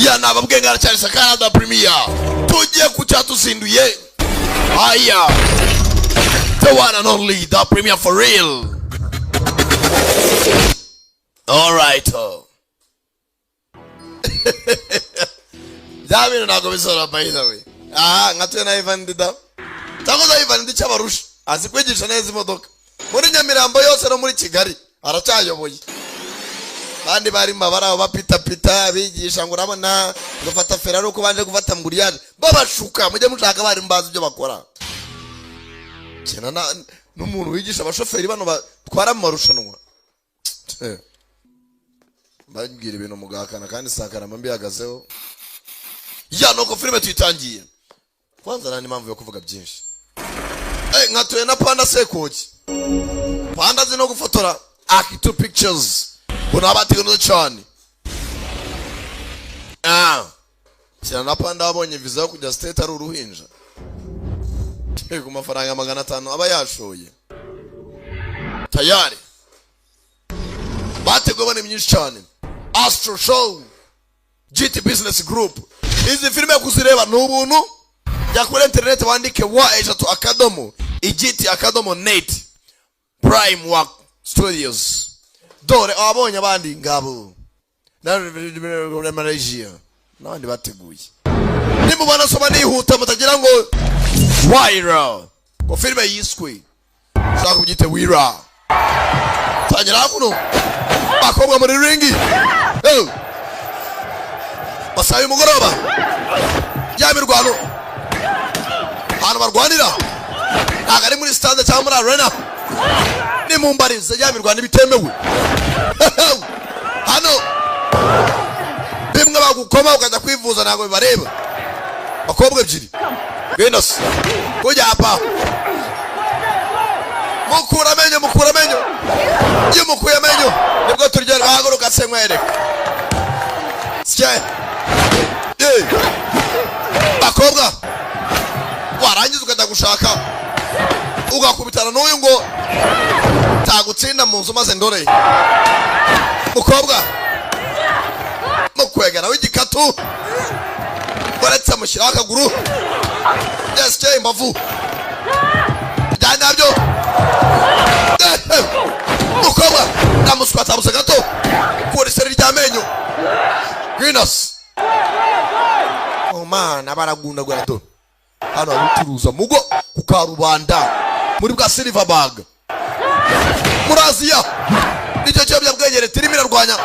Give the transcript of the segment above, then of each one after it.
Ya, nababwiye ngo aracyari Sankara da Premier. Tugiye ku cyatuzinduye. Aya, the one and only, the Premier for real. Alright, bya bintu ntabwo bisora, by the way. Aha nka na Ivan Dida cyangwa se Ivan Dida cyabarusha, azi kwigisha neza imodoka muri Nyamirambo yose no muri Kigali, aracyayoboye. Abandi barimo bari aho bapitapita bigisha ngo urabona gufata ferari uko banje gufata nguriyane, babashuka. Mujye mushaka abarimu bazi ibyo bakora. Kena n'umuntu wigisha abashoferi bano batwara mu marushanwa. Mbabwira ibintu mugahakana, kandi Sankara mbihagazeho. Ya, nuko filime tuyitangiye. Kwanza nta n'impamvu yo kuvuga byinshi. Nkatuye na Panda Sekoki, Panda azi no gufotora, Akitu Pictures mbona bateguye cyane. Ah, shyira na Panda wabonye visa yo kujya State ari uruhinja ku mafaranga 500 aba yashoye. Tayari bateguye bane myinshi cyane. Astro Show, GT Business Group. Izi filime kuzireba ni ubuntu. Jya kuri interineti wandike w3.igiti.net, Prime Work Studios. Dore ababonye abandi ngabo na Malaysia n'abandi bateguye. Nimubona soma nihuta, mutagira ngo Wira, ngo filime yiswe ushaka kubyite Wira. Tangira hakuno, bakobwa muri ringi. Hey! Masaha y'umugoroba, ya mirwano, ahantu barwanira ntabwo ari muri stade cyangwa muri arena, ni mu mbarize. Ya mirwano bitemewe hano, bimwe bagukoma ukajya kwivuza ntabwo bibareba. Bakobwa ebyiri ngwino se kujya hapa. Mukura amenyo, mukura amenyo. Iyo mukuye amenyo nibwo turyoherwa. Haguruka se nkwereka. Sye. Ye. Bakobwa, warangiza ukajya gushaka ugakubitana n'uyu ngo tagutsinda mu nzu. Maze ndore mukobwa mukwegera w'igikatu, uretse amushyiraho akaguru. Yes, cye imbavu bya nyabyo. Mukobwa ndamuswatabuse gato, kura iseri ry'amenyo. Gwinos, oh man, baragundagura. Do hano hari mugo ku karubanda muri bwa Silverberg muri Aziya. Nicyo kiyobyabwenge leta irimo irarwanya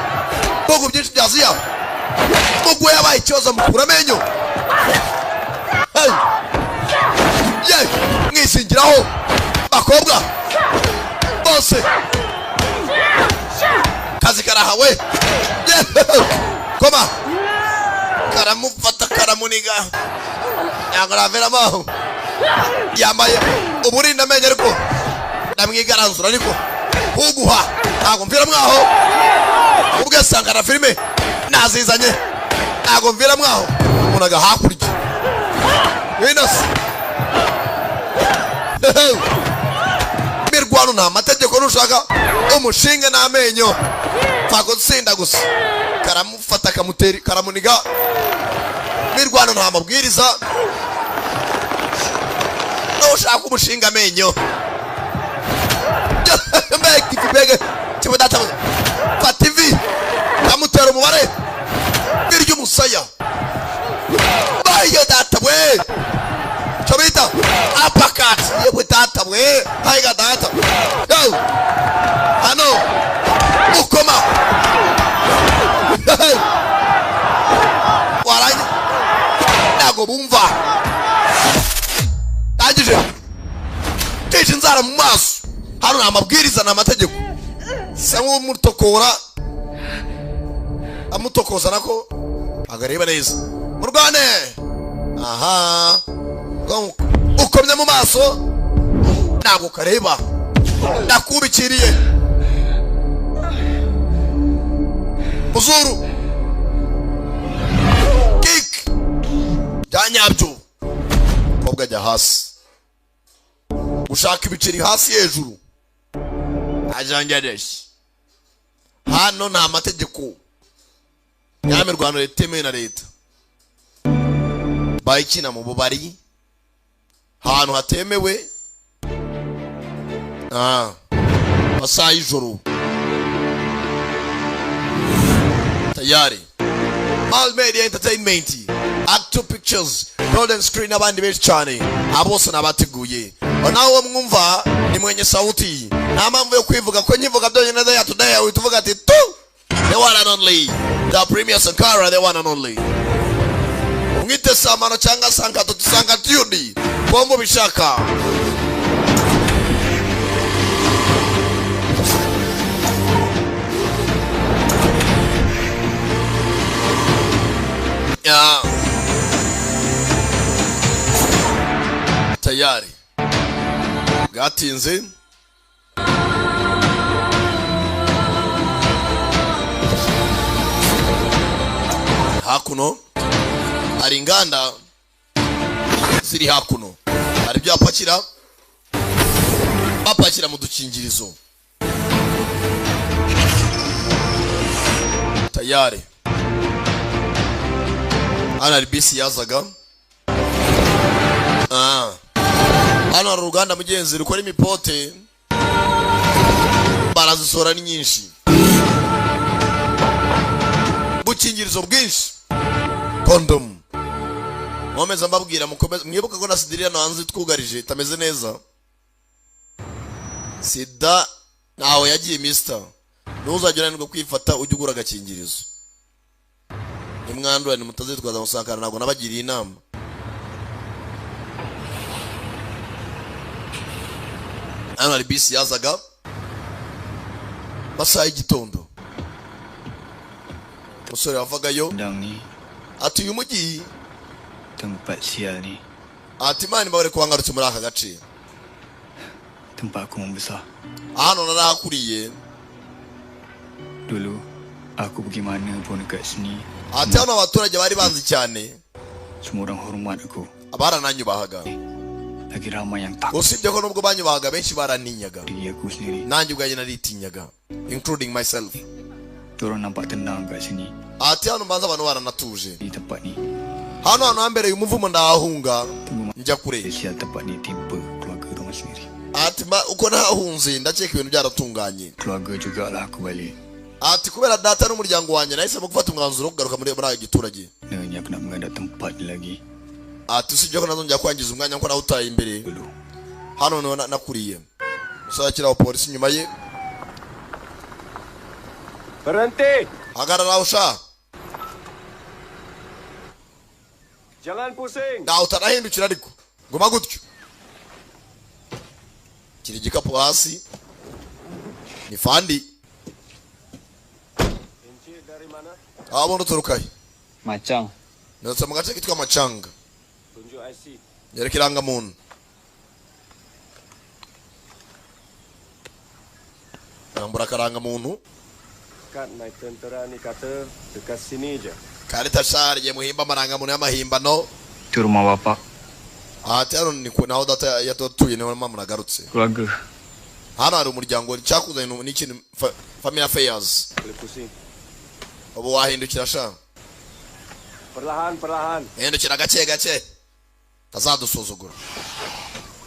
ibihugu byinshi bya Aziya. Mugo yabaye ikibazo, mukura amenyo. Hey! Ye, mwisingiraho bakobwa bose, kazi karahawe. Ye, koma karamufata, karamuniga, ntabwo naveramo. Yambaye uburinda amenyo ariko ndamwigaranzura, ariko huguha ntabwo mvira mwaho. Ubwe Sankara filime nazizanye, ntabwo mvira mwaho. Unaga hakurya winasi mirwano nta mategeko, nushaka umushinga n'amenyo, pfa gutsinda gusa. Karamufata, kamutera, karamuniga. Mirwano nta mabwiriza, nushaka umushinga amenyo. Mbega ivi, mbega kimwe data! Fata ivi, kamutera umubare birya umusaya. Bayo data we, cyo bita uppercut. Yewe data we, hayiga data. Go hano ukoma warangi, ntabwo bumva. Ndangije teje inzara mu maso. Hano ni amabwiriza, ni amategeko. Sa nk'umutokora, amutokoza nako agareba neza. Murwane aha, ukomye mu maso ntabwo kareba. Ndakubikiriye muzuru, kick bya nyabyo. Umukobwa ajya hasi gushaka ibiceri, hasi hejuru ajangereje. Hano nta mategeko, nyamirwano leta itemewe na leta. Bayikina mu bubari, ahantu hatemewe, masaha y'ijoro. Tayari All Media Entertainment, Acto Pictures, Golden Screen n'abandi benshi cyane, abo bose nabateguye. Nawe mwumva ni mwenye sauti, nta mpamvu yo kwivuga ko nkivuga byonyine ya today uhita uvuga ati tu the one and only, the premier Sankara, the one and only. Mwite Samano cyangwa Sankato, Sankatudi ko mubishaka. Ya. Tayari bwatinze. Hakuno hari inganda ziri hakuno, hari ibyo bapakira, bapakira mu dukingirizo. Tayari hano hari bisi yazaga. Hano hari uruganda, mugenzi, rukora imipote, barazisohora ni nyinshi, bukingirizo bwinshi, kondomu. Nkomeza mbabwira, mukomeze mwibuka ko na sida iri hano hanze twugarije, itameze neza. Sida ntaho yagiye, mister. Ntuzajya unanirwa kwifata, ujye ugura agakingirizo. Nimwandura nimutazitwaza musakara, ntabwo nabagiriye inama. Hano hari bisi yazaga masaha y'igitondo, umusore wavagayo. Kandang ni, Ati uyu mujyi, tempat sial ni, ati Imana imbabare kuba ngarutse muri aka gace. Tempat aku membesar. Hano narahakuriye. Dulu, aku pergi mana pun dekat sini, Ati hano abaturage bari banzi cyane. Semua orang hormat aku. Barananyubahaga. Lagi ramai yang takut Usibye ko nubwo banyubahaga, benshi baraninyaga. diri aku sendiri. Nanjye ubwanjye naritinyaga, including myself. Diorang nampak tenang kat sini, Ati hano mbanza abantu baranatuje. Di tempat ni. Hano hantu hambereye umuvumo, ndahahunga Tunggu njya kure. Sial tempat ni timpa keluarga diorang sendiri. Ati uko nahahunze ndakeka ibintu byaratunganye. Keluarga jugalah aku balik. Ati kubera data n'umuryango wanjye nahisemo gufata umwanzuro wo kugaruka muri aya giturage. Nanya aku nak menghadap tempat ni lagi. Ati usibye ko nazongera kwangiza umwanya nkuko nawutaye imbere. Dulu. Hano niho nakuriye. Umusore akiri aho, polisi inyuma ye. Berhenti! Hagarara aho sha. Jangan pusing! Ntawe utanahindukira, ariko guma gutyo. Kiri igikapu hasi ni fandi. Encik dari mana? Aho uturuka he? Macam. Nanditse mu gace kitwa Macanga. Tunjuk IC. Nyereka irangamuntu. Nambura akarangamuntu. Kad naik tentera ni kata dekat sini je. Karita shariye muhimba amarangamuntu y'amahimbano. Itu rumah bapak. Ati hano ni naho data yatuye, niho mama nagarutse. Keluarga. Hano hari umuryango, icyakuzanye ni ikintu family affairs. Boleh pusing. Ubu wahindukira sha. Perlahan, perlahan. Hindukira gake gake, tazadusuzugura.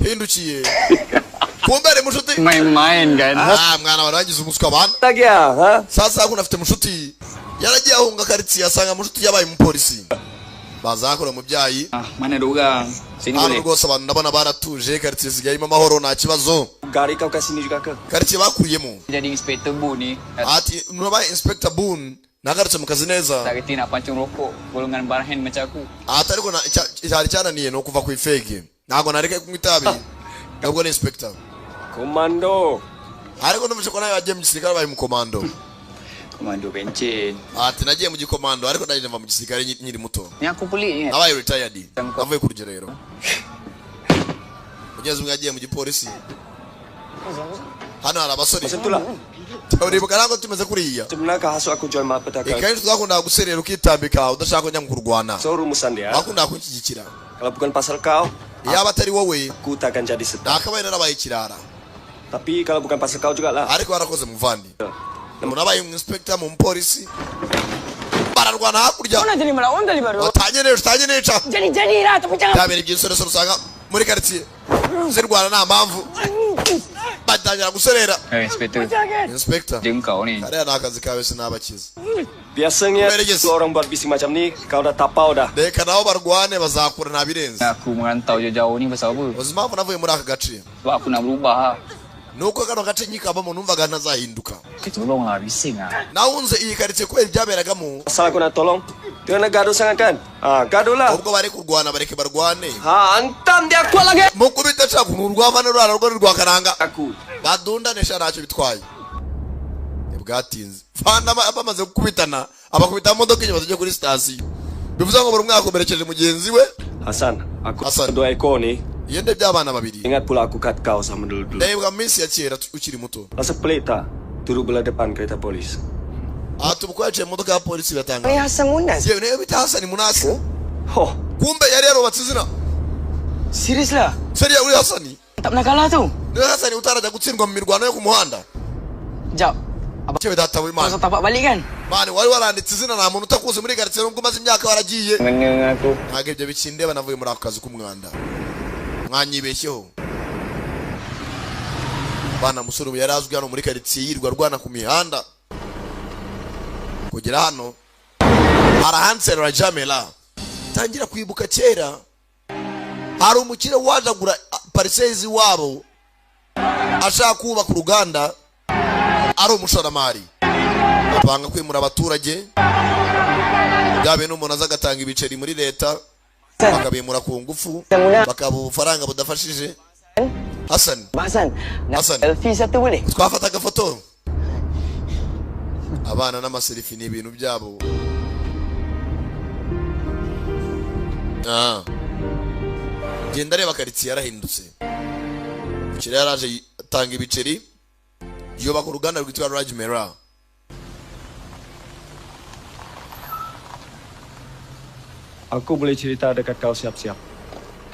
Hindukiye kumbe ari mushuti. Main-main kan? Ah, mwana warangiza umuswa bana. Lagi ah, ha? Sasa kuno afite mushuti, yaragiye ahunga karitsiye, asanga mushuti yabaye umupolisi, baza hakora mu byayi. Ah, mana ada orang? Sini Hano boleh. rwose abantu ndabona baratuje, karitsiye isigaye irimo amahoro, nta kibazo. Gari kau kat sini juga ke? Karitsiye bakuriyemo. Jadi Inspector Boon ni Ati nubaye Inspector Boone, nagarutse mu kazi neza. tak reti nak pancung rokok golongan barhen macam aku. Ati ariko cyari cyananiye ni ukuva ku ifege, ntabwo nareka kunywa itabi nubwo ni inspector. Komando. Ariko numvise ko nawe wagiye mu gisirikare, wabaye umukomando. Komando pencen. Ati nagiye mu gikomando, ariko nanjye mva mu gisirikare nkiri muto. Ni aku pelik ni kan. Nabaye retired, navuye ku rugerero. Mugenzi umwe yagiye mu gipolisi. Hano hari abasore. Macam tu lah. Uribuka ntabwo tumeze kuriya. Macam mana kau hasut aku join Malapetaka? Kenshi twakundaga guserera ukitambika udashaka kujya mu kurwana. So rumusan dia. Wakundaga kunshyigikira. Kalau bukan pasal kau, Yaba atari wowe, aku takkan jadi setan. nakabaye narabaye ikirara. Tapi kalau bukan pasal kau juga lah. Ariko warakoze muvandi, umuntu abaye umu inspector mu mupolisi. Bararwana hakurya. Kau nak jadi melawan tadi baru. Utanye neza, utanye neza. Jadi-jadilah tapi jangan. Bya bintu by'insoresore usanga muri karitsiye zirwana nta mpamvu, batangira guserera. Eh, Inspector. Jangan. Inspector, Dia kau ni. kariya ni akazi kawe, sinabakiza. Biasanya Meregezi. orang buat bising macam ni, kau dah tapau dah. Reka nabo barwane, bazakura, ntabirenze. Aku merantau jauh-jauh ni pasal apa? Uzi impamvu navuye muri aka gace? Sebab aku nak berubah lah. Nuko kano gace nkikabamo numvaga ntazahinduka. Eh, tolonglah bising lah. Nawunze iyi karitsiye kubera ibyaberagamo. Asal aku nak tolong. Dia nak gaduh sangat kan? Ha, gaduh lah. Ubwo bari kurwana, bareke barwane. Ha, hantam dia kuat lagi. Mukubita nshaka urwavane rurara rwo ni rwakaranga. Aku. Badundanisha, ntacyo bitwaye, ntibwatinze fana bamaze gukubitana, abakubita mu modoka inyuma tujye kuri sitasiyo, bivuze ngo buri umwe yakomerekeje mugenzi we. Hasan, aku Hasan. dua ekor ni. Iyo ndebye abana babiri, Ingat pula aku kat kau sama dulu-dulu. ndebwa mu minsi ya kera ukiri muto. Rasa pelik tak? Duduk belah depan kereta polis. Aha tubu ko yaciye mu modoka ya polisi biratanga. Ni Hasan Munas. Yewe, niyo bita Hasani Munasi. Hoh, Kumbe yari yarubatse izina. Serius lah. Seriya, uri Hasani? Tak pernah kalah tu. Niwe Hasani utarajya gutsindwa mu mirwano yo ku muhanda? Jap. Abang Cyewe data w'Imana. kau tapak balik kan? Mani, wari waranditse izina, nta muntu utakuzi muri karitsiye nubwo umaze imyaka waragiye. Kena dengan aku. Ntabwo ibyo bikindeba, navuye muri ako kazi k'umwanda, mwanyibeshyeho bana. Musore ubu yari azwi hano muri karitsiye, yirirwa arwana ku mihanda. Kugera hano hari Rajamela, tangira kwibuka kera hari umukire waje agura parcelles iwabo, ashaka kubaka uruganda, ari umushoramari, apanga kwimura abaturage. Bya bintu umuntu aza agatanga ibiceri muri leta, bakabimura ku ngufu, bakaba ubufaranga budafashije. Hassan. Abang Hasan, nak Hasan. selfie satu boleh? Twafata agafoto? Abana n'amaselfie ni ibintu byabo. Ah. Genda areba karitsiye yarahindutse. Umukiriya yaraje atanga ibiceri, yubaka uruganda rwitwa Rajmera. Aku boleh cerita dekat kau siap-siap.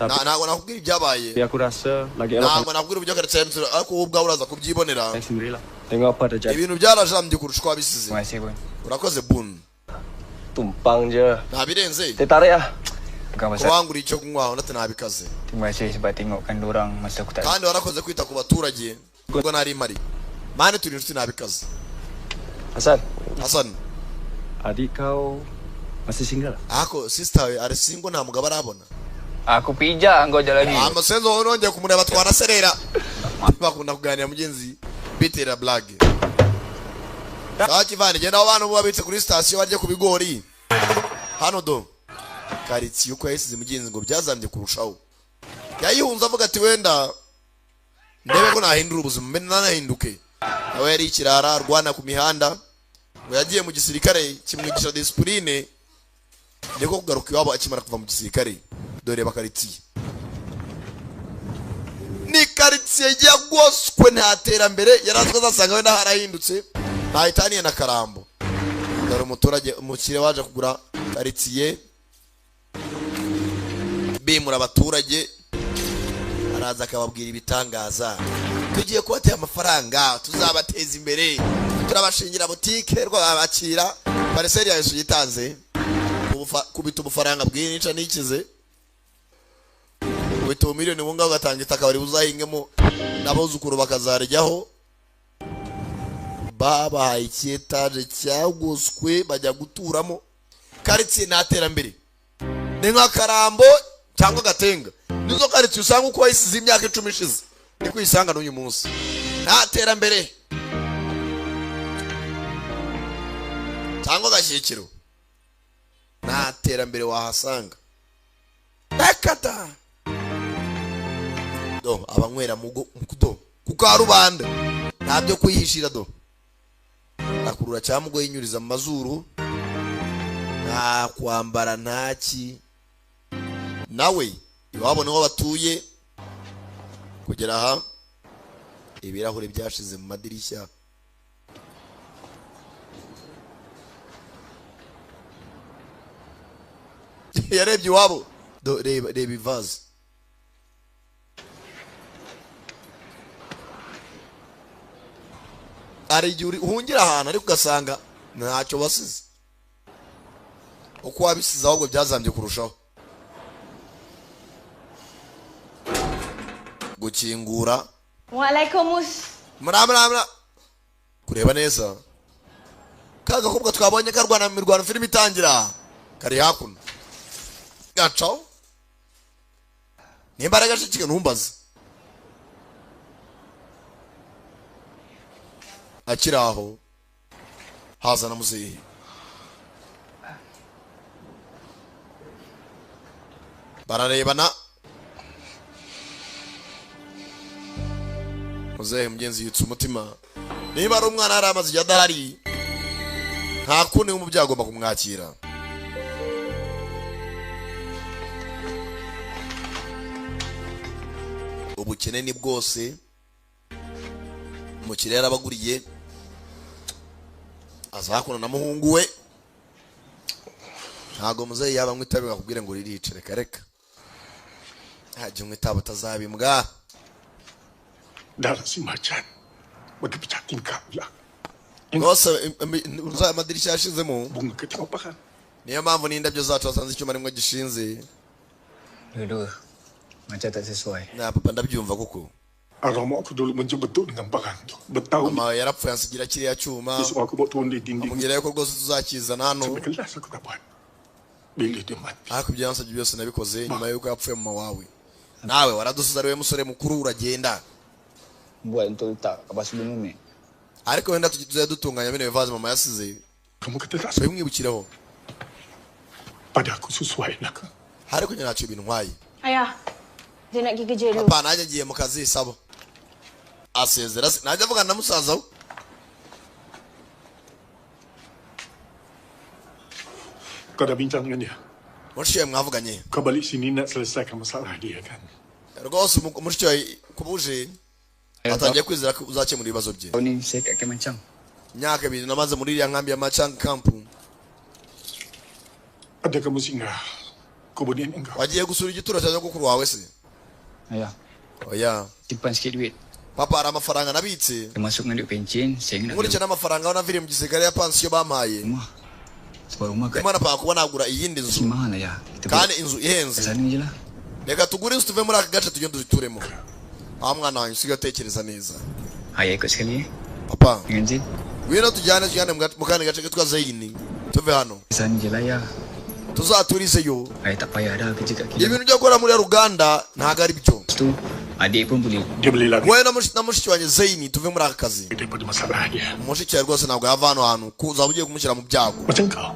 Tapi Ntabwo nakubwira ibyabaye. aku rasa lagi elok Ntabwo nakubwira uburyo karitsiye yahindutse, ariko wowe ubwawe uraza kubyibonera. saya sendirilah. Tengok apa terjadi. Ibintu byarajambye kurusha uko wabisize. Terima kasih pun. Urakoze bun. Tumpang je. Ntabirenze. Teh tarik ah. Bukan pasal. Kubanguriye icyo kunywa, undi ati ntabikaze. Terima kasih sebab tengokkan dorang masa aku tak ada. Kandi warakoze kwita ku baturage ubwo nari mpari. Mani, turi inshuti, ntabikaze. Hasan, Hassan. Adik kau masih single? Ako sister we ari single, nta mugabo arabona? Aku pijak kau jalan ni. Amasenzo wowe nongeye kumureba twaraserera. Bakunda kuganira mugenzi, bitera blague. Sawa kivani, genda aho bantu babitse kuri sitasiyo barye ku bigori. Hano do karitsiye uko yayisize mugenzi ngo byazambye kurushaho. Yayihunze avuga ati wenda ndebe ko nahindura ubuzima, mbe nanahinduke. Nawe yari ikirara arwana ku mihanda, ngo yagiye mu gisirikare kimwigisha disipurine, niko kugaruka iwabo akimara kuva mu gisirikare. Dore bakaritsiye, ni karitsiye yagoswe, nta terambere. Yari azi ko azasanga wenda harahindutse, ntahitaniye na Karambo. Dore umuturage, umukire waje kugura karitsiye, bimura abaturage, araza akababwira ibitangaza: tugiye kubatera amafaranga, tuzabateza imbere, turabashingira butike, rwabakira parcelle yawe uyitanze. Kubita ubufaranga bw'intica n'ikize, kubita ubumiliyoni bungahe, ugatanga itaka bari buzahingemo n'abuzukuru bakazaryaho. Babahaye icyetaje cyagoswe, bajya guturamo. Karitsiye nta terambere, ni nka Karambo cyangwa Gatenga, nizo karitsiye usanga uko wayisize imyaka 10 ishize niko uyisanga n'uyu munsi, nta terambere, cyangwa Agashyikiro, nta terambere wahasanga rekata. Do abanywera mugo do ku karubanda, nta byo kwihishira. Do akurura cyamugo yinyuriza mu mazuru, nta kwambara, ntaki. Nawe iwabo niho batuye. Kugera aha ibirahure byashize mu madirishya. Yarebye iwabo, do reba, reba ivaze. Hari igihe uhungira ahantu ariko ugasanga ntacyo wasize. Uko wabisize ahubwo byazambye kurushaho. Gukingura. Waalaikumsalam. Muramura kureba neza ka gakobwa twabonye karwana mu mirwano filime itangira kari hakuno gacaho nimba ari agashiki ntumbaze akiri aho haza na muzehe bararebana. Muzehe mugenzi yitsa umutima, niba ari umwana yari amaze igihe adahari nta kundi nk'umubyeyi agomba kumwakira. Ubukene ni bwose, umukire yarabaguriye aza hakuno na muhungu we. Ntago muzehe yaba anywa itabi akubwire ngo ririce, reka reka ntajya unywa itabi utazabimbwa. Dah si macan bagi pecah tingkap pula. Rwose amadirishya yashizemo, Bunga ke tengok barang. niyo mpamvu n'indabyo zacu wasanze icyuma rimwe gishinze. Dua-dua. Macam tak sesuai. Na papa ndabyumva kuko Arwah aku dulu menjemput dengan barang tu. Bertahun mama yarapfuye ansigira kiriya cyuma, dia suruh aku bawa turun di dinding. amubwira yuko rwose tuzakizana hano. Sampai kelas aku tak buat. Bila dia mati. Ariko ibyo yansabye byose nabikoze nyuma yuko yapfuye mama wawe. Nawe waradusize ari we musore mukuru uragenda. Buat untuk letak kat basuh bumi. Ariko wenda tujye dutunganya bino bivaze mama yasize. Kamu kata tak Tubimwibukireho. pada aku sesuai nak ke? Ariko njye ntacyo bintwaye. Ayah, dia nak pergi kerja dulu. Papa nanjye agiye mu kazi sabo. Asezera se najya avugana na musaza we. Kau dah bincang dengan dia? Mushiki wawe mwavuganye. Kau balik sini nak selesaikan masalah dia kan? Rwose mushiki wawe kubuje atangiye kwizera ko uzakemura ibibazo bye. Tahun ni saya kat Kemancang. Imyaka ibiri namaze muri iriya nkambi ya Machang Camp. Ada kamu singgah kubur nenek kau? Wagiye gusura igituro cya nyogokuru wawe se? Ayah, Oya. simpan sikit duit. Papa hari amafaranga nabitse. Termasuk dengan duit pencen, saya nak Nkurikije n'amafaranga aho naviriye mu gisirikare ya pansiyo bampaye. rumah. Sebab rumah kat Imana papa kuba nagura iyindi nzu. sini mahal ayah. Kita Kandi beli inzu kat ihenze. sana je lah. Reka tugure inzu tuve muri aka gace tugende duturemo. Aho mwana wanjye usigaye utekereza neza. Ayah ikut sekali eh. Papa, Dengan Zain. ngwino tujyane tujyane mu kandi gace kitwa Zeyini. Tuve hano. Sana je lah ayah. Tuzaturizeyo. Ayah tak payah dah kerja kat kilang. Ibintu byo gukora muri ruganda ntago ari byo. Lepas tu, adik pun boleh. Dia beli lagi Wowe na mushiki wanjye Zeyini tuve muri aka kazi. daripada masalah dia. Mushiki wawe rwose ntabwo yava hano hantu ko uzaba ugiye kumushyira mu byago. Macam kau.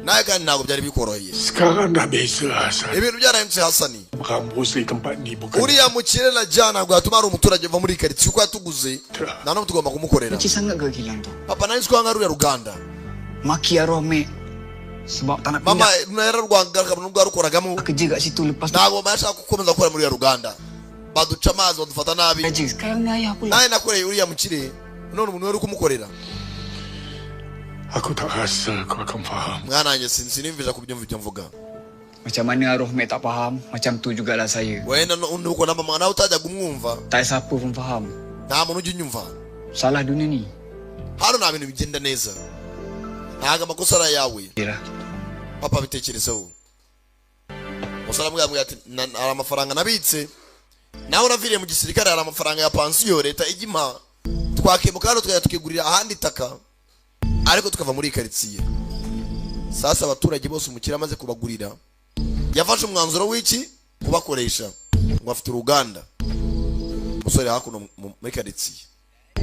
Nawe kandi ntabwo byari bikoroheye. Sekarang dah beza Hasan. Ibintu byarahindutse Hasani. Berambus di tempat ni bukan Uriya mukire na jana ntabwo yatuma hari umuturage uva muri iyi karitsiye uko yatuguze nta n'umwe tugomba kumukorera. Kecil sangat ke kilang tu? Papa nari nzi ko hano ari uriya ruganda. Maki arwah Mek. Sebab tak nak Mama pindah. yararwanga nubwo yarukoragamo. Kerja kat situ lepas tu Ntabwo mama yashaka gukomeza gukora muri uriya ruganda. Baduca amazi badufata nabi. kerja. Sekarang ni ayah pula. Nawe nakoreye uriya mukire none umuntu wari kumukorera. Aku tak rasa kau akan faham. Mwana wanjye sinimvisha kubyumva ibyo mvuga. Macam mana arwah Mek tak faham, macam tu jugalah saya. Wenda nuko na mama nawe utajyaga umwumva. Tak siapa pun faham. Nta muntu ujya unyumva. Salah dunia ni. Hano nta bintu bigenda neza. Ntabwo amakosa ari ayawe. Yalah. Papa bitekerezeho. Umusore amubwira ati hari amafaranga nabitse. Nawe unaviriye mu gisirikare hari amafaranga ya pansiyo leta ijya impa. Twakemuka hano tukajya tukigurira ahandi itaka. Ariko tukava muri iyi karitsiye. Sasa abaturage bose umukire amaze kubagurira yafashe umwanzuro w'iki kubakoresha ngo afite uruganda. Umusore hakuno muri karitsiye.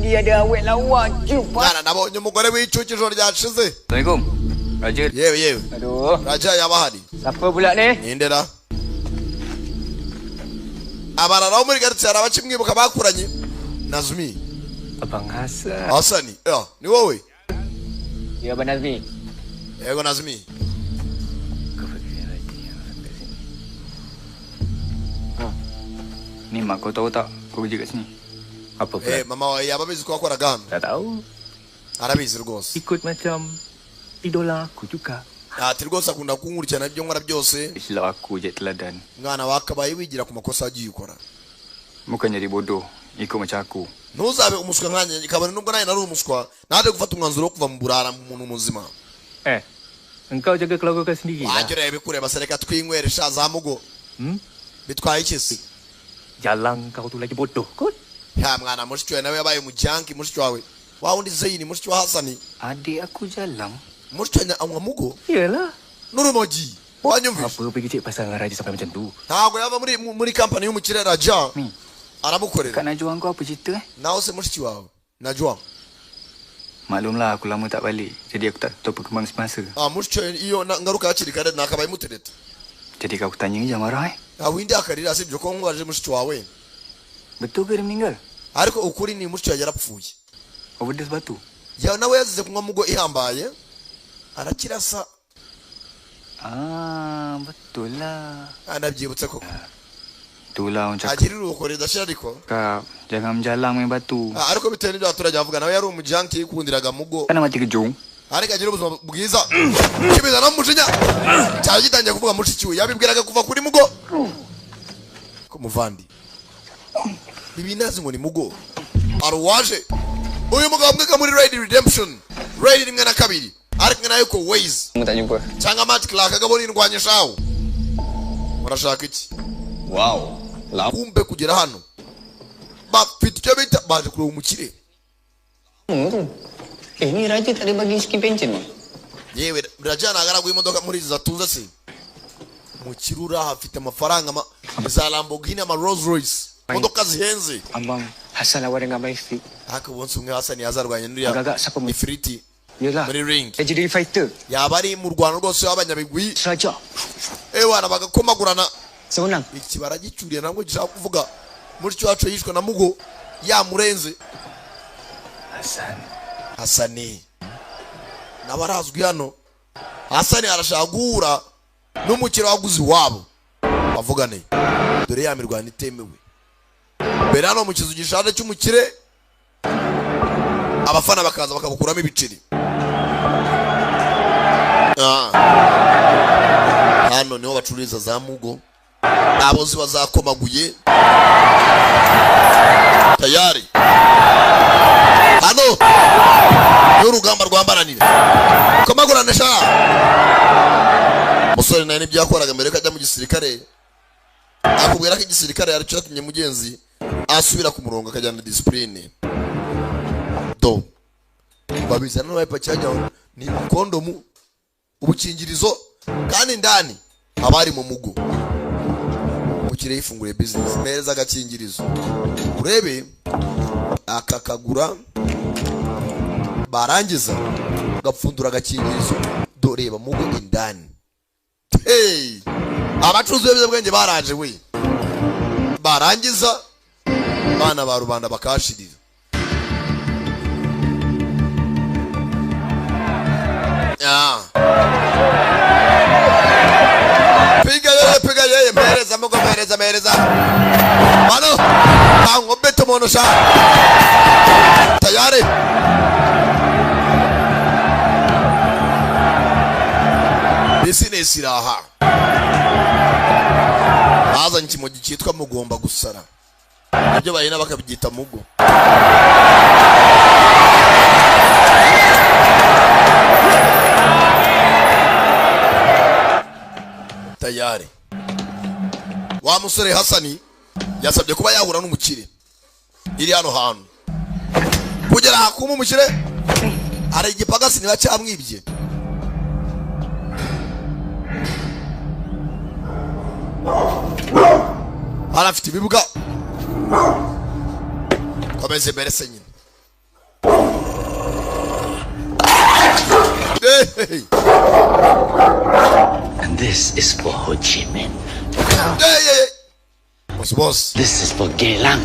Dia ada awet lawa jumpa. Mwana nabonye umugore w'icyuki ijoro ryashize. Assalamualaikum. Raja. Yewe yewe. Aduh. Raja yaba ahari. Siapa pula ni? Nindera. Abarara bo muri karitsiye hari abakimwibuka bakuranye. Nazmi. Abang Hasan. Hasani. Ya, ni wowe. Ya Abang Nazmi. Yego Nazmi. Ni mak kau tahu tak kau kerja kat sini? Apa pula? Eh, mama wawe yaba abizi ko wakoraga hano. Tak tahu. Arabizi rwose. Ikut macam idola aku juga. Ati rwose akunda kunkurikirana ibyo nkora byose. Silap aku je teladan. Mwana wakabaye wigira ku makosa agiye ukora. Bukan jadi bodoh. Ikut macam aku. Ntuzabe umuswa nkanjye kabone nubwo nanjye nari umuswa naje gufata umwanzuro wo kuva mu burara mu muntu muzima. Eh, Engkau jaga keluarga kau sendiri lah. Wajya ureba ikureba se, reka twinywere sha za mugo. Bitwaye iki se? Jalan kau tu lagi bodoh kot. Ya mwana, mushiki wawe nawe yabaye umujyanki. Mushiki wawe wa wundi Zeyini, mushiki wa Hasani. Adik aku jalan. Mushiki wawe anywa mugo Yelah. N'urumogi, wanyumvise? Apa pergi cek pasal dengan Raja sampai macam tu? Ntabwo yava muri kampani y'umukire Raja aramukorera. Kat Najwa kau apa cerita eh? Nawe se, mushiki wawe Najwa? Maklumlah aku lama tak balik. Jadi aku tak tahu perkembangan semasa. Ah, mushiki wawe iyo ngaruka hakiri kare nakabaye mutereta. Jadi kau aku tanya je marah eh. Ntabwo windakarira, sibyo ko nkubaje mushiki wawe? Betul ke dia meninggal? Ariko ukuri ni mushiki wawe yarapfuye. Overdose batu. Ya, nawe yazize kunywa mugo ihambaye arakirasa. Ah, betul lah. Anabyibutse koko. Itulah orang cakap. Agira iruhuko ridashira ariko. Jangan menjalang main batu. Ah, ariko bitewe n'ibyo abaturage bavuga, nawe yari umujanki yikundiraga mugo. Kan mati kejung. Ariko agira ubuzima bwiza kibizana n'umujinya cyari gitangiye kuvuga. Mushiki we yabibwiraga kuva kuri mugo ko muvandi ibi nazi ngo ni mugo. Hari uwaje, uyu mugabo mwiga muri Raid Redemption, Raid rimwe na kabiri, ari kumwe na Yuko Ways Kamu tak jumpa. Cyangwa Matt Clark. Agabo nindwanye shawo, murashaka iki? Wow. Lama Kumbe kugera hano bafite icyo bita baje kureba umukire. tu. Eh, ni Raja tak ada bagi skim pencen bang. Yewe, Raja nagaraguye imodoka muri izi zatunze se. Umukire uraha afite amafaranga za Lamborghini, ama Rolls Royce, imodoka zihenze. Abang Hasan lawan dengan Abang Ifrit. Ariko umunsi umwe Hasani yazarwanye n'uriya Agak-agak siapa Ifriti Yelah. muri ring. Legendary fighter. Yaba ari mu rwano rwose w'abanyabigwi. Raja. Ewana bagakomagurana. Sewenang. Iki baragicuriye, ntabwo gishaka kuvuga mushiki wacu yishwe na mugo yamurenze. Hasan. Hasani nawe arazwi hano. Hasani arashaka guhura n'umukire waguze iwabo bavugane, dore ya mirwano itemewe. Mbere hano mu kizu gishaje cy'umukire, abafana bakaza bakabukuramo ibiceri. Ah. Hano niho bacururiza za mugo, abo ziba zakomaguye tayari. Hano niho urugamba rwambaranira komagurane sha. Musore nawe nibyo yakoraga mbere yuko ajya mu gisirikare. Akubwira ko igisirikare aricyo cyatumye mugenzi asubira ku murongo akajyana disipurine. Do babizana n'abapaki, ni kondomu, ubukingirizo, kandi indani haba hari mu mugo. Mukire yifunguriye business, mpereza agakingirizo urebe. Akakagura, barangiza gapfundura agakingirizo, doreba mugo indani. Hey! Abacuruzi b'ibiyobyabwenge baraje we, barangiza bana ba rubanda bakashirira. Ah. Piga yeye, piga yeye, mpereza mugo, mpereza, mpereza bano bangobete umuntu sha tayari. Bizinesi iraha, bazanye ikimogi cyitwa mugomba gusara, ibyo bahina bakabyita mugo. Tayari wa musore Hasani yasabye kuba yahura n'umukire iri hano hantu. Kugera hakuma umukire hari igipagasi niba cyamwibye. Arafite ibibuga, komeze imbere se nyine. Hey! And this is for Ho Chi Minh. Hey, hey, hey. Boss, boss. This is for Geylang.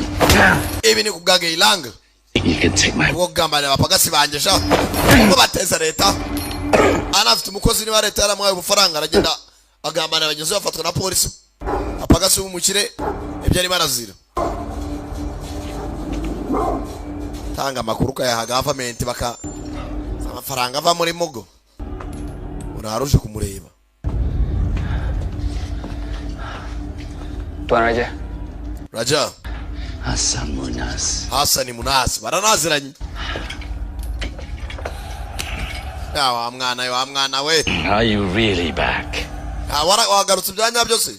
Ibi ni kubwa Geylang. You can take my Ubwo kugambanira abapagasi banjye sha ubwo bateza leta. Anafite umukozi, niba leta yaramuhaye ubufaranga, aragenda agambanira bagenzi be, bafatwa na polisi. Apagasi w'umukire ibyo arimo arazira tanga amakuru ukayaha gavamenti, baka amafaranga ava muri mugo. Uraruje kumureba. Tuan Raja. Raja. Hassan Munas. Hasani Munasi baranaziranye. Ya wa mwana we, wa mwana we. Are you really back? Ah, wagarutse ibya nyabyo se?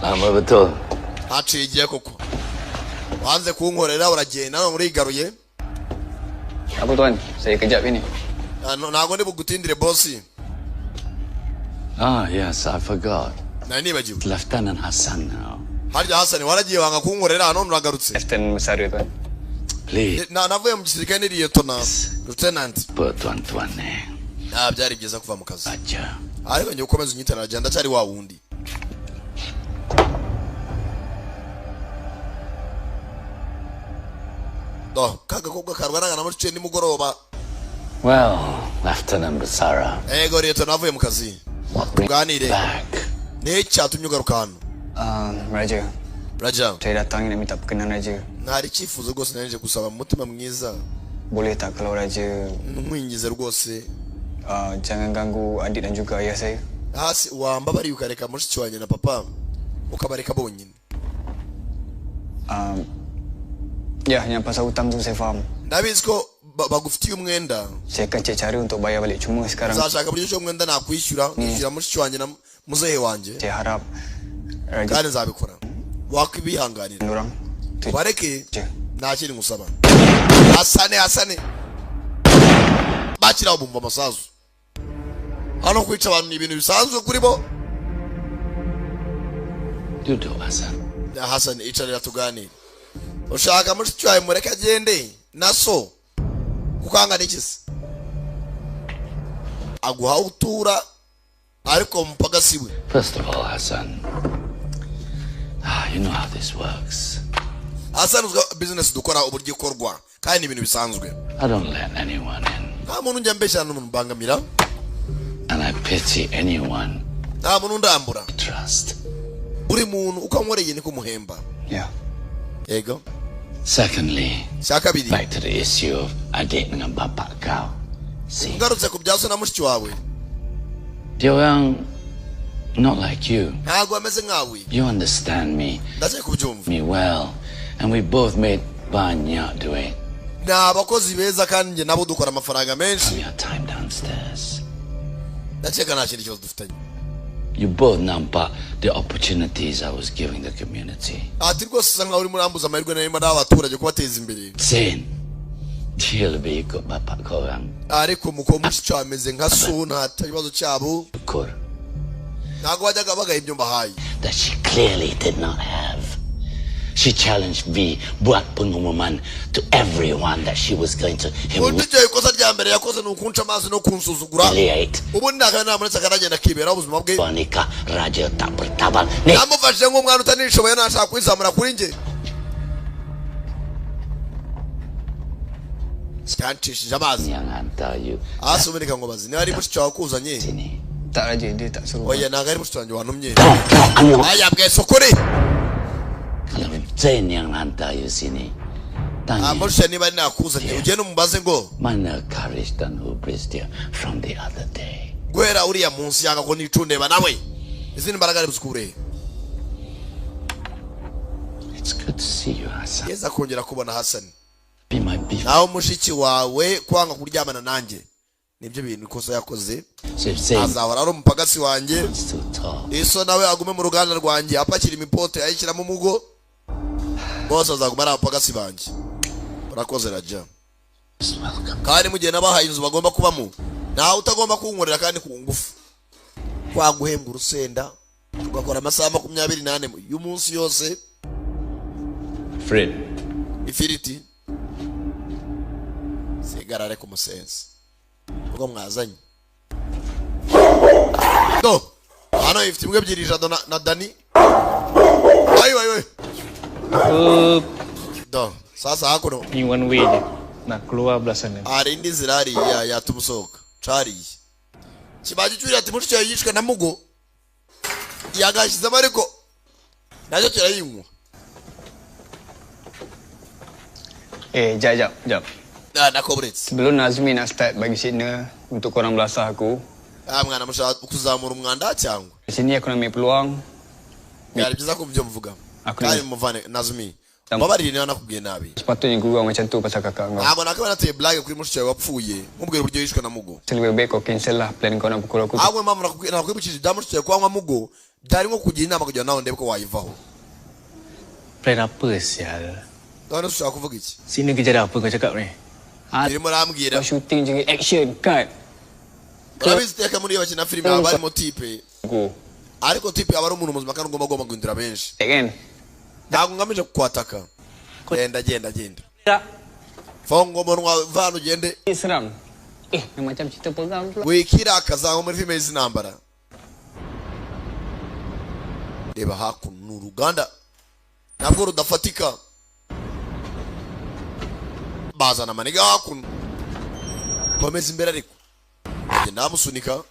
Lama betul. Haciye igihe koko, wanze kunkorera uragenda, none urigaruye. Apa tuan? Saya kejap ini. Ah, no, ntabwo ndi bugutindire, bosi. Ah, yes, I forgot. Nari nibagiwe. Lieutenant Hassan now. Harya Hasani, waragiye wanga kunkorera, none uragarutse. Lieutenant Mesara tuan. Please. Navuye mu gisirikare ni liyetona, lieutenant. Apa tuan-tuan eh? Ah, byari byiza kuva mu kazi. Aja. Ariko ngiye ukomeza unyitana Raja, ndacyari wa wundi. Do ka gakobwa karwanaga na muciye nimugoroba. Well, Lieutenant Basara, Ego liyetona, navuye mu kazi. what brings Tuganire. you back? Ni cyatumye ugaruka hano? Raja, Raja, saya datang nak minta perkenan Raja. ntari icyifuzo rwose naje gusaba mu mutima mwiza. Boleh tak kalau Raja Nkwingize rwose. jangan ganggu adik dan juga ayah saya? Hasi wambabariye ukareka mushiki wanjye na papa, ukabareka bonyine. Ya, yang pasal hutang tu saya faham. Ndabizi ko bagufitiye umwenda. Saya akan cari cara untuk bayar balik. Cuma sekarang Nzashaka buryo ki umwenda nakwishyura, nkishyura mushiki wanjye na muzehe wanjye. saya harap Raja Kandi nzabikora, wakwibihanganira orang tu bareke. je. Nta kindi ngusaba. Hasane, Hasane, bakiraho bumva amasasu. Hano kwica abantu ni ibintu bisanzwe kuri bo. Duduk, Hassan. Ya Hasani, icarira tuganire. Ushaka mushiki wawe mureke agende na so, kuko angana iki se aguha utura, ariko mupaka si we. First of all, Hassan, ah, you know how this works. Hasani, uzwi business dukora uburyo ikorwa, kandi ni ibintu bisanzwe. I don't let anyone in, Nta muntu njya mbeshyira n'umuntu mbangamira. and I pity anyone Nta muntu ndambura. I trust. Buri muntu uko ankoreye niko muhemba. Ya. Yego. Secondly, Cya kabiri, back to the issue of adik dengan bapak kau. See, ngarutse ku bya so na mushiki wawe. dia orang not like you. Ntabwo bameze nkawe. You understand me, Ndakeka kubyumva. me well, and we both made banyak duit Ni abakozi beza, kandi njye nabo dukora amafaranga menshi. from your time downstairs. Ndakeka nta kindi kibazo dufitanye. You both nampak the opportunities I was giving the community. Ati rwose usa nkaho urimo urambuza amahirwe narimo n'abaturage kubateza imbere. Zain, dia lebih ikut bapak korang. Ariko umukobwa, mushiki wawe ameze nka so, nta kibazo cyabo. Syukur Ntabwo bajyaga bagaha ibyo mbahaye. that she clearly did not have. She challenged me, buat pengumuman to everyone that she was going to Undi ikosa rya mbere yakoze ni ukunca amazi no kunsuzugura. humiliate Ubundi ntakaba namuretse akanagenda akiberaho ubuzima bwe. Wanita Raja tak bertaban. Ni Namufashije nk'umwana utanishoboye, ntashaka kwizamura kuri njye, yancishije amazi. yang hantar you Hasi ubundi ngo bazi niba ari mushiki wawe akuzanye. sini. Tak Raja, dia tak suruh. Oya, ntabwo ari mushiki wanjye wantumye. Anu, Aya bwese ukuri. kalau Zain yang hantar you sini, tanya Mushiki niba ari nakuzanye, ugende umubaze ngo mana courage dan hubris dia from the other day. Guhera uriya munsi yanga ko nicundeba nawe, izindi mbaraga ari buzikure. It's good to see you, Hassan. Yeza kongera kubona Hasani. Be my beef. Naho mushiki wawe kwanga kuryamana nanjye nibyo bintu ikosa yakoze. So if Zain Azahora ari umupagasi wanjye. wants to talk, Iso nawe agume mu ruganda rwanjye apakira imipote ayishyiramo umugo, bose bazaguma ari abapagasi banjye. Urakoze Raja. is welcome. Kandi mu gihe nabahaye inzu bagomba kubamo, ntawe utagomba kunkorera kandi ku ngufu, kwa guhembwa urusenda tugakora amasaha 24 y'umunsi yose. Fred, Ifiriti sigarare ku musensi ubwo mwazanye do hano ifite imbwa ebyiri, Jado na Dani. Ayo ayo ayo. Do sasa hakuno. Ni one way je. Nak keluar belah sana. Hari indi nzira hariya yatuma usohoka cariye kibaye cyuriya. Ati mushiki wawe yishwe na mugo yagashyizemo, ariko nacyo kirayinywa. Eh, jap, jap, jap. Ah, nako buretse. Sebelum Nazmi nak start bagi signal untuk korang belasah aku, Ah mwana, mushaka kuzamura umwanda cyangwa di sini aku nak ambil peluang. Byari byiza kumva ibyo mvuga. Aku Kandi muvane Nazmi, Mbabarire niba nakubwiye nabi. Sepatutnya gurau macam tu pasal kakak kau. Ntabwo nakabaye nateye blague kuri mushiki wawe wapfuye, mubwira uburyo yishwe na mugo. Lebih baik kau cancel lah plan kau nak pukul aku tu. Ahubwo impamvu nakwibukije ibya mushiki wawe kunywa mugo, byari nko kugira inama kugira nawe ndebe ko wayivaho. Plan apa sial? None se ushaka kuvuga iki? Sini kejar apa kau cakap ni? Urimo urambwira. Kau shooting je action cut. Urabizi, iteka muri iyo bakina filime haba harimo type, Go. ariko type aba ari umuntu muzima kandi ugomba guhindura benshi. Kan? Ntabwo ngamije kukwataka. Genda, genda, genda, funga umunwa, vana ugende. Seram. Eh, macam cerita perang pula. Wikirakaza nko muri filime z'intambara. Reba hakuno, ni uruganda ntabwo rudafatika. Bazana amaniga hakuno, komeza imbere, ariko agenda bamusunika.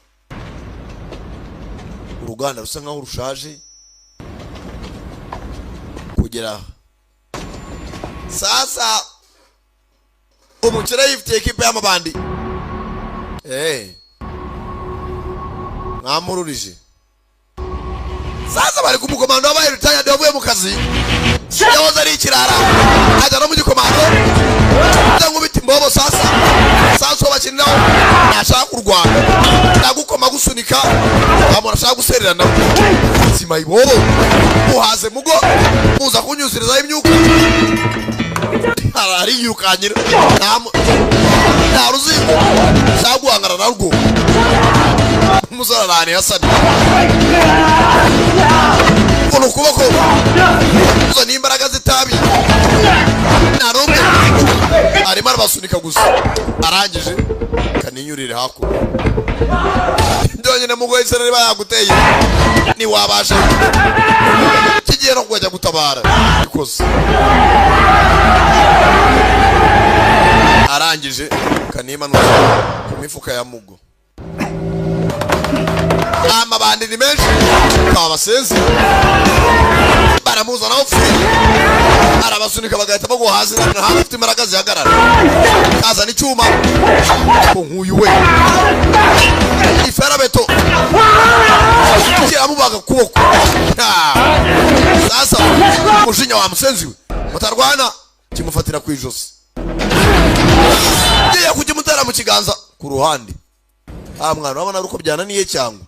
Uruganda rusa nkaho rushaje kugera aha. Sasa umukire yifitiye ekipe y'amabandi. Mwamururije. Sasa bari ku mukomando wabaye retired, wavuye mu kazi, yahoze ari ikirara, ajya no mu gikomando nkubita imbobo. Sasa uwo bakiniraho ntashaka kurwana, ndagukoma gusunika, nta muntu ashaka guserera nawe. Sima ibobo muhaze mugo muza kunyuzirizaho imyuka, ariyirukanyira. Nta ruzingo ushaka guhangana narwo. Umusore arahani hasani ukuntu ukuboko izo ni imbaraga z'itabi. Nta n'umwe, arimo arabasunika gusa. Arangije kaninyurire hakuno byonyine. Mugoye se niba yaguteye ntiwabasha kigiye no kujya gutabara ikoze. Arangije kanimanuka ku mifuka ya mugo. Amabandi ni menshi, kabasenzi baramuzana upfuye, arabasunika bagahita bagwa hasi. Nta ufite imbaraga zihagarara. Kazana icyuma ko nk'uyu we iferabeto kiramubaga ukuboko. Sasa umujinya wa musenzi we mutarwana kimufatira ku ijosi, ngiye kujya mu kiganza ku ruhande. Ah mwana, urabona ari uko byananiye cyangwa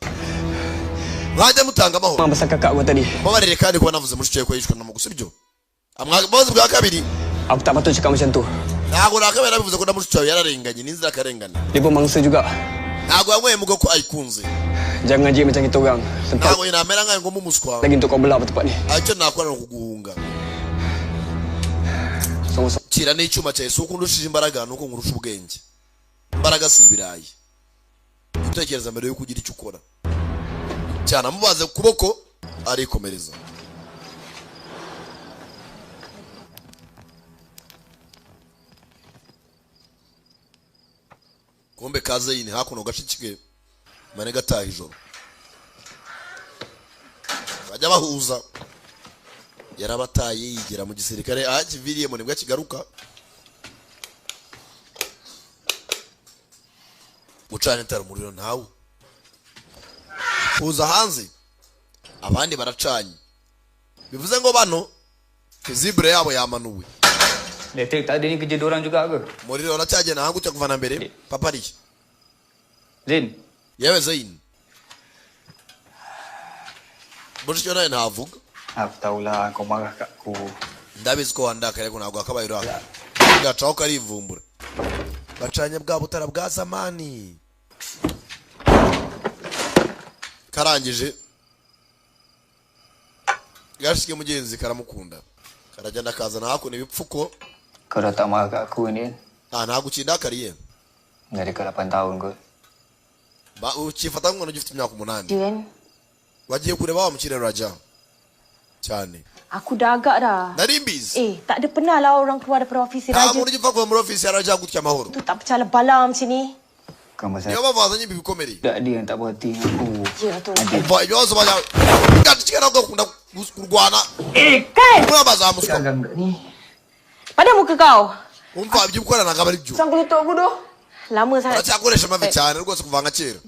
mwajya mutanga amahoro. Pasal kakak kau tadi. Mbabarire kandi kuba navuze mushiki wawe ko yishwe na mugusa ibyo mwabazi bwa kabiri. Aku tak patut cakap macam tu. Ntabwo nakabaye nabivuze ko na mushiki wawe yararenganye n'inzirakarengane. Dia pun mangsa juga. Ntabwo yanyweye mugo ko ayikunze. Jangan je macam kita orang. Tempat Ntabwo namera nkayo ngo mumuswa. lagi untuk kau belah tempat ni. Icyo nakora ni ukuguhunga. Sama-sama. Kira n'icyuma cyawe. Si uko undushije imbaraga, ni uko nkurusha ubwenge. Imbaraga si ibirayi. Utekereza mbere yuko ugira icyo ukora cyane. Amubaze ku kuboko, arikomereza. Kumbe kazeyini hakuno gashikike mane gataha ijoro bajya bahuza. Yarabataye yigira mu gisirikare, aho akiviriyemo nibwo akigaruka gucana itara. Umuriro ntawe kuza hanze, abandi baracanye, bivuze ngo bano fusible yabo yamanuwe. Elektrik tak ada ni kerja diorang juga ke? Umuriro uracyagenda hagutya kuva na mbere. Papa ariye? Zain. Yewe Zain, mushiki nawe ntavuga. Aku tahulah kau marah kat aku. Ndabizi ko wandakaye, ariko ntabwo wakabaye uraka. Gacaho karivumbura. Bacanye bwa butara bwa zamani. Karangije gashike mugenzi karamukunda, karagenda kazana hakuno ibipfuko. Kau dah tak marah kat aku ni. Ah, ntabwo ukindakariye. Dah dekat 8 tahun kot. Ba ukifata nk'umuntu ugifite imyaka 8. Dia kan? Wagiye kureba wa mukire Raja cyane. Aku dah agak dah. Nari mbizi. Eh, tak ada pernah lah orang keluar daripada ofis Nta Raja muntu ujya upfa kuva muri ofisi ya Raja gutya amahoro. tu tak pecah lebalam macam ni. Bukan pasal Niyo mpamvu bazanye ibi bikomere. tak dia yang tak puas hati dengan aku. Ya tu. Umva ibibazo bajya gacika nabwo bakunda kurwana. Eh, kan? Muri bazamuswa. Ni. Pada muka kau. Umva, ibyo ukora ntabwo ari byo. Sang lutut aku tu. Lama sangat. Aracyakoresha amavi cyane rwose kuva nka kera.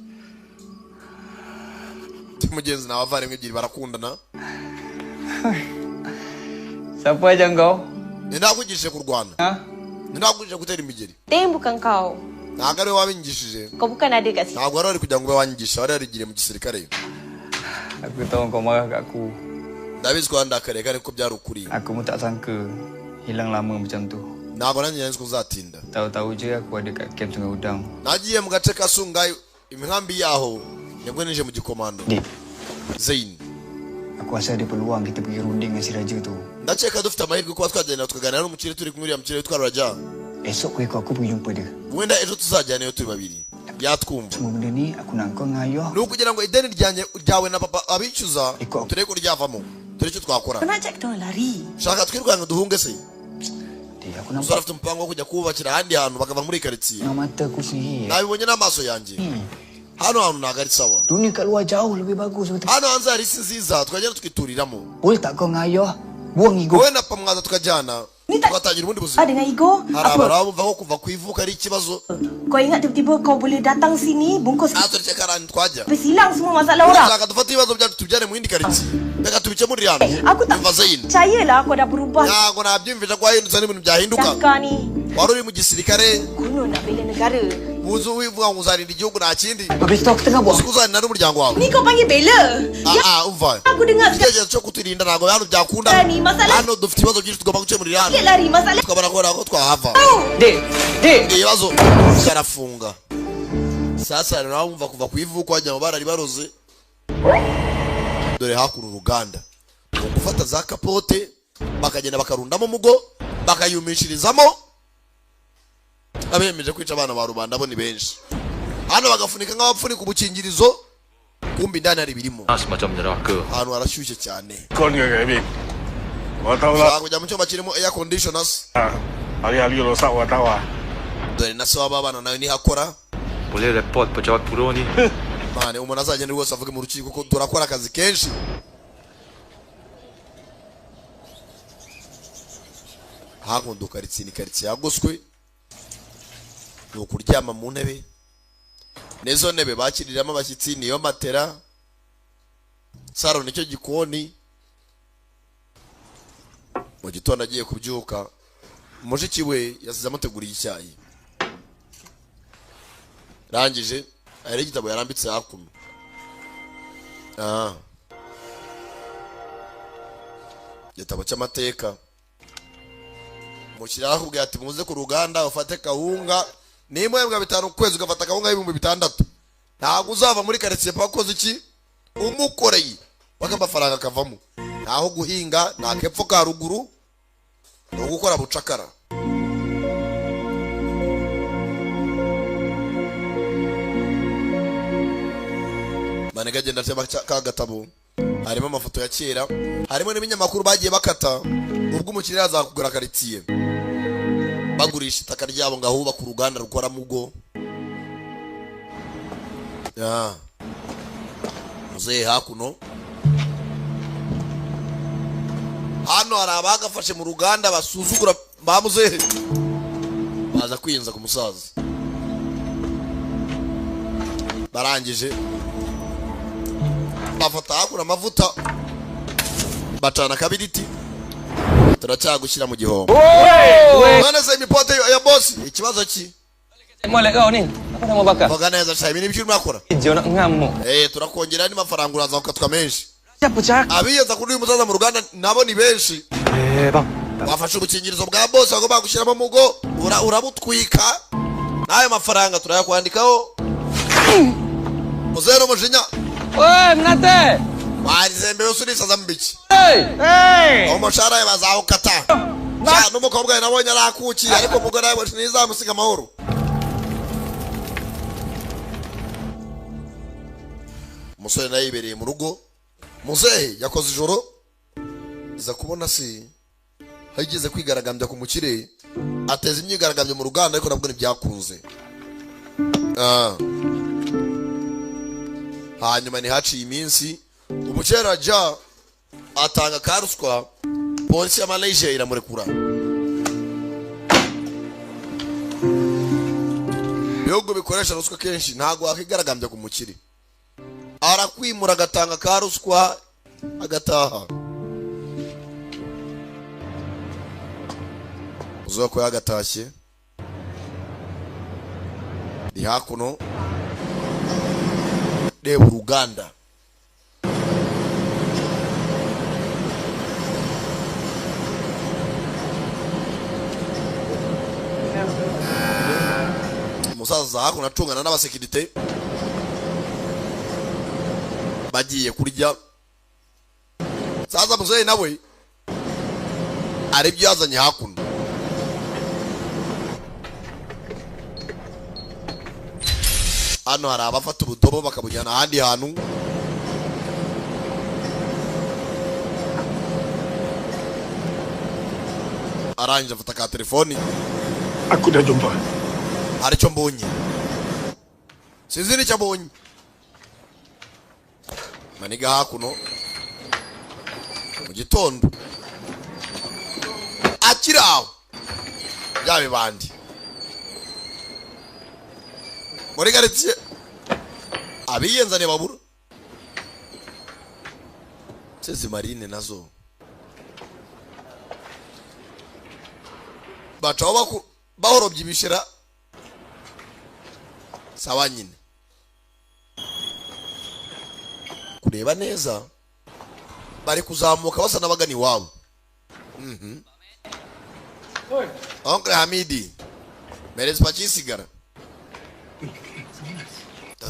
Mugenzi nawe avandimwe ebyiri barakundana. Siapa ajar kau? Ni nakwigishije kurwana? Ni nakwigishije gutera imigeri? Tem bukan kau. Ntabwo ari we wabinyigishije. Kau bukan ada kat situ. Ntabwo wari wari kugira ngo ube wanyigisha, wari warigiriye mu gisirikare. Aku tahu kau marah kat aku. Ndabizi ko wandakariye kandi ko byari ukuri. Aku pun tak sangka hilang lama macam tu. Ntabwo nanjye nari nzi ko uzatinda. Tahu-tahu je aku ada kat camp Sungai Udang. Nagiye mu gace ka Sungai, imihambi yaho, nibwo ninjiye mu gikomando. Zain. Aku rasa ada peluang kita pergi runding dengan si raja tu. Ndakeka dufite amahirwe kuba twagenda tukaganira n'umukire turi kumwe, uriya mukire witwa Raja. Esok kau ikut aku pergi jumpa dia. Wenda ejo tuzajyana iyo turi babiri. Yatwumva. Semua benda ni aku nak kau dengan ayah. Ni ukugira ngo ideni ryanjye ryawe na papa abicuza turebe ko ryavamo. Turebe icyo twakora. Kau nak ajak kita orang lari. Shaka twirwange duhunge se. Umusore afite umupango wo kujya kubakira ahandi hantu bakava muri karitsiye. Dengan mata aku sendiri. Nabibonye n'amaso yanjye. Hano hantu ntabwo ari sawa. Dunia kat luar jauh lebih bagus betul. Hano hanze hari isi nziza twagenda tukituriramo. Boleh tak kau dengan ayah buang ego? Wowe na papa mwaza tukajyana tugatangira ubundi buzima. Dengan ego? Hari Apa? abantu bumva ko kuva ku ivuko ari ikibazo. Kau ingat tiba-tiba kau boleh datang sini bungkus Tureke ahantu twajya. habis hilang semua masalah orang. Urashaka dufate ibibazo byacu tubyare mu yindi karitsiye. Reka tubikemurire hano. Aku tak Umva Zain. percayalah kau dah berubah. Ntabwo nabyumvisha ko wahindutse n'ibintu byahinduka. Cakap ni Wari uri mu gisirikare. konon nak bela negara. Uzi wivuga ngo uzarinda igihugu nta kindi. Habis tu aku tengah buat. Uzi ko uzarinda n'umuryango wawe. Ni kau panggil bela. Ah, ah, umva. Aku dengar Igitekerezo cyo kuturinda ntabwo hano byakunda. Ni masalah- Hano dufite ibibazo byinshi tugomba gukemurira hano. Sikit lari masalah. Tukabona ko ntabwo twahava. Dek, dek. Ibibazo byarafunga. Sasa nawe wumva kuva ku ivuko wagira ngo barari baroze. Dore hakuno uruganda. Ni ugufata za kapote bakagenda bakarundamo umugo bakayumishirizamo. Abemeje kwica abana ba rubanda bo ni benshi. Hano bagafunika nk'abapfunika ubukingirizo, kumbi indani hari ibirimo. Semacam neraka. Ahantu harashyushye cyane. Kau ni Kevin. Kau tahu lah. Ushobora kujya mu cyumba kirimo air conditioners. Hari-hari rosak kau tahu ah. Dore na se w'abana nawe niho akora. Boleh report pejabat buruh ni. Mane umuntu azagenda rwose avuge mu rukiko ko turakora akazi kenshi. Hakuno karitsiye ni karitsiye yagoswe. Ni ukuryama mu ntebe. N'izo ntebe bakiriramo abashyitsi niyo matera. Saro nicyo gikoni. Mu gitondo agiye kubyuka, mushiki we yasize amuteguriye icyayi. Rangije hari igitabo yarambitse hakuno. Ah. Igitabo cy'amateka. Mukiri arakubwira ati muze ku ruganda ufate kawunga nimba uhembwa 5 ku kwezi ugafata kawunga 6000. Ntabwo uzava muri karitsiye paka ukoze iki? Umukoreye paka amafaranga akavamo. Ntaho guhinga, nta kepfo ka ruguru, ni ugukora bucakara. Manega agenda atema ka gatabo harimo amafoto ya kera, harimo n'ibinyamakuru bagiye bakata ubwo umukiriya azakugura karitsiye bagurisha itaka ryabo ngo ahubake uruganda rukora mugo. Ya muzehe hakuno hano hari abagafashe mu ruganda basuzugura ba muzehe baza kwiyenza ku musaza. Barangije bafata hakuno amavuta bacana kabiriti turacyagushyira mu gihombo. None se imipote ya boss ikibazo ki? Molek kau ni. Apa nama bakar? Vuga neza cyane ibi nibyo urimo urakora. Kerja nak ngamuk. Turakongera andi mafaranga uraza ukatwa menshi. Siapa cakap? Abiyenza kuri uyu musaza mu ruganda nabo ni benshi. Bang. Wafashe ubukingirizo bwa boss bagomba gushyiramo mugo urabutwika n'ayo mafaranga turayakwandikaho. Muzero umujinya. Oi, menate. Warizembe yose urisaza mu biki? Hey! Hey! Umushahara we bazawukata. Sha n'umukobwa we nabonye arakukiye ariko umugore we ntizamusiga amahoro. Umusore nawe yibereye mu rugo. Muzehe yakoze ijoro iza kubona se hageze kwigaragambya ku mukire ateza imyigaragambyo mu ruganda ariko nabwo ntibyakunze. Hanyuma ntihaciye iminsi umukera ja atanga karuswa polisi ya Malaysia iramurekura. Ibihugu bikoresha ruswa kenshi ntabwo wakwigaragambya ku mukire. Arakwimura agatanga karuswa agataha. Uzuba ko yagatashye ndi hakuno, reba uruganda. Umusaza hakuno acungana n'abasekirite bagiye kurya. Saza muzehe nawe aribyo yazanye hakuno. Hano hari abafata ubudobo bakabujyana ahandi hantu. Arangije afata ka telefoni. Aku dah jumpa. Hari icyo mbonye, sinzi n'icyo mbonye. Maniga hakuno mu gitondo akiri aho bya bibandi muri karitsiye abiyenzane babura sezi marine nazo bacaho bahorobye ibishira sawa nyine kureba neza bari kuzamuka basa n'abagani wabo. Uncle Hamidi mereza pakisigara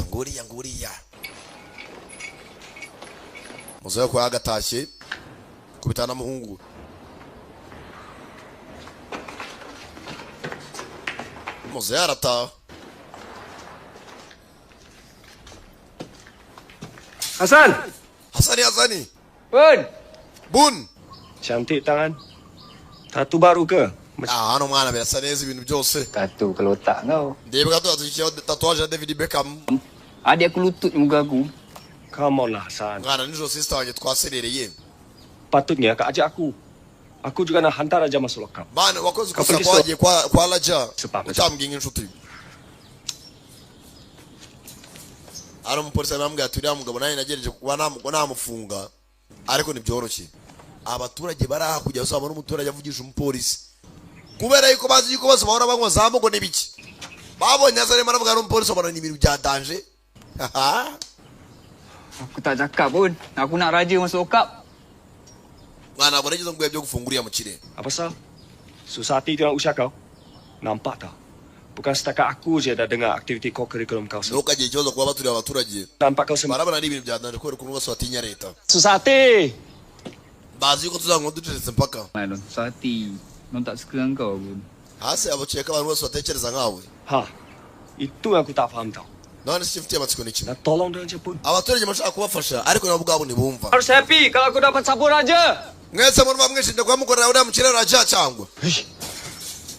nguriya nguriya muzehe ko yagatashye kubitana muhungu. Muzehe arataha. Hasan. Hasani, Hasani. Bun. Bun. Cantik tangan. Tattoo baru ke? Ah, hano mwana birasa neza ibintu byose. Tattoo kalau tak kau. Ndebwa tuzikiyo tatuage ya David Beckham. Adik aku lutut muka aku. Come on lah Hasan. Mwana nijoro sister wanjye twaserereye. Patutnya kau ajak aku. Aku juga nak hantar aja masuk lokap. Bana wakoze ikosa kwagiye kwa Raja. Utambwiye nk'inshuti. Ari umupolisi arambwira ati uriya mugabo nanjye nagerageje kuba namufunga ariko ntibyoroshye. Abaturage bari aha kujya usaba n'umuturage avugisha umupolisi kubera yuko bazi yuko bose bahora banywa za mugo n'ibiki. Babonye azarimo aravuga n'umupolisi babona ni ibintu bya danger. Aku tak cakap pun. Aku nak Raja masuk lokap. Mwana ntabwo nageze ngo byo gufunga uriya mukire. Apa sal? Susah hati tengok usia kau. Nampak tak? Bukan setakat aku je dah dengar aktiviti ko-kurikulum kau. Ntukagira ikibazo kuba baturiye abaturage. Nampak kau semua. Barabona ari ibintu bya danger kubera ukuntu bose batinya leta. Susah hati. Bazi yuko tuzanywa ducecetse mpaka. Susah hati. Non tak suka dengan kau pun. Hasi abakeka abantu bose batekereza nkawe. Ha. Itu yang aku tak faham tau. None se mfitiye amatsiko ni kimwe. Nak tolong dia je pun. Abaturage bashaka kubafasha ariko nabo ubwabo ntibumva. Harus happy kalau aku dapat sapu Raja. Mwese murumva mwishimye kuba mukorera uriya mukire Raja cyangwa?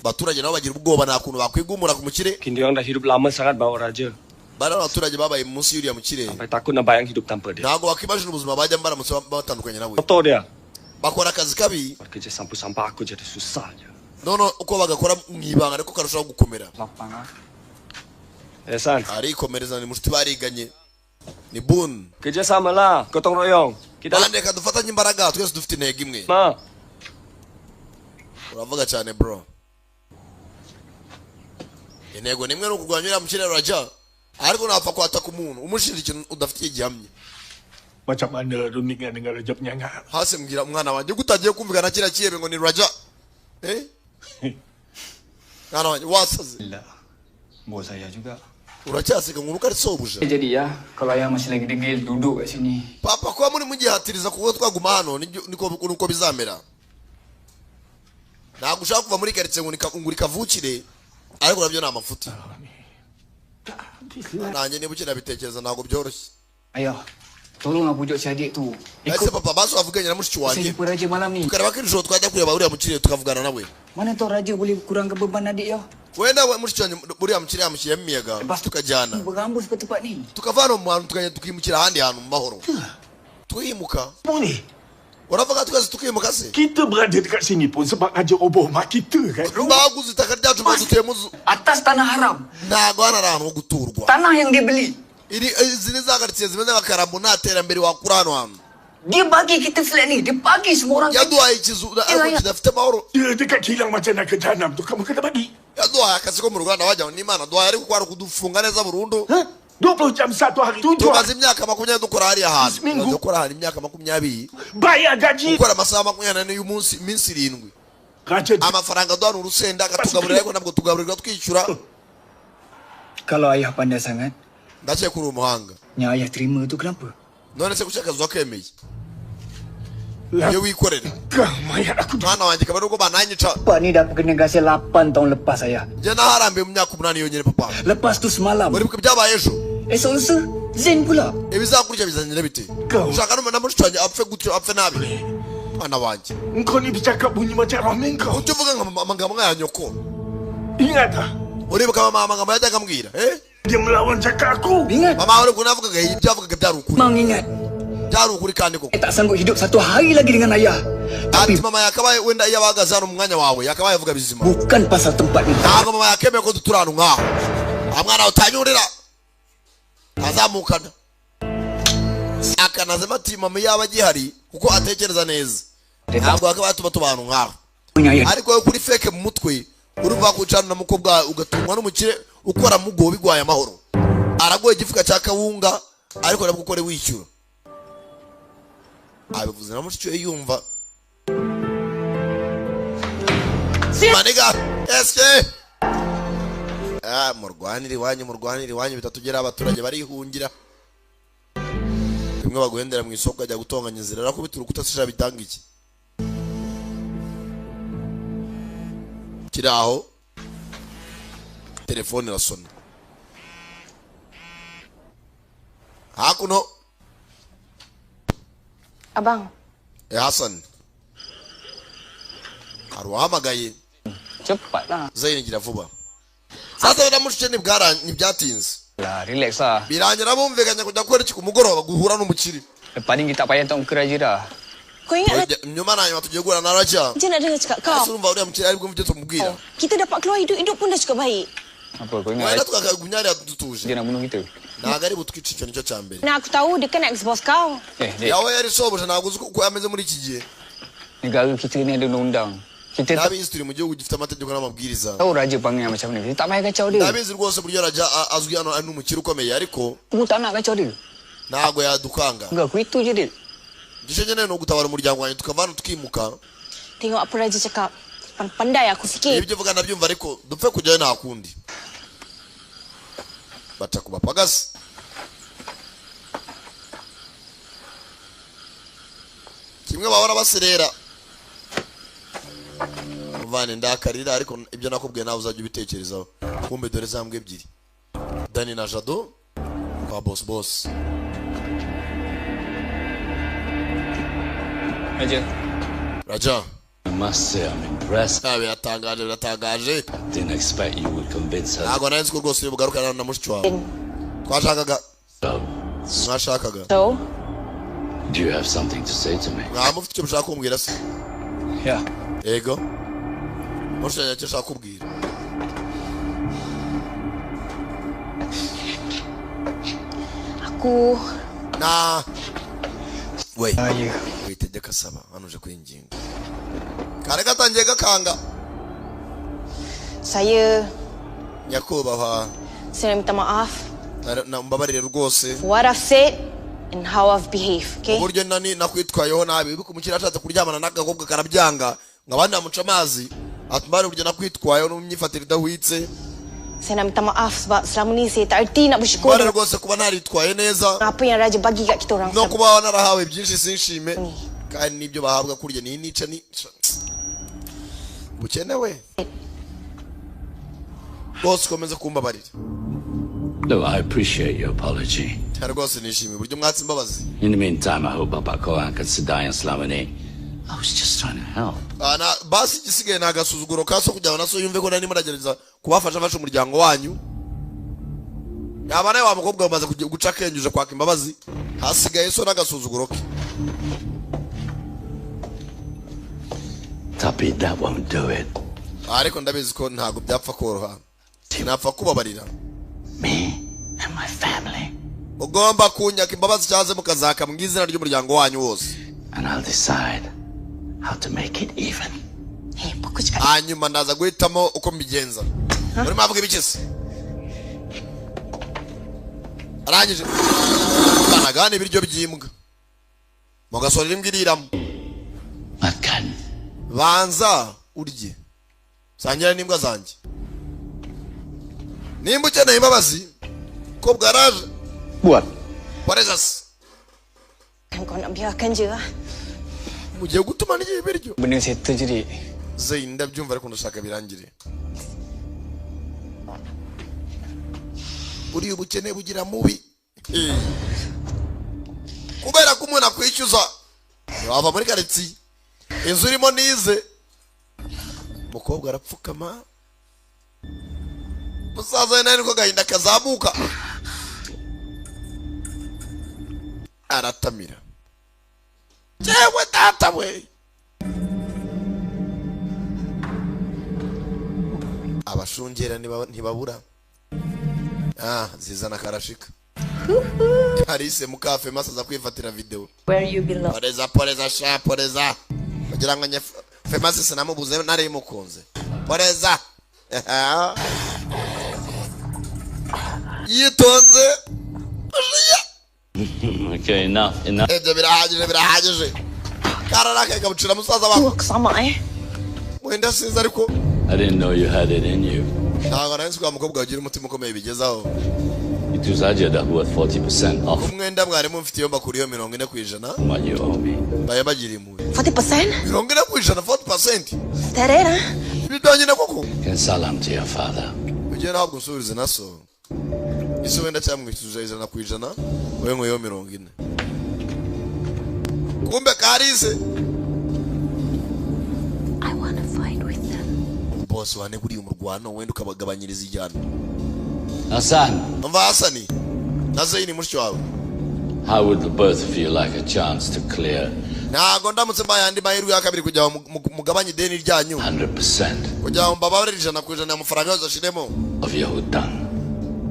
Abaturage nabo bagira ubwoba nta kuntu bakwigumura ku mukire. Mungkin dia orang dah hidup lama sangat bawa Raja. Bari abaturage babaye munsi y'uriya mukire. Sampai takut nak bayang hidup tanpa dia. Ntabwo wakwimagine ubuzima bajyamo baramutse batandukanye nawe. Kotor dia. Bakora akazi kabi. Kerja sampah-sampah aku jadi susah je. None uko bagakora mu ibanga ariko karushaho gukomera. Ehsan. Arikomereza ni mushuti bariganye. Ni Bun. Kerja sama lah, gotong royong. Kita reka dufatanye imbaraga twese dufite intego imwe. Ma. Uravuga cyane bro. Intego nimwe ni ukurwanya uriya mukire Raja. Ariko napfa kwataka umuntu umushinja ikintu udafitiye gihamya. Macam mana rundingan dengan Raja penyangak? Hasi mbwira mwana wanjye ko utagiye kumvikana kiriya kiyebe ngo ni Raja. Eh? Mwana wanjye wasaze. Bos saya juga. Uracyaseka ngo ari sobuja. Jadi ya, kalau ayah masih lagi degil duduk kat sini. Papa kuba muri mugihatiriza kuko twaguma hano niko bizamera. Ntabwo ushaka kuva muri quartier ngo urikavukire ariko nabyo ni amafuti. Nanjye niba ukinabitekereza ntabwo byoroshye. Ayah, tolonglah pujuk si adik tu. Ese papa baso avuganye na mushiki wanjye. Saya jumpa Raja malam ni. Tukareba ko ijoro twajya kureba uriya mukire tukavugana nawe. Mana tahu Raja boleh kurangkan beban adik ya. Wenda mushiki wanjye uriya mukire yamushyiriyemo imiyaga tukajyana. Berambus ke tempat ni. Tukava hano mu hantu tukajya tukimukira ahandi hantu mu mahoro. Twimuka. Boleh. Uravuga twese tukimuka se? Kita berada dekat sini pun sebab Raja roboh mak kita kan. Baguze itaka ryacu maze dutuyemo. Atas tanah haram. Ntabwo hano ari ahantu ho guturwa. Tanah yang dia beli. Izi ni za karitsiye zimeze nka Karambo nta terambere wakura hano hantu. Dia bagi kita flat ni. Dia bagi semua orang. Yaduhaye ikizu ariko kidafite amahoro. Dia dekat kilang macam nak ke jahanam tu kamu kena bagi. Yaduhaye akazi ko mu ruganda wagira ngo ni Imana duhaye, ariko kwari ukudufunga neza burundu. 20 jam satu hari tujuh. Tumaze imyaka 20 dukora hariya hantu. Minggu. Dukora ahantu imyaka 20. Bayar gaji. Gukora amasaha 24 y'umunsi, iminsi 7. Raja Amafaranga duhana urusenda akatugaburira, ariko ntabwo tugaburirwa twishyura. Kalau ayah pandai sangat, Ndakeka uri umuhanga. yang ayah terima tu kenapa? None se kuki akazi wakemeye iyo wikorera? mayat aku. Mwana wanjye, kabari ubwo bananyica. Pak ni dah kena gasing 8 tahun lepas ayah. Njye naharambiye mu myaka 8 yonyine papa. Lepas tu semalam. Uribuka ibyabaye ejo? Esok lusa, Zain pula. Ibizakurya bizanira bite? Ushaka n'umuntu na mushiki wanjye apfe gutyo, apfe nabi? Mwana wanjye, Engkau ni bercakap bunyi macam ramen kau. Ujya uvuga nka amagambo nk'aya nyoko. Ingat tak? Uribuka mama amagambo yajyaga ambwira, eh? Dia melawan cakap aku. Ingat. Mama, uri ukuntu yavugaga, ibyo yavugaga byari ukuri. Mang ingat. Byari ukuri kandi koko. Saya tak sanggup hidup satu hari lagi dengan ayah. Ati mama yakabaye wenda iyo abahagaze hano mu mwanya wawe yakabaye avuga bizima. Bukan pasal tempat ni. Ntabwo mama yakemeye ko dutura ahantu nk'aho. Aha mwana utanyurira azamukana akanazemo ati mama yaba agihari kuko atekereza neza ntabwo yakabaye tuba tuba ahantu nk'aho. Ariko wowe kuri feke mu mutwe urumva kwicarana na mukobwa ugatungwa n'umukire ukora mugo bigwaye amahoro, aragoye igifuka cya kawunga ariko nabwo ukore wishyura. Abivuze na mushiki we yumva maniga eske murwanire iwanyu, murwanire iwanyu bitatugera. Abaturage barihungira bimwe baguhendera mu isoko ajya gutonganya inzira arakubita urukuta sisha bitanga iki kiri aho. Telefone irasona hakuno. Abang. Hassan hari uwahamagaye. Cepatlah. Zaini gira vuba sasa biramushike ntibyatinze. Lah, relax lah. Birangira bumvikanye kujya gukora iki ku mugoroba, guhura n'umukire. Lepas ni kita tak payah tengok muka Raja dah. Kau ingat Nyuma na nyuma tugiye guhura na Raja. Raja nak dengar cakap kau. Ese urumva uriya mukire aribwo mubyo tumubwira? Kita dapat keluar hidup-hidup pun dah cukup baik. Apa kau ingat Wenda tukakagumya hariya dutuje. Dia nak bunuh kita. Ntabwo ari butwice, icyo nicyo cya mbere. Nak aku tahu dia kan ex-boss kau. Eh, Dek. Yawe yari shobuja, ntabwo uzi uko ameze muri iki gihe. Negara kita ni ada undang-undang. Kita tak Ndabizi turi mu gihugu gifite amategeko n'amabwiriza. tahu Raja panggil macam mana. Kita tak payah kacau dia. Ndabizi rwose uburyo Raja azwi hano ari n'umukire ukomeye, ariko Aku tak nak kacau dia. ntabwo yadukanga. Enggak, aku itu je dia. Igice nkeneye ni ugutabara umuryango wanjye tukava hano tukimuka. Tengok apa Raja cakap. Pandai aku fikir. Ibyo uvuga ndabyumva, ariko dupfe kujyayo nta kundi. Baca ku bapagasi. Kimwe bahora baserera muvane ndakarira, ariko ibyo nakubwiye nawe uzajya ubitekerezaho. Kumbe dore za mbwa ebyiri, Dani na Jado kwa boss boss. Raja. Raja. I must say I'm impressed. Biratangaje, biratangaje. Didn't expect you would convince her. Ntabwo nari nzi ko rwose uri bugarukane na mushiki wawe twashakaga mwashakaga. So, Do you have something to say to me? Mwaba mufite icyo mushaka kumbwira se? Yeah. Yego, mushiki wanjye icyo ashaka kubwira. Aku Na we witegeka asaba hano uje kwinginga kare gatangiye gakanga. Saya Nyakubahwa, saya nak minta maaf mbabarire rwose for what I've said and how I've behaved, okay? uburyo nani nakwitwayeho nabi. Wibuke umukiriya ashatse kuryamana n'agakobwa karabyanga ngo abandi bamuca amazi, atuma uburyo nakwitwayeho n'imyifatire idahwitse. Saya nak minta maaf sebab selama ni saya tak erti nak bersyukur Mbabarire rwose kuba naritwaye neza apa yang Raja bagi kat kita orang. no kuba narahawe byinshi sinshime, kandi n'ibyo bahabwa kurya ni nica ni bukenewe rwose. Ukomeze kumbabarira. No, I appreciate your apology. Cyane rwose nishimiye uburyo mwatse imbabazi. In the meantime, I hope Bapak Kohan can sedai selama ni. I was just trying to help. Basi igisigaye ni agasuzuguro ka so kugira ngo na so yumve ko nari muragerageza kubafasha afasha umuryango wanyu. Yaba nawe wa mukobwa wamaze guca akenge uje kwaka imbabazi, hasigaye so n'agasuzuguro ke. Tapi, that won't do it. Ariko ndabizi ko ntabwo byapfa koroha, sinapfa kubabarira. Me and my family. Mugomba kunyaka imbabazi cyangwa se mukazaka mu izina ry'umuryango wanyu wose. And I'll decide how to make it even. Eh, pokok cakap. Hanyuma ndaza guhitamo uko mbigenza. Urimo avuga ibiki se? Arangije banagana ibiryo by'imbwa, mugasorera imbwa iriramo. Makan. Banza urye, sangira n'imbwa zanjye nimba ukeneye imbabazi ko bwaraje. Buat. Poreza se. Kan kau nak biarkan je lah. Mugiye gutuma ndya ibiryo. Benda settle je, dik. Zeyi, ndabyumva, ariko ndashaka birangire. Buriya ubukene bugira mubi. Kubera ko umuntu akwishyuza wava muri karitsiye, inzu urimo nize. Umukobwa arapfukama, musaza we nawe niko gahinda kazamuka, aratamira: "Jewe data we!" Abashungera ntibabura. Zizana karashika Alice mukafe masaza kwifatira video. Where you belong. Poreza, poreza sha, poreza, kugira ngo nye Femasi sinamubuze, nari mukunze. Poreza, yitonze. Okay, enough, enough. Ibyo birahagije, birahagije. Kararakaye kabucira musaza wako. Sama eh. Wenda sinzi, ariko I didn't know you had it in you. ntabwo nari nzi ko wa mukobwa ugira umutima ukomeye bigezaho. Itu saja dah buat 40% off Umwenda mwarimu mfite iyo mbakuriyeho 40% what you owe me. Baye bagira impuhwe. 40%? 40%, 40%. Terera. Ibidonyine koko. Can salam to your father. Ugiye ntabwo unsubirize na so ese wenda cyamwishyuza 100%, wowe nkweyeho 40. Kumbe karise. I wanna fight with them. Bose waneguriye umurwano, wenda ukabagabanyiriza igihano. Hassan, Umva Hasani na Zeyini mushiki wawe. how would the both of you like a chance to clear Ntabwo ndamutse mbaye andi mahirwe ya kabiri kugira ngo mugabanye ideni ryanyu, 100% kugira ngo mbabarire 100% amafaranga yose ashiremo, of your hutang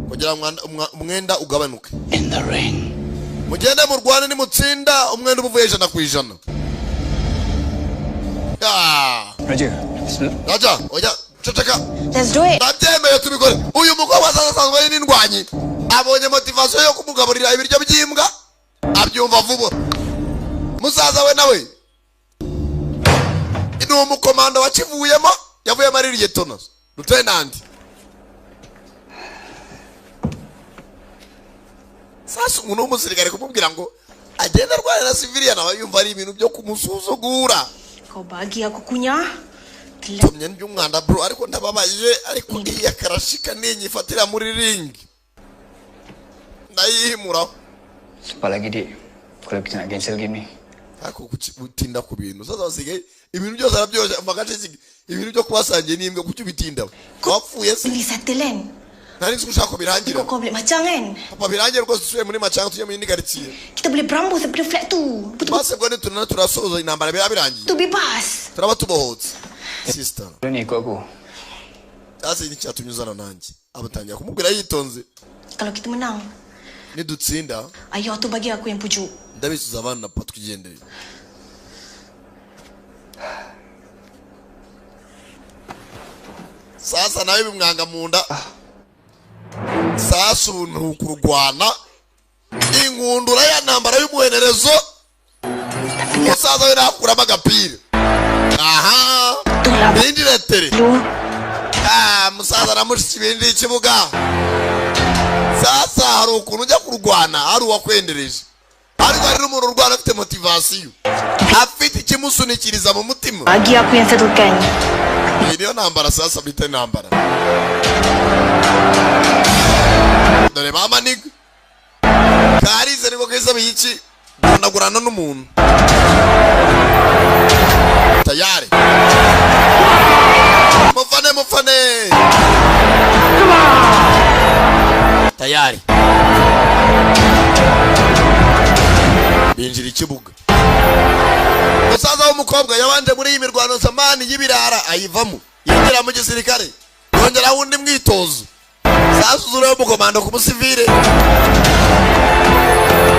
kugira ngo umwenda ugabanuke? in the ring? Mugende murwane, nimutsinda umwenda uba uvuye 100%. Ah! Raja, bismillah. Raja, oya, ceceka. Let's do it. Ndabyemeye, tubikore. Uyu mukobwa asanzwe asanzwe ari n'indwanyi, abonye motivation yo kumugaburira ibiryo by'imbwa, abyumva vuba. Musaza we nawe ni umukomando wakivuyemo, yavuyemo ari lieutenant, lieutenant. Sasa umuntu w'umusirikare kumubwira ngo agende arwana na civilian, aba yumva ari ibintu byo kumusuzugura. Kau bagi aku kunyah. Tumye ndya bro, ariko ndababaye, ariko iya karashika ninyifatira muri ring ndayihimuraho. Cepat lagi, dik. Kalau kita nak cancel game ni. Ariko kuki utinda ku bintu? Sasa basigaye ibintu byose arabyoshya amagace, ibintu byo kubasangiye n'imbwa, kuki ubitindaho? Wapfuye se? Boleh settle kan? Nari nzi ko ushaka ko birangira. Kau kau balik macam kan? Papa, birangira rwose, dusubiye muri macanga, tujye mu yindi karitsiye. Kita boleh berambus daripada flat tu. Base bwo nitunana turasoza intambara, biba birangiye. Tu bebas. Turaba tubohotse, sister. Kau ni ikut aku. Hasi n'icyatumye uzana nanjye, abatangira kumubwira yitonze. Kalau kita menang, Nidutsinda, ayah tu bagi aku yang pujuk. Ndabisuza abana na papa, twigendere. Sasa nawe bimwanga mu nda. Sasa ubu ni ukurwana inkundura ya ntambara y'umuhenerezo. Umusaza we nakuramo agapira, aha binjire tere. Ah, musaza na mushiki binjira ikibuga. Sasa hari ukuntu ujya kurwana hari uwakwendereje, ariko hari n'umuntu urwana afite motivation, afite ikimusunikiriza mu mutima. Bagi aku yang settlekan. Iyi niyo ntambara sasa bita intambara. Dore mama niga karize niko kisabiye iki guhanagurana n'umuntu tayari. Mufane, mufane, tayari. Binjira ikibuga. Musaza w'umukobwa yabanje muri iyi mirwano zamani y'ibirara, ayivamo yinjira mu gisirikare, yongeraho undi mwitozo. Sasuzura umukomando ku musivile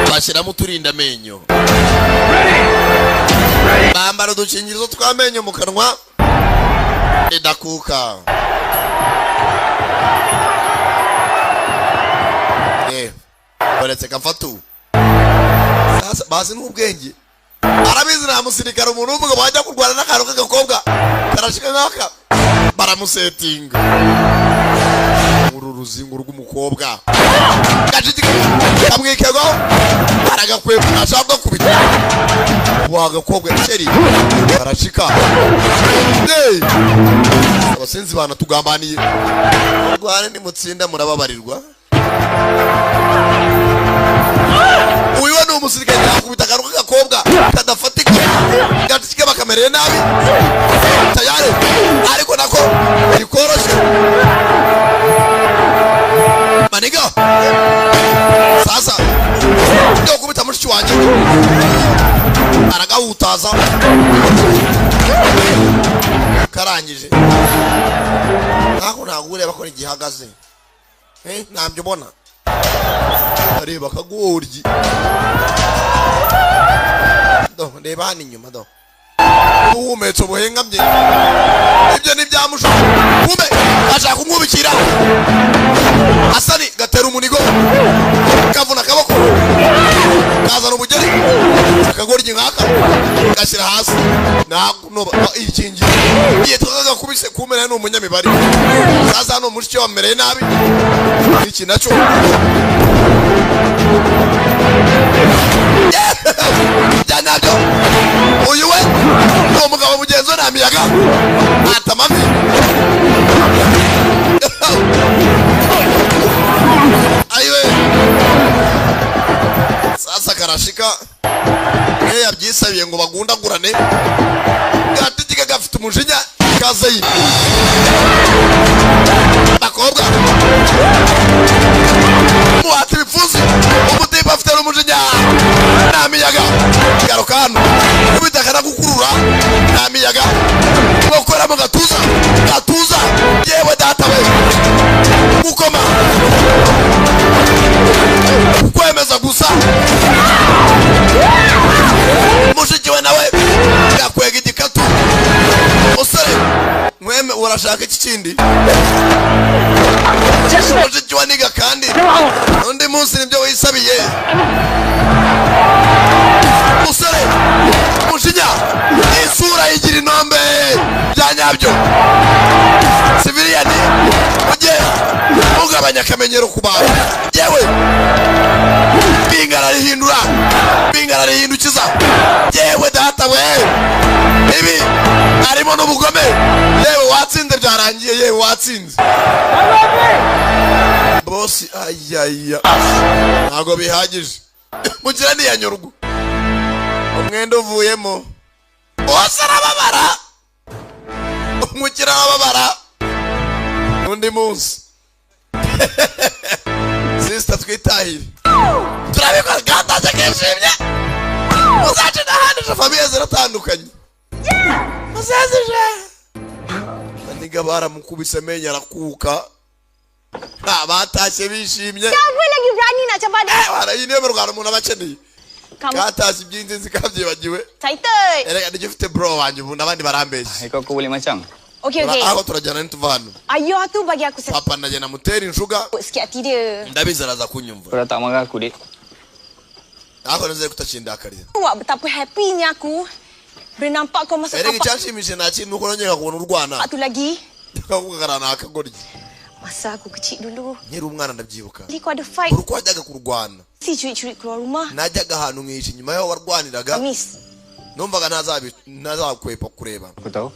bashyiramo uturinda amenyo, bambara udukingirizo tw'amenyo mu kanwa ridakuka. Baretse kamfatu. Sasa bazi n'ubwenge, arabizi nta musirikare umuntu w'umugabo wajya kurwana n'akantu k'agakobwa karashika nk'aka, baramusetinga uru ruzingo rw'umukobwa kamwikego aragakwepfura ashaka gukubita wa gakobwa sheri karashika. Abasinzi banatugambaniye, murwane nimutsinda murababarirwa. Uyu ni umusirikare yakubita akantu k'agakobwa kadafatika gacike bakamereye nabi tayari, ariko nako ntikoroshe maniga. Sasa ndio kubita mushiki wanjye aragahutaza karangije. Ntabwo ntabwo ureba ko gihagaze, ntabyo ubona, areba akagoryi. Do reba hano inyuma, do ubuhumetso buhengamye, ibyo ni byamushuka. Kumbe ashaka kumwubikira Hasani, gatera umunigo kavuna akaboko, kazana umugeri akagoryi nkaka gashyira hasi ikingi yitwa gakubise. Kumera ni umunyamibare. Sasa hano mushiki wamereye nabi iki nacyo nabyo. Uyu we ni umugabo mugenzi we nta miyaga atamavi. Ayiwe sasa karashika niyo yabyisabiye ngo bagundagurane, gatigika gafite umujinya kazeyi. Bakobwa muhata ibipfunsi, umutipe afite n'umujinya nta miyaga. Garuka hano kubita akanagukurura nta miyaga, gukoramo gatuza gatuza. Yewe data we, gukoma kwemeza gusa. Mushiki we nawe yakwega igikatu. Musore mweme urashaka iki kindi? Mushiki wa niga kandi undi munsi nibyo wisabiye. Musore mushinya isura yigira inombe bya nyabyo. Civilian ujye ugabanya akamenyero ku bantu. Yewe bingara rihindura, bingara rihindukiza. Yewe data we, ibi harimo n'ubugome. Yewe watsinze byarangiye, yewe watsinze bosi. Ayaya ntabwo bihagije, mukira ntiyanyurwa, umwenda uvuyemo bose arababara, umukira arababara. Undi munsi sister twitahire, turabikora gataje kishimye. Muzace n'ahandi famiye ziratandukanye, muzazije maniga baramukubise amenyo arakuka. Batashye bishimye. Iyi niyo mirwano umuntu aba akeneye. Katashye iby'inzinzi kabyibagiwe. Erega nijye ufite bro wanjye ubu n'abandi barambeshye. Okay, okay. Aho turajyana nituva hano. Ayah tu bagi aku Papa ndagenda mutera inshuga. Sikit hati dia. Ndabizi araza kunyumva. Kau tak marah aku, Dik. Aho nizeye kutakindakarira. Wak betapa happynya aku bila nampak kau masuk Erega kapak icyanshimishije nta kintu nuko nongeye kubona urwana. tu lagi. Kakugarana akagoryi. Masa aku kecil dulu. Nkiri umwana ndabyibuka. Kali kau ada fight. Uko wajyaga kurwana. Si curi-curi keluar rumah. Najyaga ahantu mwihishe inyuma yaho warwaniraga. Miss. Numvaga ntazakwepa kureba. Aku tahu.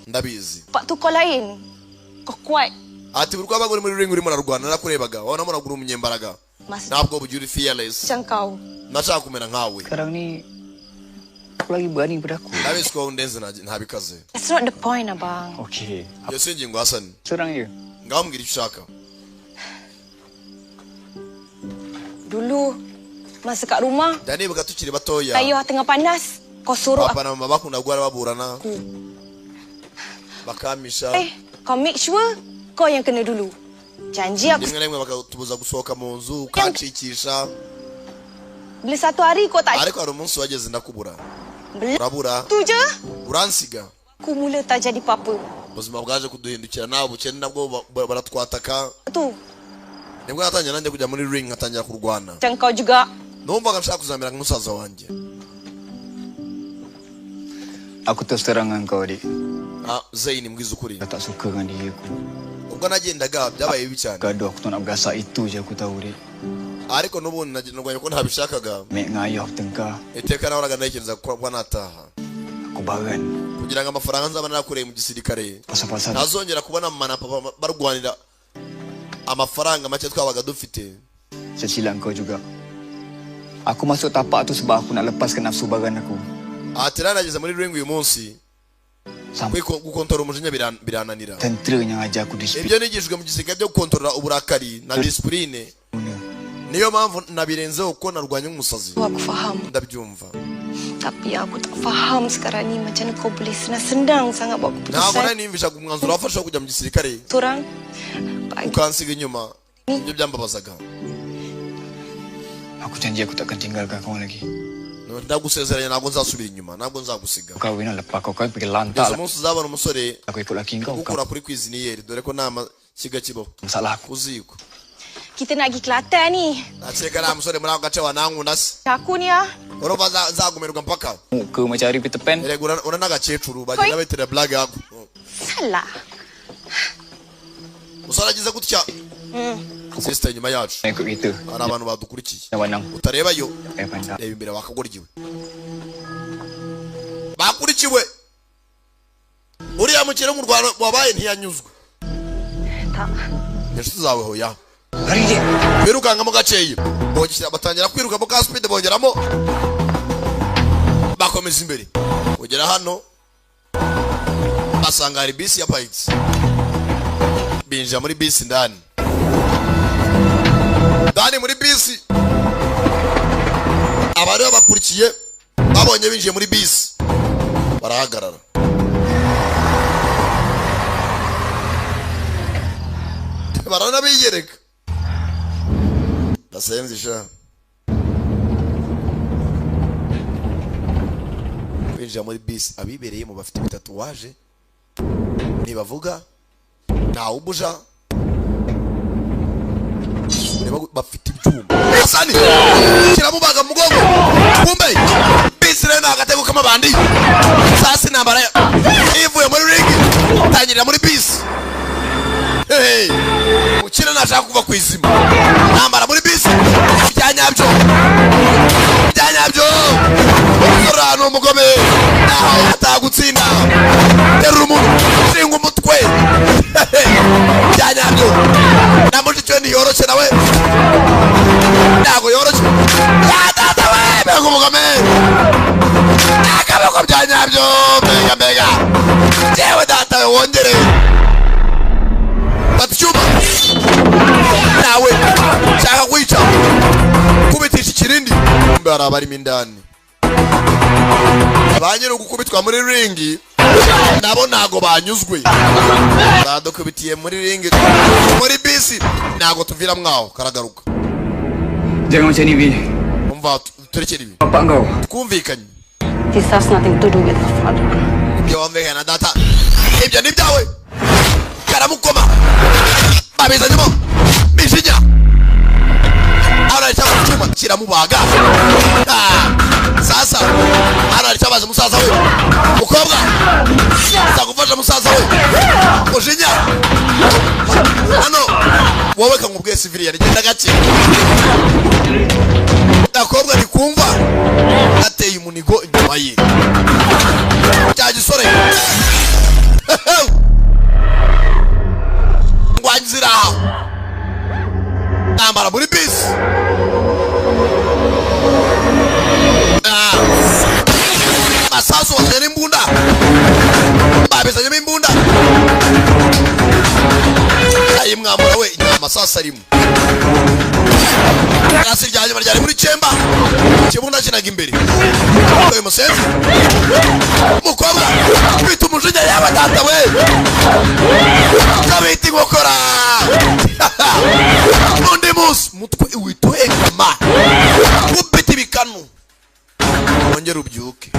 Ndabizi. Pak tu kau lain. Kau kuat. Ati buri kwabaga uri muri ring urimo urarwana narakurebaga. Wabona muragura umunyembaraga. Ntabwo bugira uri fearless. Macam kau. Nashaka kumera nkawe. Sekarang ni aku lagi berani pada aku. Ndabizi ko undenze ntabikaze. That's not the point, abang. Okey. Iyo si ingingo Hasani. Serang je. Ngaho mbwira icyo ushaka. Dulu masa kat rumah, Ndanibuka tukiri batoya. Ayah tengah panas, kau suruh Papa na mama bakunda guhora baburana. aku. Bakamisha. Kau make sure kau yang kena dulu. Janji aku Rimwe na rimwe bakatubuza gusohoka mu nzu, ukancikisha. Bila satu hari kau tak Ariko hari umunsi wageze ndakubura. Bela Urabura. tu je. Uransiga. Aku mula tak jadi apa-apa. Ubuzima bwaje kuduhindukira, nawe ubukene nabwo baratwataka. Tu. Nibwo natangiye nanjye kujya muri ring, nkatangira kurwana. Macam kau juga. Numvaga nshaka kuzamera nka musaza wanjye. Aku terus terang dengan kau, adik. Ah, Zaini, mbwiza ukuri. Dah tak suka dengan diri aku. Ubwo nagendaga byabaye bibi cyane. Gaduh aku tak nak bergasak, itu je aku tahu, dik. Ariko n'ubundi narwanye ko ntabishakaga. Mek dengan ayah aku tengkar. Iteka nahoraga ntekereza kuba nataha Aku baran. kugira ngo amafaranga nzaba narakoreye mu gisirikare Pasal-pasal ntazongera kubona mama na papa barwanira amafaranga make twabaga dufite. Saya kau juga. Aku masuk tapak tu sebab aku nak lepaskan nafsu baran aku. Ati rero nageze muri ring uyu munsi, gukontorora umujinya birananira. Tentera yang ajar aku disiplin. Ibyo nigishijwe mu gisirikare byo gukontorora uburakari na disipurine, niyo mpamvu nabirenzeho kuko narwanya umusazi. Aku faham. Ndabyumva. Tapi aku tak faham sekarang ni macam mana kau boleh senang-senang sangat buat Ntabwo keputusan. nari niyumvishaga umwanzuro wafashe wo kujya mu gisirikare Seorang ukansiga inyuma, ibyo byambabazaga. Aku janji aku takkan tinggalkan kau lagi. Ndagusezeranya ntabwo nzasubira inyuma, ntabwo nzagusiga. Kau kahwin lah, lepas kau kahwin pergi lantak Kugeza lah. umunsi uzabona umusore Aku ikut laki kau. Kau ugukura kuri cuisinière, dore ko nta mashyiga kibaho masalah aku. ku ziko. Kita nak pergi Kelantan ni. Nakeka nta musore muri ako gace wanankunda se? Aku ni ah. Urumva nzagumirwa mpaka. Muka macam hari Peter Pan. Erega ura n'agakecuru bagenda bitera blague yako. Salah. Umusore agize gutya. Sister, inyuma yacu Ikut kita. hari abantu badukurikiye. Wanang. Utarebayo. Eh, pandang. Reba imbere, wakagoryiwe, bakurikiwe. Uriya mukino mu Rwanda wabaye ntiyanyuzwe. Tak. Inshuti zawe hoya birukankamo gakeya, bongera batangira kwiruka mu ka speed, bongeramo, bakomeza imbere kugera hano basanga hari bisi yaparitse. Binjira muri bisi ndani ndani muri bisi. Abari babakurikiye babonye binjiye muri bisi barahagarara, baranabiyereka basenze sha. Kwinjira muri bisi, abibereyemo bafite ibitatuwaje, ntibavuga, ntawubuja. Reba, bafite ibyuma. Hasani kiramubaga mu mugongo. Kumbe bisi rero ni agatego k'amabandi. Sasa intambara ivuye muri ringi tangirira muri bisi. Hey, ukina ntashaka kuva ku izima. Ntambara muri bisi bya nyabyo, bya nyabyo. Umusore ni umugome, naho atagutsinda. Terura umuntu, shinga umutwe bya nyabyo. Na mushiki we ntiyoroshye, nawe ntabwo yoroshye. Ya data we, mbega umugome! Akaboko bya nyabyo, mbega mbega! Yewe data we, wongere fata icyuma nawe nshaka kwica, kubitisha ikirindi. Kumbe hari abarimo indani, ba nyiri ugukubitwa muri ringi nabo ntago banyuzwe. Badukubitiye muri ringi, muri bisi ntago tuvira mwaho karagaruka. Jangan macam ni, Bil. Umva, turekere ibi. Bapak kau. Twumvikanye. This has nothing to do with my father. Ibyo wumvikanye na data, ibyo ni ibyawe. Karamukoma, babizanyemo mijinya. Hano hari icyaba cyuma kiramubaga. Ah, sasa hano hari icyabaza musaza we. Mukobwa, nzagufasha musaza we. Mujinya hano, wowe kankubwiye civilian, genda gake. Gakobwa ntikumva, ateye umunigo inyuma ye cya gisore. Ngwanzira ntambara muri bisi. Ah. Masasu bazanye n'imbunda, babizanyemo imbunda. Ayimwambura we, nta masasu arimo. Hasi rya nyuma ryari muri chamber, ikibunda kinaga imbere. Uyu musenzi mukobwa bita umujinya, yaba data we, kabita inkokora. Undi munsi mutwe witwegama kubita ibikanu. Wongere ubyuke.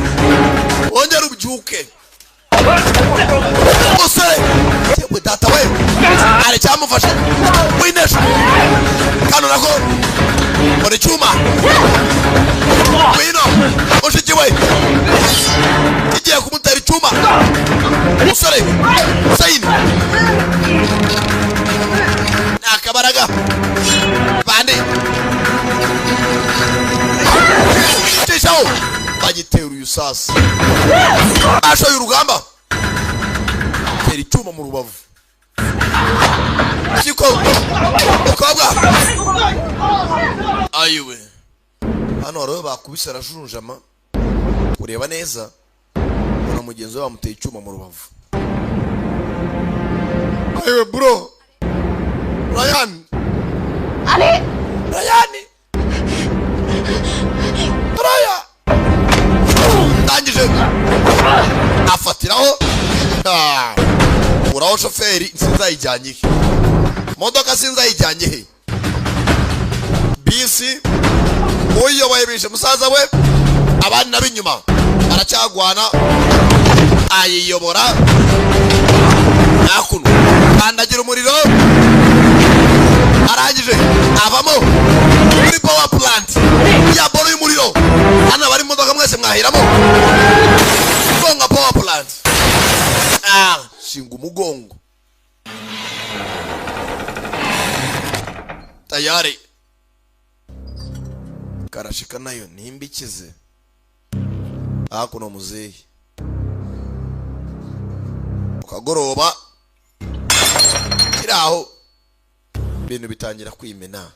Wongere ubyuke. Musore, yewe data we. Ari cyamufashe. Winesha. Kano nako. Kora icyuma. Wino. Mushiki we. Kigiye kumutera icyuma. Musore. Hussein. Nakabaraga. Bande. Cishaho. Bagitera uyu sasa. Bashoye urugamba. Tera icyuma mu rubavu. Kiko. Mukobwa. Ayiwe. Hano hariho bakubise arajunjama. Kureba neza. Ubona mugenzi we bamuteye icyuma mu rubavu. Ayiwe bro. Ryan. Ali. Ryan. Ryan. Tangije. Afatiraho. Uraho shoferi sinzayijyanye he. Modoka sinzayijyanye he. Bisi uyoboye bishe musaza we, abandi nabinyuma aracyagwana ayiyobora nakuno kandagira umuriro arangije avamo muri power plant ya boro y'umuriro. Hano bari modoka mwese mwahiramo gonga power plant. Shinga umugongo tayari. Karashika nayo nimbikize. Hakuno muzehe ukagoroba kiraho ibintu bitangira kwimena.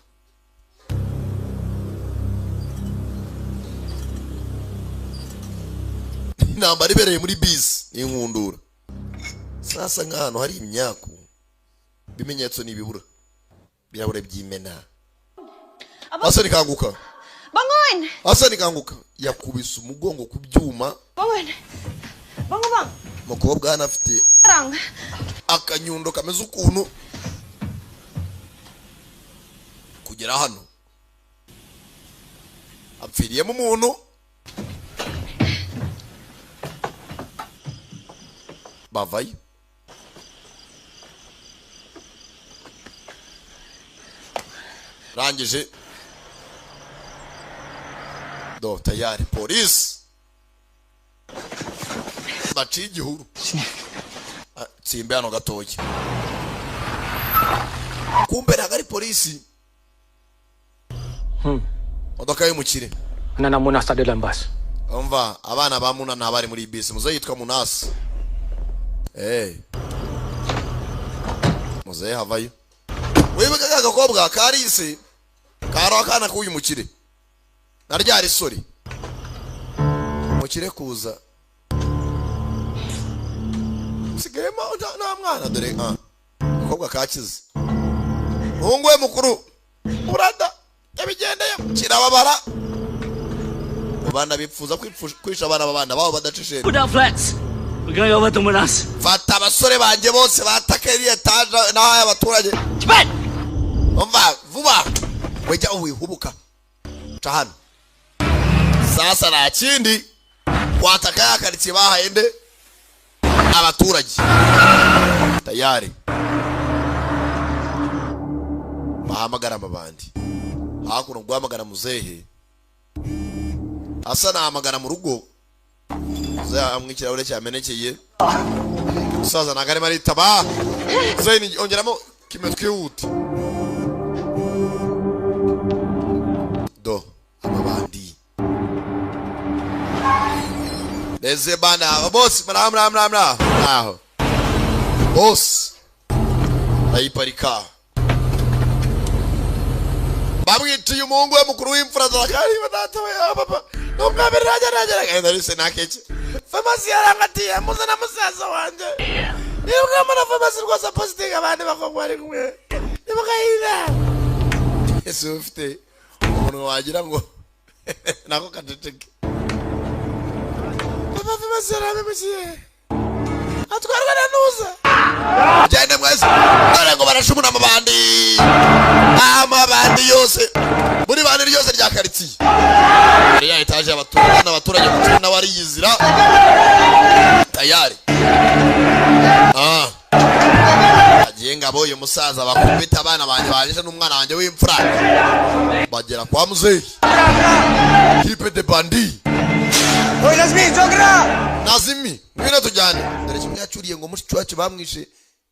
Intambara ibereye muri bisi n'inkundura. Sasa nk'ahantu hari imyaku bimenyetso nibibura birabure byimena. Hasani kanguka. Bangun. Hasani kanguka. Yakubise umugongo ku byuma. Bangun. Bangun bang. Mukobwa hano afite akanyundo kameze ukuntu kugera hano apfiriyemo umuntu. Bavayo. Rangije do tayari polisi baciye igihuru. Tsimbe hano gatoya. Kumbe ntabwo ari polisi. Modoka y'umukire. Anak Munas tak ada dalam bas. Umva abana ba Muna ntabari muri bisi. Muzehe yitwa Munas. Muzehe havayo. Wibuka ka gakobwa karise karo akana k'uyu mukire. Naryari sori. Mukire kuza. Sigayemo nta mwana dore gakobwa kakize. Umuhungu we mukuru urada yabigendeye kirababara. Abana bipfuza kwisha abana babana babo badacishije. Put down flats. We're going over to Munas. Fata abasore banje bose bataka iri etaje n'aho abaturage. Cepat. Umva vuba. Wejya wihubuka. Ca hano. Sasa nta kindi wataka yakaritsiye bahaye nde abaturage. Tayari. Bahamagara amabandi. Hakuno guhamagara muzehe. Asa nahamagara mu rugo. Muzehe amwe ikirahure cyamenekeye. Musaza ntabwo arimo aritaba. Muzehe ongeramo kimwe twihute. Do amabandi. Deze bana bose mra mra mra mra. Aho. Bose. Ayiparika. Bamwitiye umuhungu we mukuru w'imfura zakari data we papa. Numwabiri raja raja raja ndari nakeke. Famasi yarangatiye muzana musaza wanje. Niba mwana famasi rwose positive abandi bakobwa bari kumwe. Nimukayira. Yesu ufite umuntu wagira ngo nako kaceceke. Papa famasi yarabimukiye. Atwarwa na nuza. Gende mwese, dore ngo barashumuna amabandi, amabandi yose muri bandi ryose rya karitsiye. Yari ya etaje y'abaturage n'abaturage, kuko nawe ariyizira tayari. Ah, agiye ngabo uyu musaza bakubita abana banjye, baje n'umwana wanjye w'imfura, bagera kwa muzehe kipe de bandi. Oi, Nazmi, jogra! Nazimi, ngwino tujyane. Dore kimwe yacyuriye ngo mushiki wacu bamwishe,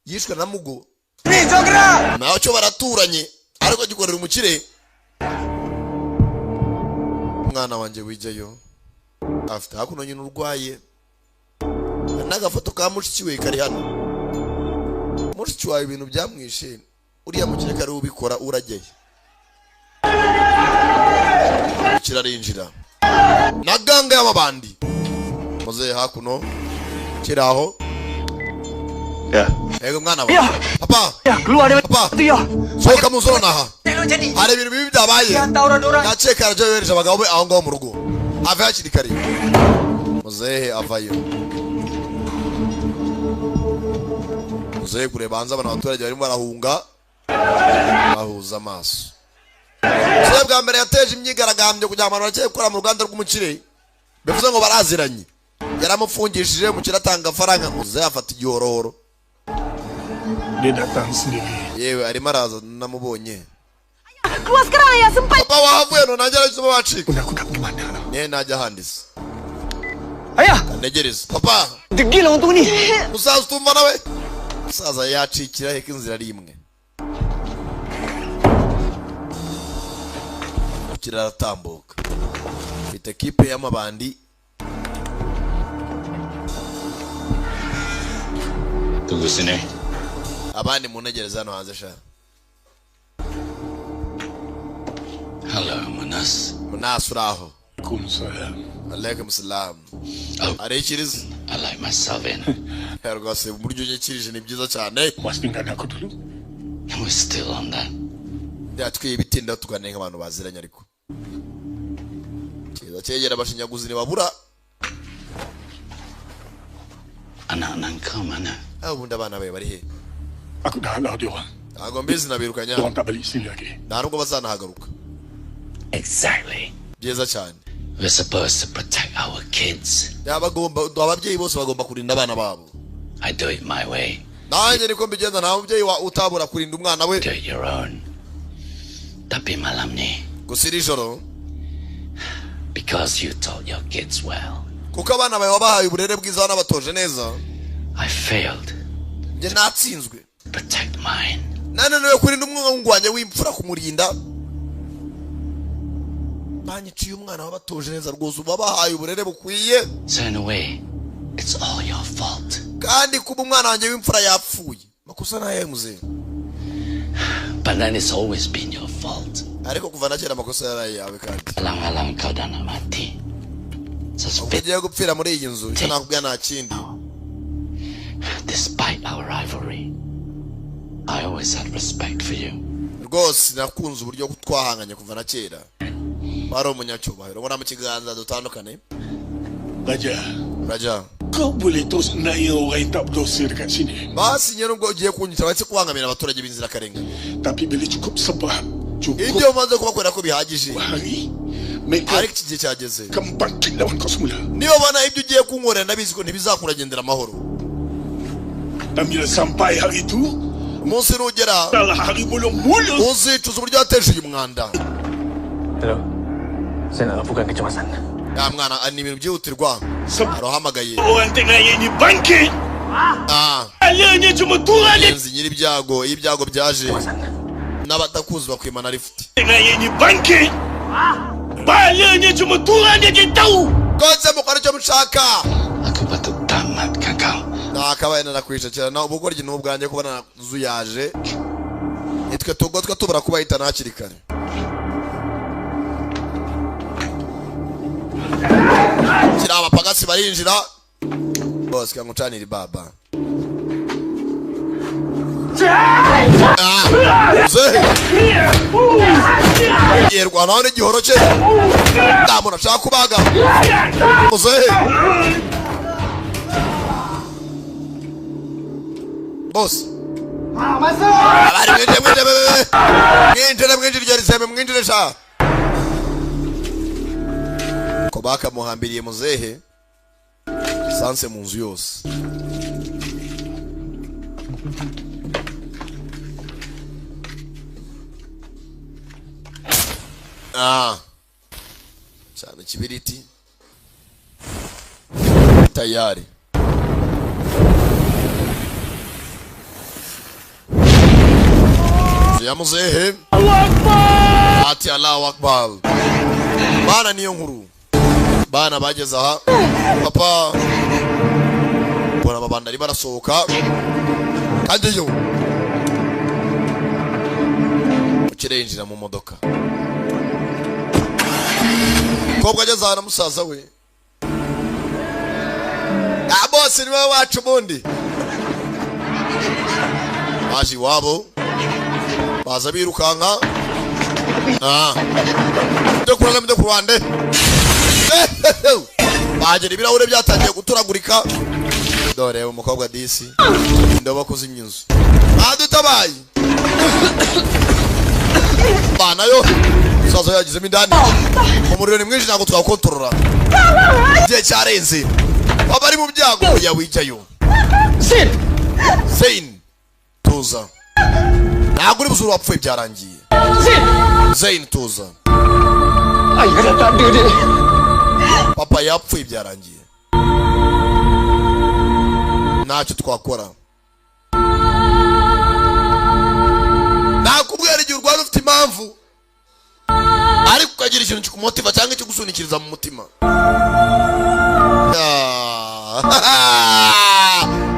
yishwe na mugo. Nazmi, jogra! Nawe cyo baraturanye, ariko gikorera umukire. Umwana wanjye wijyayo afite hakuno nyine urwaye, hari n'agafoto ka mushiki we kari hano. Mushiki wawe ibintu byamwishe, uriya mukire kari ubikora, urajyayo. Umukire arinjira na ganga y'amabandi. Muzehe hakuno kiri aho. Ya. Yego mwana wa papa. Ya, keluar dari Papa. tu ya. Sohoka mu nzu nonaha. Tengok jadi. Hari ibintu bibi byabaye. Hantar orang-orang. Ndakeka arajya yohereje abagabo be aho ngaho mu rugo, ave hakiri kare. Muzehe avayo. Muzehe kureba hanze, abana abaturage barimo barahunga, bahuza amaso. Muzehe bwa mbere yateje imyigaragambyo kugira ngo abantu bakeye gukora mu ruganda rw'umukire, bivuze ngo baraziranye. Yaramufungishije, umukire atanga amafaranga, muzehe afata igihorohoro. Dia datang sendiri. Yewe, arimo araza, namubonye. Keluar sekarang ayah, sempat. Papa, wahavuye none nanjye arahise bacika. Aku tak pergi mana lah. Niyo najya ahandi se? Ayah! Ntegereze papa. Degil orang tu ni. Musaza utumva nawe, musaza yacikira heka, inzira ari imwe. Umukire aratambuka, mfite kipe y'amabandi. Tunggu sini. Abandi muntegereze hano hanze sha. Hello, Manas. Munasi, uraho? Waalaikumsalam. Alaikum salam. Arikiriza. I like myself in. Rwose uburyo unyikirije ni byiza cyane. Mas pinggan aku dulu. We're still on that. Byatwiye ibitinda, tuganire nk'abantu baziranye, ariko kiza cyegera abashinyaguzi ntibabura. Anak-anak kau mana? Aho ubundi abana bawe bari he? Aku dah halau dia orang. Ntabwo mbizi, nabirukanye. Dia orang tak balik sini lagi. Nta nubwo bazanahagaruka. Exactly. Byiza cyane. We're supposed to protect our kids. Bagomba, ababyeyi bose bagomba kurinda abana babo. I do it my way. Nanjye niko mbigenza, nta mubyeyi utabura kurinda umwana we. Do it your own. Tapi malam ni, Gusa iri joro, because you taught your kids well, kuko abana bawe wabahaye uburere bwiza, wanabatoje neza, I failed njye natsinzwe to protect mine. Nananiwe kurinda umwana wanjye w'imfura, kumurinda. Banyiciye umwana wabatoje neza rwose, wabahaye uburere bukwiye. So in a way, it's all your fault. Kandi kuba umwana wanjye w'imfura yapfuye, makosa ni ayawe muzehe. But then it's always been your fault. Ariko kuva na kera amakosa yari ayawe kandi. Alang-alang kau dah nak mati. Ubwo ugiye gupfira muri iyi nzu, icyo nakubwira nta kindi. Despite our rivalry, I always had respect for you. Rwose nakunze uburyo twahanganye kuva na kera, wari umunyacyubahiro. Ubona mu kiganza dutandukane. Raja, Raja, kau boleh terus naya orang yang tak berdosa dekat sini. Basi nyine ubwo ugiye kunyica, baretse kubangamira abaturage b'inzirakarengane. Tapi bila cukup sebab, cukup Ibyo umaze kubakorera ko bihagije, hari, mereka ariko iki gihe cyageze akan bangkit lawan kau semula. Niba ubona ibyo ugiye kunkorera, ndabizi ko ntibizakuragendera amahoro. Dan bila sampai hari itu, Umunsi nugera, adalah hari mula-mula uzicuza uburyo wateje uyu mwanda. Hello. Saya nak laporkan kecemasan. Ya mwana, ni ibintu byihutirwa, arahamagaye. orang tengah ini bangkit. Ah. Alanya cuma Tuhan yang Inzi nyiri ibyago, iyo ibyago byaje n'abatakuzi bakwimana lifuti. tengah ini bangkit. Balanya cuma Tuhan yang tahu. Rwose mukora icyo mushaka. Aku patut tamatkan kau. Nakabaye nanakwicakira na ubugoryi ni ubwanjye kuba nzuyaje, nitwe tugotwa tubura kubahitana hakiri kare. Kiri abapagasi barinjira bose kangucanira ibaba. Ah, muzehe yerwanaho n'igihoro cye, nta muntu ashaka kubaga muzehe. Bose abari mwinjire, mwinjire, mwinjire, mwinjire, iryo risembe, mwinjire sha. Ko bakamuhambiriye muzehe, sanse mu nzu yose. Ah, cyane kibiriti tayari. Inzu ya muzehe ati Allahu Akbar. Bana niyo nkuru, bana bageze aha papa mbona amabanda arimo arasohoka kandi yo mukire yinjira mu modoka. Umukobwa ageze aha na musaza we, ah bose ni wowe wacu ubundi. Baje iwabo baza birukanka, ah byo kurana byo kurwande, bagera ibirahure byatangiye guturagurika. Dore umukobwa disi indobo kuzimya inzu, badutabaye bana yo musaza yagizemo indani. Umuriro ni mwinshi ntabwo twawukontorora, igihe cyarenze, baba ari mu byago. Ya wijyayo Zain, tuza, ntabwo uri buzuru wapfuye byarangiye. Zain tuza, Ayah dah tak ada dek. Papa yapfuye byarangiye, ntacyo twakora. Nakubwira igihe urwara ufite impamvu, ariko ukagira ikintu kikumotiva cyangwa kigusunikiriza mu mutima.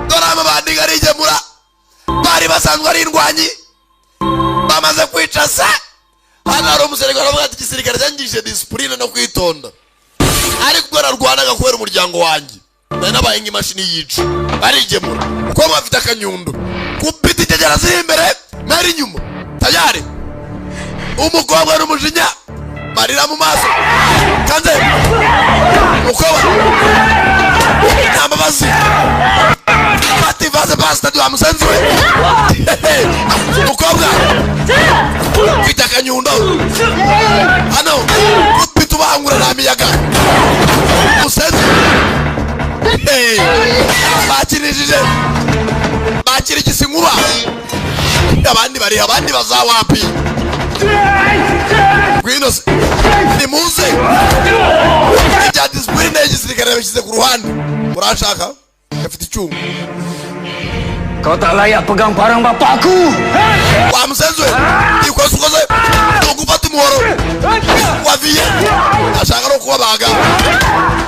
Dore amabandi arigemura, bari basanzwe ari indwanyi bamaze kwica se. Hano hari umusirikare aravuga ati igisirikare cyangije disipurine no kwitonda, ariko ubwo narwanaga kubera umuryango wanjye nari nabaye nk'imashini yica. Arigemura kuko bafite akanyundo kupita itegera ziri imbere nari inyuma tayari. Umukobwa n'umujinya marira mu maso kanze umukobwa nta mbabazi fata ivaze pasita duha musenzi we. Umukobwa ufite akanyundo hano kupita ubangura nta miyaga musenzi bakinishije bakirigisa inkuba. Abandi bari abandi bazawapi ngwino se nimuze. Ibya disipurine y'igisirikare yabishyize ku ruhande. Murashaka afite icyuma. Kau tak layak pegang parang bapa aku. Wa musenzi we, ikoze ukoze ugufata umuhoro waviye ashaka no kubabaga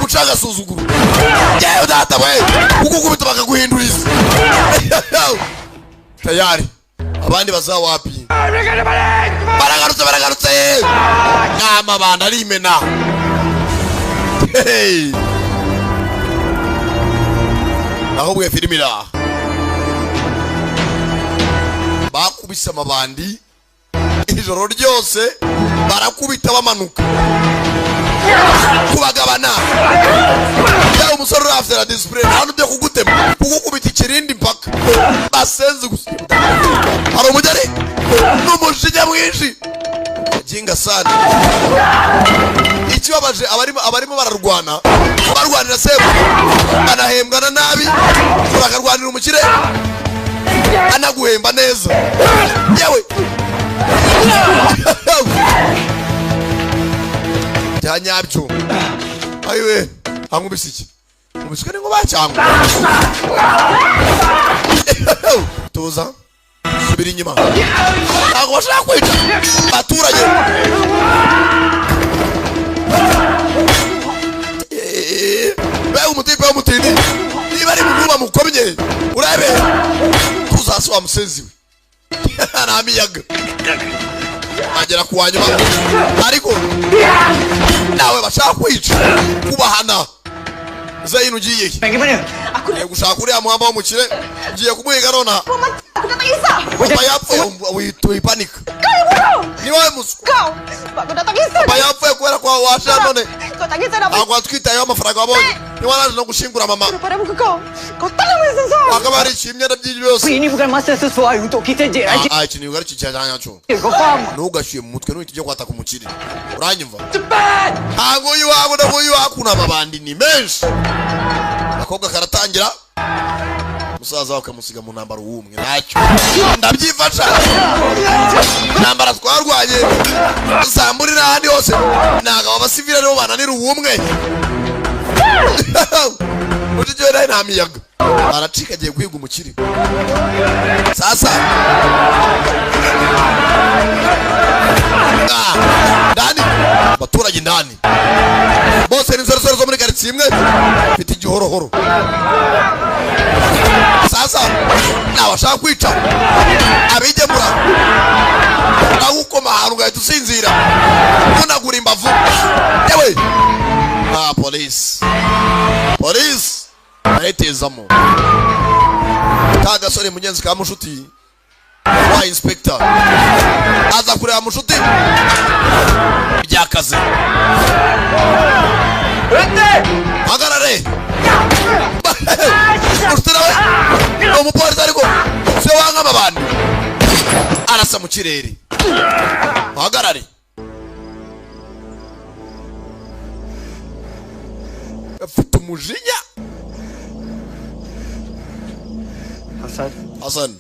guca agasuzuguro. Yewe data we, kugukubita bakaguhinduriza tayari. Abandi bazawapi baragarutse, baragarutse n'amabanda arimena. Naho bwe filimi iraha bakubise amabandi ijoro ryose, barakubita bamanuka kubagabana. Ya umusore urafite na disipurine nta n'ibyo kugutema kugukubita ikirindi mpaka basenze gusa. Hari umugeri n'umujinya mwinshi jinga sana. Ikibabaje abarimo bararwana barwanira sebu banahembwana nabi, bakarwanira umukire anaguhemba neza. Yewe bya nyabyo ayiwe ankubise iki nkubiswe n'inkuba cyangwa tuza subira inyuma ntabwo bashaka kwica abaturage. Mbega umutipe w'umutindi niba ari mu bamukomye urebe tuzasi wa musenzi we nta miyaga agera ku wanyuma, ariko nawe bashaka kwica kubahana. Zainu, ugiye he? Pergi mana? Ngiye gushaka uriya muhamba w'umukire, ngiye kumuhiga nonaha. Kau mati, aku dah tak kisah. Papa yapfuye, wipanika. Kau yang bodoh. Ni wowe muswa. Kau. Sebab kau dah tak kisah. Papa yapfuye kubera ko waje none. Kau tak kisah dah. Ntabwo watwitayeho amafaranga wabonye, niba waraje no gushingura mama. Daripada muka kau. Kau tak nak sesuai. Akaba yarishyuye imyenda by'ibyo byose. Ini bukan masa sesuai untuk kita je. Ah, ah, ikintu ari cyo cyanyacyo. Kau faham? Ntugashyuye mu mutwe, nuhita ujya kwataka umukire, uranyumva? Ntabwo uyu wawe, ntabwo uyu wawe, amabandi ni menshi. Akobwa karatangira, musaza wawe akamusiga mu ntambaro w'umwe. Ntacyo, ndabyifasha. Intambara twarwanye zamburira ahandi hose, ntabwo aba basivili aribo bananira uwumwe. Mushiki we nawe nta miyaga, aracika, agiye guhiga umukire. Sasa ndani abaturage ndani bose ni inzoresore zo muri karitsiye imwe, mfite igihorohoro. Sasa nabashaka kwica abigemura, nawukoma ahantu ugahita usinzira, unagura imbavu yewe. Ah, polisi, polisi nayitezamo ka gasore mugenzi ka mushuti wa inspector, aza kureba mushuti byakaze. Hagarare! Mushuti nawe ni umupolisi, ariko se wanga amabandi, arasa mu kirere. Hagarare! Afite umujinya. Hasan, Hasan,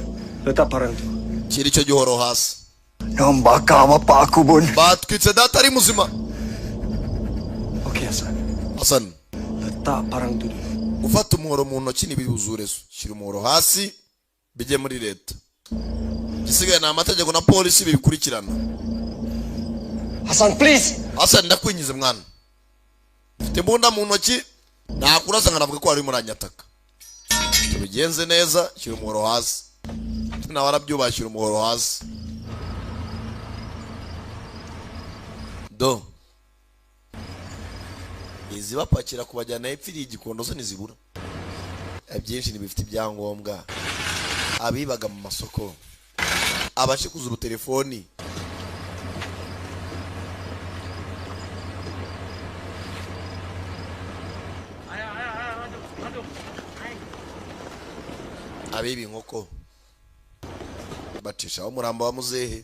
letak parang tu. Shyira icyo gihoro hasi. Nak bakar bapak aku pun. Batwitse data ari muzima. Okey Hasan, Hasan, letak parang tu dulu. Gufata umuhoro mu ntoki ntibibuzure. Shyira umuhoro hasi bijye muri leta, igisigaye ni amategeko na polisi bibikurikirana. Hasan, please. Hasan, ndakwingize mwana, mfite imbunda mu ntoki, nakurasa nkanavuga ko wari muranyataka. Tubigenze neza, shyira umuhoro hasi. Nawe arabyubaha, shyira umuhoro hasi. Do izibapakira kubajyana hepfo iriya Igikondo zo ntizibura. Ibyinshi ntibifite ibyangombwa, abibaga mu masoko, abashikuza ubutelefoni. Abiba inkoko, bacishaho umurambo wa muzehe.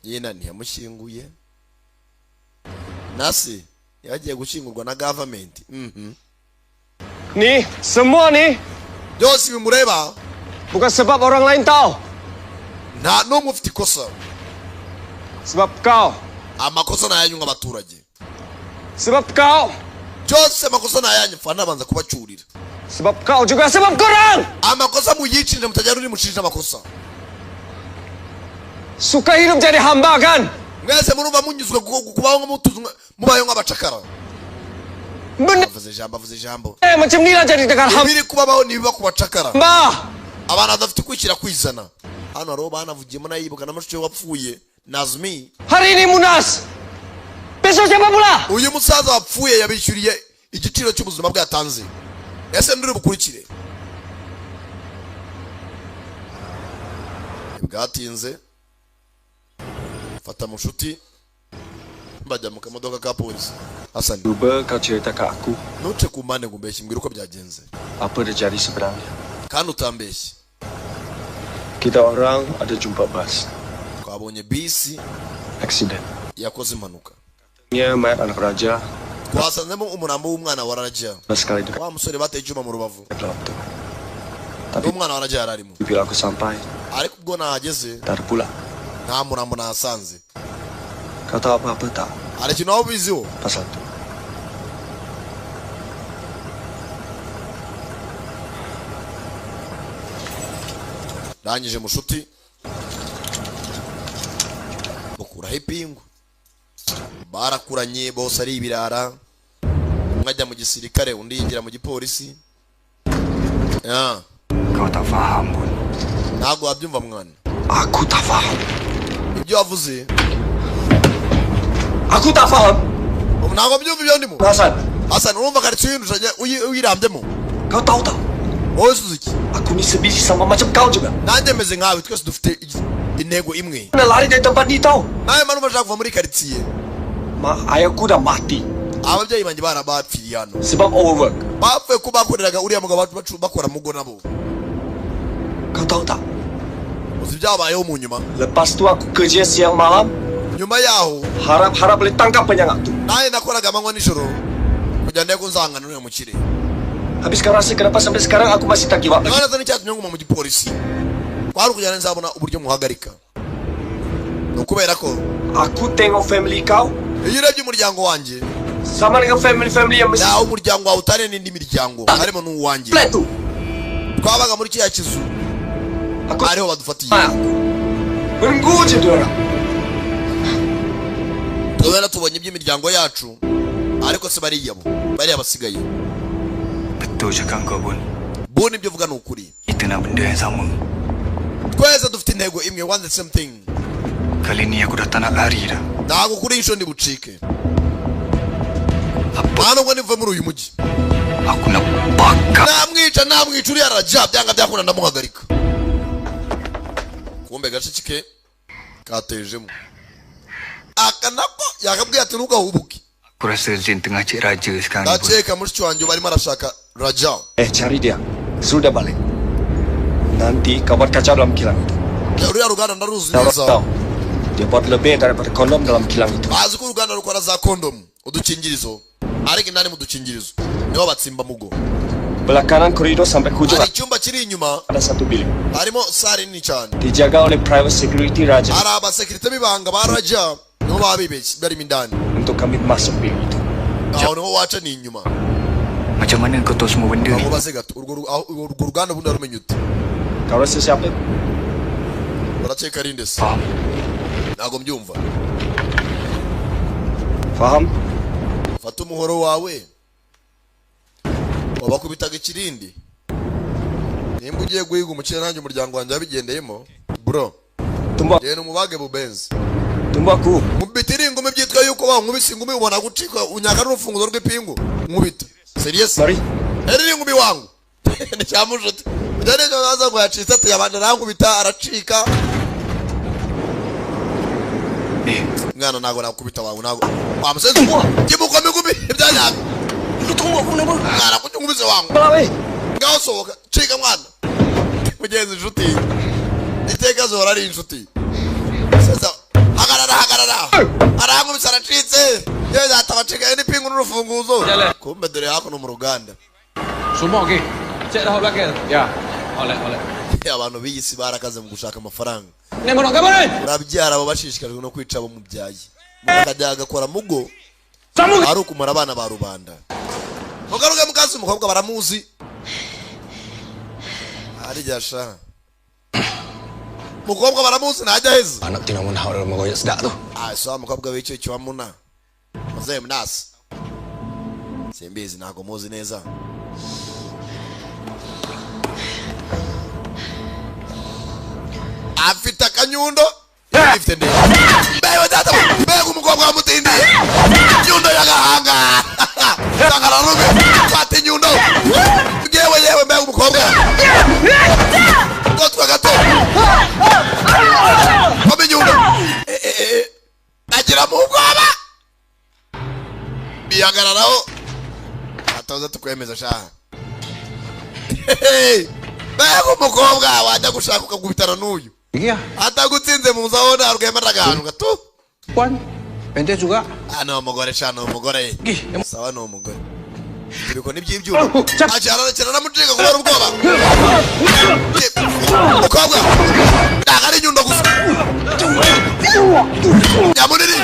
Yina ntiyamushyinguye, nasi yagiye gushyingurwa na gavamenti. Ni, semua ni Byose bimureba bukan sebab orang lain tahu. Nta n'umwe ufite ikosa. Sebab kau. Amakosa ni ayanyu nk'abaturage. Sebab kau. Byose amakosa ni ayanyu, fana abanza kubacyurira. Sebab kau juga sebab korang. Amakosa muyicinje, mutajya uri mushinja amakosa. Suka hidup jadi hamba kan? Mwese murumva munyuzwe kubaho nk'umutuzo, mubayeho nk'abacakara. Avuze ijambo, avuze ijambo. Macam ni lah jadi dengan hamba. Ibiri kubabaho ntibiba ku bacakara, abantu badafite kwishyira kwizana. Hano hariho banavugiyemo, nayibuka na mushiki we wapfuye, Nazmi. Hari ini Munas. Besok siapa pula? Uyu musaza wapfuye yabishyuriye igiciro cy'ubuzima bwe yatanze, ese nduri bukurikire? Bwatinze, fata mushuti, bajya mu kamodoka ka polisi. Hasani, Cuba kau cerita kat aku ntuce ku mpande ngo umbeshye, mbwira uko byagenze. apa terjadi sebenarnya. Kandi utambeshye. Kita orang ada jumpa bas. Twabonye bisi Accident. yakoze impanuka. Nya mayat anak raja Twasanzemo umurambo w'umwana wa Raja, sekali dekat wa musore bateye icyuma mu rubavu. gelap tu. N'umwana wa Raja yari arimo. Bila aku sampai, Ariko ubwo nahageze, tak ada pula. nta murambo nahasanze. Kau tahu apa-apa tak Hari ikintu waba ubiziho? pasal tu? Ndangije mushuti, mukuraho ipingu. Barakuranye bose ari ibirara, umwe ajya mu gisirikare, undi yinjira mu gipolisi. Ya. Kau tak faham pun. Ntabwo wabyumva, mwana. Aku tak faham. Ibyo wavuze. Aku tak faham. Ubu ntabwo mbyumva ibyo ndimo. Hasan. Hasan, urumva karitsiye uyindusha uyirambyemo. Kau tahu tak? Wowe uzi iki? Aku ni sebiji sama macam kau juga. Nanjye meze nkawe, twese dufite intego imwe. Nak lari dari tempat ni tau. Nawe mpamvu ashaka kuva muri karitsiye. Mak ayahku dah mati. Ababyeyi banjye barabapfiriye hano. Sebab overwork. Bapfuye ko bakoreraga uriya mugabo bakora mugo nabo. Kau tahu tak? Uzi ibyabayeho mu nyuma? Lepas tu aku kerja siang malam. Nyuma yaho Harap-harap boleh tangkap penyangak tu. Nanjye nakoraga amanywa nijoro kugira ndebe ko nzahangana n'uriya mukire. Habis kau rasa kenapa sampai sekarang aku masih tak give up lagi? Mwana, n'icyatumye nguma mu gipolisi kwari ukugira ngo nzabona uburyo muhagarika, ni ukubera ko Aku tengok family kau iyo urebye umuryango wanjye sama dengan family-family yang mesti naho umuryango wawe utane n'indi miryango harimo n'uwanjye. Flat tu. Twabaga muri kiriya kizu, ariho badufatiye. Menunggu je dia orang. Tubona tubonye iby'imiryango yacu, ariko se bariya bo, bariya basigaye? Betul cakap kau, Bun. Bun, ibyo uvuga ni ukuri. Kita nak benda yang sama. Twese dufite intego imwe, one the same thing. Kali ni aku dah tak nak lari dah. Ntabwo kuri iyi nshuro ndi bucike, nta nubwo nive muri uyu mujyi. Aku nak bakar. Namwica, namwica uriya arajya byanga byakunda, ndamuhagarika. Kumbe gashiki ke katejemo aka nako yakabwiye ati: "Ntugahubuke." Aku rasa Zain tengah cek raja sekarang ni, Bun. Ndakeka mushiki wanjye barimo arashaka Raja. Eh, cari dia. Suruh dia balik. Nanti kau buat kacau dalam kilang itu. Ruriya ruganda ndaruzi Tahu neza. tahu. Dia buat lebih daripada kondom dalam kilang itu. Bazi ko uruganda rukora za kondomu, udukingirizo, ariko indani mu dukingirizo niho batsimba mugo. Belah kanan koridor sampai hujung Hari icyumba kiri inyuma. Ada satu bilik. Harimo salle nini cyane. Dijaga oleh private security raja Hari abasekirite b'ibanga ba Raja, niho baba bibeshye barimo indani. Untuk kami masuk bilik itu. Aho niho waca, ni inyuma. Macam mana kau tahu semua benda ni? Mubaze gato, urwo ruganda ubundi warumenya ute? Kau rasa siapa? Urakeka ari nde se? Ntabwo mbyumva. Faham? Fata umuhoro wawe wabakubitaga ikirindi. Nimba ugiye guhiga umukire, nanjye umuryango wanjye wabigendeyemo, bro. Genda umubage bubenzi. Tunggu aku. Nkubita ingumi, byitwa yuko bankubise ingumi ubona gucika unyaka n'urufunguzo rw'ipingu. Nkubita serious eri ingumi wangu ni cyamushuti ujya n'ejo naza ngo yacitse, ati yabanje arankubita aracika. Mwana, ntabwo nakubita wangu, ntabwo wamusenze kimukoma ingumi ibyanyabyo. Mwana, kuki unkubise wangu? Ngaho sohoka, cika mwana. Mugenzi, inshuti iteka zihora ari inshuti. Sasa hagarara, hagarara, arankubise aracitse, yewe yatabacikaye n'ipingu n'urufunguzo. Kumbe dore hakuno mu ruganda. Semua okey. Cek dah belakang. Ya. Molek, molek. Abantu b'iyi si barakaze mu gushaka amafaranga. Ni mau nak ke mana ni? Urabyara, abo bashishikajwe no kwica abo mubyaye, umuntu akajya agakora mugo ari ukumara abana ba rubanda. Mugaruke mukazi, umukobwa baramuzi harya sha, umukobwa baramuzi, ntajya aheza. Anak tengah mun hak rumah koyak sedap tu. Ah, so umukobwa w'icyo kiwamuna muzehe munasi, simbizi, ntabwo muzi neza. Afite akanyundo, ifite ndende. Mbega data, mbega umukobwa wamutindiye inyundo y'agahanga! Sangararume, fata inyundo. Yewe yewe, mbega umukobwa! Gotwa gato, koma inyundo. Eh, eh, eh. Agira mu bwoba, bihagararaho atoza tukwemeza sha. Mbega umukobwa, wajya gushaka ukagubitana n'uyu atagutsinze mu nzu, aho rwema n'akantu gato. Puan, pendek juga. Ah, ni umugore sha, ni umugore. Sawa, ni umugore. Ibikoni by'ibyuma acara aramucika kubera ubwoba. Umukobwa ntabwo ari inyundo gusa, nyamunini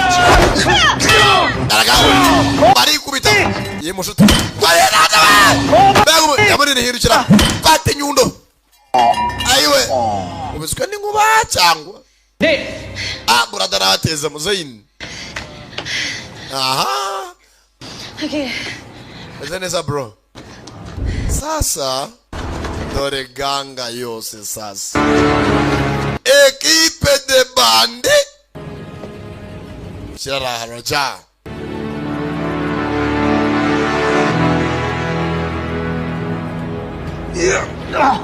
barikubita ye mushuti. Nyamunini, hindukira, fata inyundo. Ayiwe, ubiswe n'inkuba cyangwa? Ah, burada nabateza muzayini. Aha. Okay. Meze neza, bro. Sasa Dore ganga yose sasa, équipe de bandits kiraraharaja.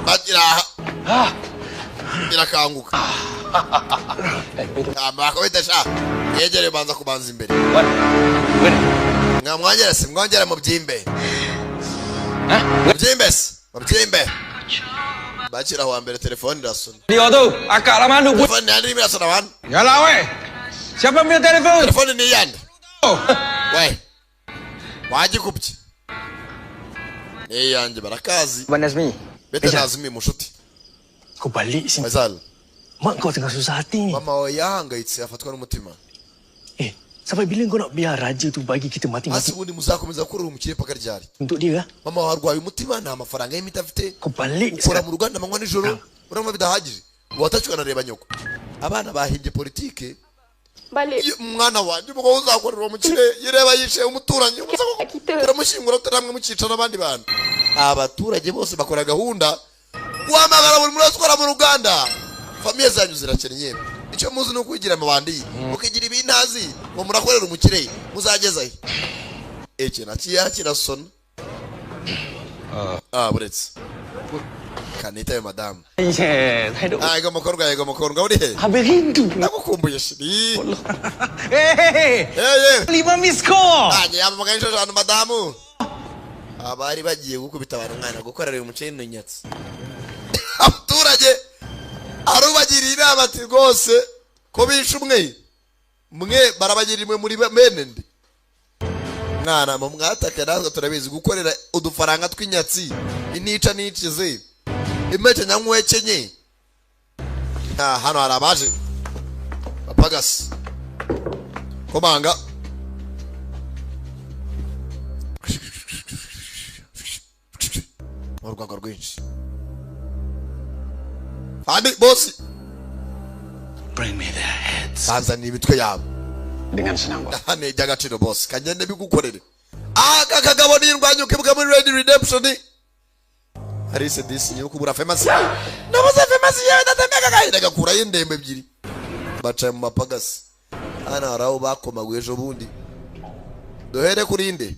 Bagira irakanguka, bakubita sha, yegere banza kubanza imbere. Mwamwongere se, mwongere mubyimbe, mubyimbe se, mubyimbe. Bakira wa mbere, telefone irasona. Dia tu, akak lah malu. Telefone yandi irimo irasona bana. Yalah weh. Siapa punya telefon? Telefone ni iyande we wagikubye? Ni iyanjye, barakazi. Abang Nazmi. Bete Nazmi mushuti. Kau balik sini. Faisal. Mak kau tengah susah hati ni. Mama wawe yahangayitse, afatwa n'umutima. Eh, sampai bila kau nak biar raja tu bagi kita Hasi mati-mati ubundi muzakomeza gukorera umukire paka ryari? untuk dia? Ah? Mama wawe arwaye umutima, nta mafaranga y'imiti afite. Kau balik Ukora sekarang. mu ruganda amanywa nijoro, urabona bidahagije? Watacyo ukanareba nyoko. Abana bahimbye politike. Balik. Iyo umwana wanjye umugabo uzakorera umukire yireba yishe umuturanyi, Kita. turamushyingura tutaramwe mukica n'abandi bantu. Abaturage bose bakora gahunda guhamagara buri muntu wese ukora mu ruganda. Famille zanyu zirakennye, icyo muzi ni ukwigira amabandi, mukigira ibintazi ngo murakorera umukire. Muzagezahe? Iki nakiya kirasona. Ah, buretse kanitaye madamu. Yeah, saya duk Ah, yego mukobwa, yego mukobwa, uri he? Habis rindu. Ndagukumbuye chérie. Eh, Yeye lima miss call. Nanjye yampamagaye inshuro eshanu madamu. Abari bagiye gukubita abantu, umwana gukorera uyu muceri ni inyatsi. Abaturage arubagiriye inama ati rwose ko bishe umwe mwe, barabagira imwe muri bene ndi mwana mu mwataka. Natwe turabizi gukorera udufaranga tw'inyatsi, inica nicize impeke nyanyweke. Ah, hano hari abaje bapagasi komanga. Mu rwego rwinshi kandi bosi. Bring me their heads. Bazanira imitwe yabo. Dengan senang, bos. Hano iby'agaciro bosi, kagende bigukorere. Aka kagabo nindwanya ukibuka muri Red Redemption Alice disi yo kubura famasi, nabuze famasi yewe datemeka gahinda gakurayo indembe ebyiri baca mu mapagasi. Hano hari aho bakomaguye ejo bundi. Duhere kuri nde?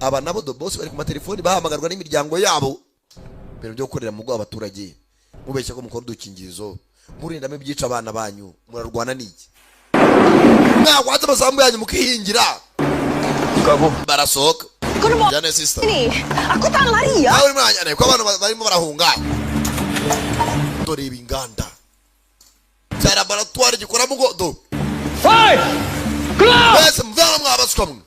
Aba nabo do boss bari ku matelefoni bahamagarwa n'imiryango yabo. Ibintu byo gukorera mu abaturage mubeshya ko mukora udukingirizo, murindamo ibyica abana banyu, murarwana n'iki? Mwagwaze amasambu yanyu mukihingira. Barasohoka. Kau nak buat Jane sister. ni? Aku tak nak lari ya. Nawe urimo uranyana ko abantu barimo barahunga. Dore ibi inganda cya laboratwari gikoramo ngo do. Mwese muvana mwabaswa mwe.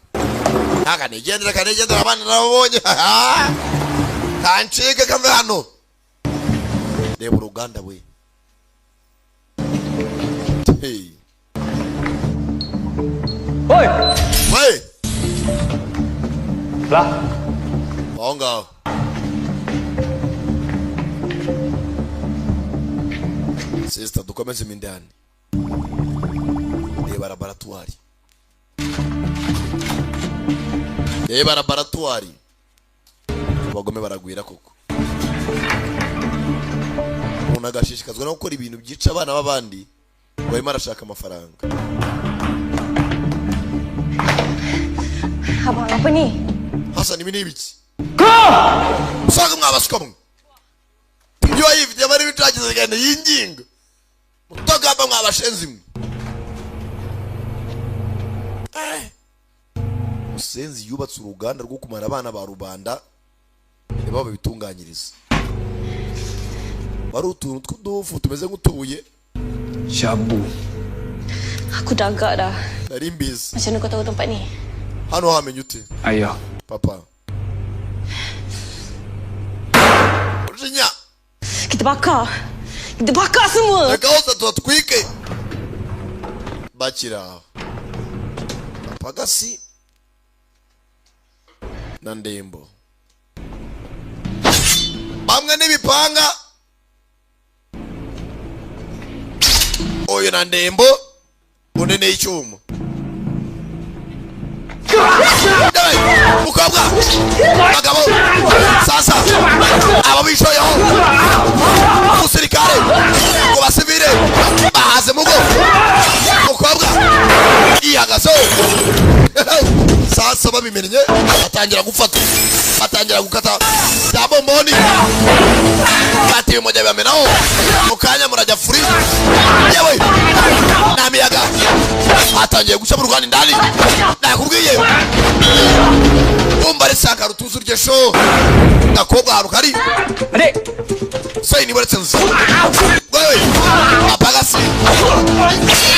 Ntaka nigendera, kanigendera, abana nababonye. Kancike kave hano. Reba uruganda we. Hey. Oi! We! Lah, Aho ngaho. Sister, dukomeze mo indani. Reba laboratwari. Reba laboratwari. Abagome baragwira koko. Umuntu agashishikazwa no gukora ibintu byica abana b'abandi ngo arimo arashaka amafaranga. Abang, apa ni? Hassan, ibi ni ibiki? Usanga mwabasuka mwe. Ibyo yifitiye bari bicagize genda yinginga. Mutagamba mwabashenzi mwe. Eh. Musenzi yubatse uruganda rwo kumara abana ba rubanda, reba babitunganyiriza. Wari utuntu tw'udufu tumeze nk'utubuye. Syabu. Aku dah agak dah. Nari mbizi. Macam mana kau tahu tempat ni? Hano hamenye ute? Ayah. Papa. Ujinya. Kita bakar. Kita bakar semua. Reka hose tuhatwike. Bakiri aho. Pagasi na Ndembo. Bamwe n'ibipanga. Uyu na Ndembo, undi n'icyuma. Yewe, mukobwa, bagabo, sasa abo bishoyeho umusirikare ngo basivire bahaze mugo. Mukobwa yihagazeho. Sasa babimennye, batangira gufata, batangira gukata bya bomboni, bati ibimogi bamenaho mu kanya murajya furi. Yewe, nta miyaga, hatangiye gushya mu ruganda indani. Nakubwiye, umva, resaka rutuzi urye sho gakobwa ahantu kari sei niboretse nzi wewe. Apagasi,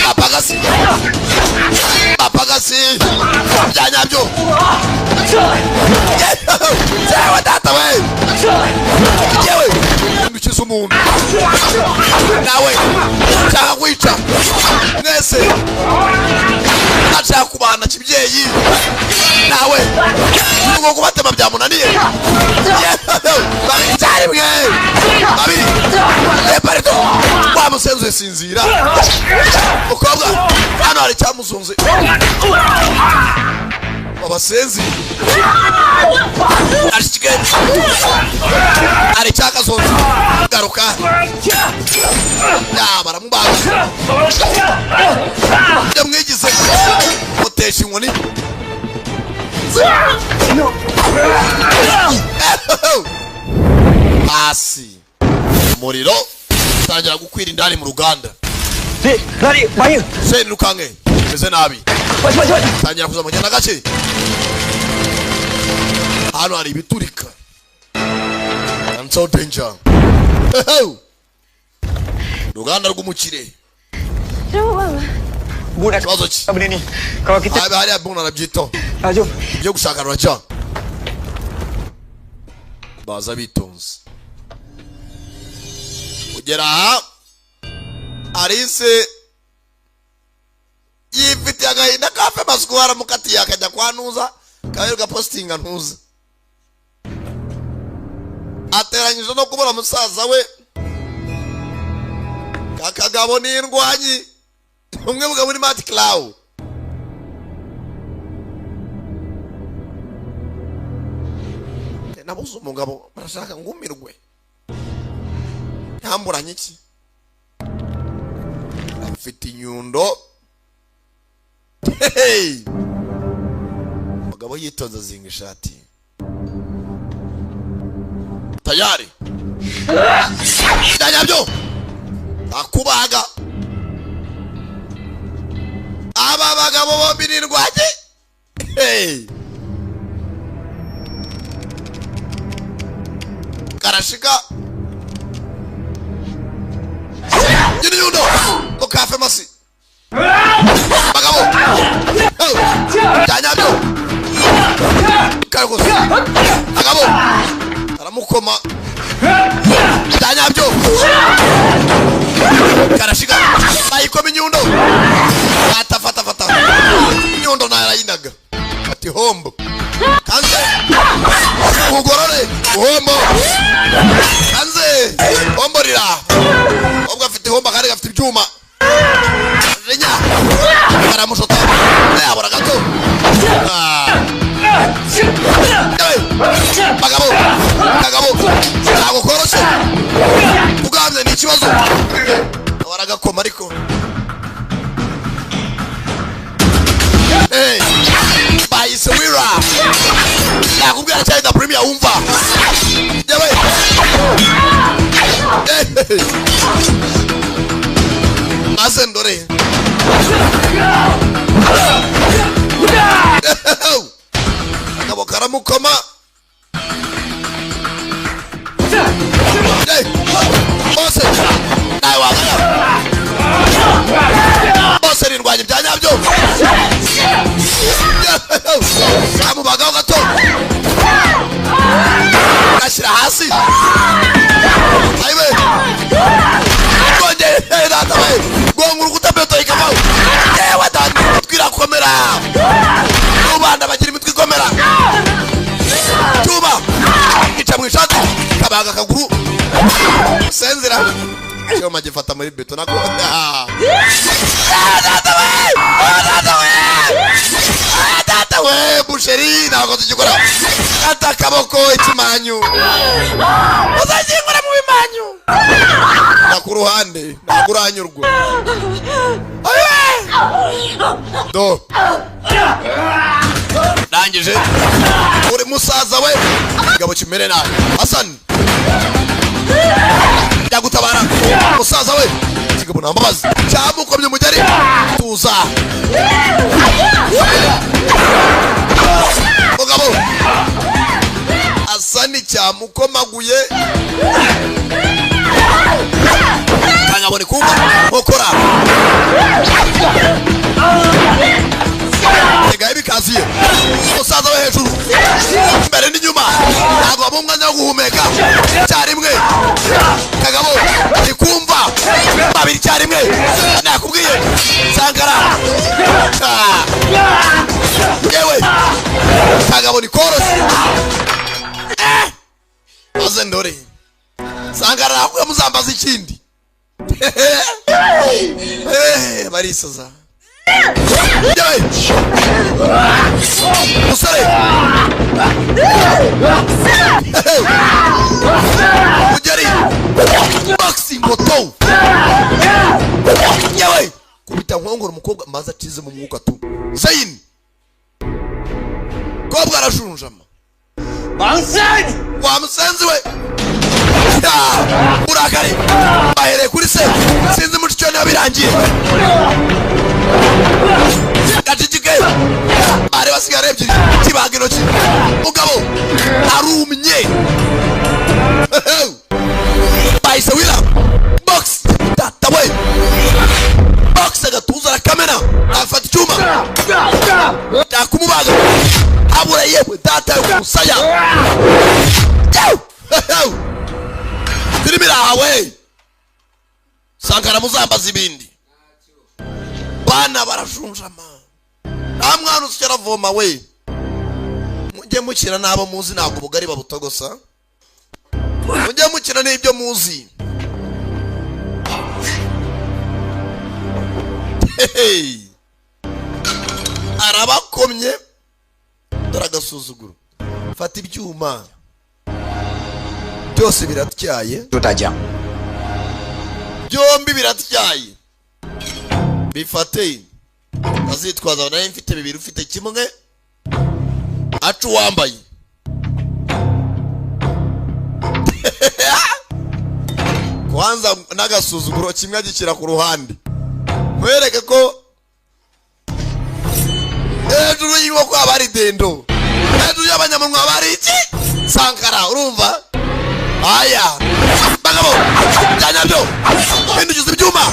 apagasi, apagasi bya nyabyo. Yewe data we, yewe, ndukiza umuntu nawe nshaka kwica mwese, ashaka kubana kibyeyi nawe nubwo kubatema byamunaniye. Babiri icyarimwe, babiri eparito wamusenzuye. Sinzira mukobwa, hano hari icyamuzunze abasenzi ashyikigenza, hari icyakazunze. Garuka ya, baramubaga. Ibyo mwigize mutesha inkoni. Hasi umuriro utangira gukwira indani mu ruganda. Lari, bahaya. Se nirukanke, meze nabi. Cepat, cepat, cepat. Tangira kuza mugenda gake. Hano hari ibiturika and so danger. Ruganda rw'umukire. Kenapa bang? Bu nak Ikibazo ki? benda ni. Kalau kita Habe hariya buna arabyitaho. Ah, jom. Ibyo gushaka ruraja baza bitonze kugera aha. Alice yifitiye agahinda ka famous kuba aramukatiye akajya kwa ntuza kaberwa postinga ntuza, ateranyije no kubura musaza we. Kakagabo ni indwanyi, umwe mugabo muri Mati Clow. Nabuze umugabo, barashaka ngumirwe, ntamburanye iki, afite inyundo. Hey! Umugabo yitonze azinga ishati tayari byanyabyo akubaga. Aba bagabo bombi ni indwanyi. Hey! Karashika nyiri nyundo mukafe masi bagabo byanyabyo karakoze. Bagabo aramukoma byanyabyo, karashika bayikoma inyundo, fata fata fata inyundo nayo arayinaga ati hombo kanze ugorore uhombo kanze hombo rira. Ubwo afite ihombo kandi gafite ibyuma rinya, baramushota yabura gato. Ah. Yewe, bagabo, bagabo, ntabwo koroshye ugambye, ni ikibazo baragakoma ariko. Hey, bayise wira, nakubwira cyane da premier wumva. Yewe. Hey. Maze ndore akabo karamukoma. Hey, bose nawe wagana, bose nirwanya ibya nyabyo. Kamubagaho gato gashyira hasi. Ayiwe, kongere data we, gonga urukuta beto ikavaho. Yewe data, imitwe irakomera, rubanda bagira imitwe ikomera. Cyuma gica mu ishati, kabaga akaguru senzira, cyuma gifata muri beto nako. Ah, data we! Ah, data we! Ah, data! Data we, boucherie ntabwo tugikora. Kata akaboko, ikimanyu uzakingura mu bimanyu na ku ruhande, ntabwo uranyurwa. Do ndangije, uri musaza we, igabo kimere nabi. Hasani yagutabara musaza we. Ikigabo nta mbabazi, cyamukomye umugeri. Tuza mugabo. Hasani cyamukomaguye kanyabone kumva nkokora tegaye bikaziye umusaza we hejuru, imbere n'inyuma, ntabwo bamuha umwanya wo guhumeka. Icyarimwe kagabo ikumva babiri icyarimwe, nakubwiye Sankara. Ah. Yewe kagabo ni koroshye. Eh. Maze ndore Sankara nakubwiye muzambaza ikindi. Eh, barisaza yewe musore ugeri boxing moto yewe kubita nkongoro umukobwa maze akize mu mwuka tu. Zaini kobwa arashunjama wa musenzi we. Ya, urakari bahereye kuri se, sinzi muco niba birangiye gacicike bari basigara ebyiri kibaga intoki mugabo arumye bahise wira box tata we box agatuza arakamena afata icyuma yakumubaga abura yewe data yo kumusaya. Filimi irahawe Sankara muzambaza ibindi. Bana barashunjama, nta mwana usya aravoma we. Mujye mukina n'abo muzi, ntabwo ubugari babutogosa. Mujye mukina n'ibyo muzi. Hey! Arabakomye dore agasuzuguro. Fata ibyuma byose biratyaye, Tutajya byombi biratyaye, bifate azitwaza. Nawe mfite bibiri, ufite kimwe, aca uwambaye kwanza n'agasuzuguro kimwe agishyira ku ruhande. Nkwereke ko hejuru y'inkoko haba hari dendo, hejuru y'abanyamunwa haba hari iki Sankara. Urumva aya bagabo byanyabyo hindukiza ibyuma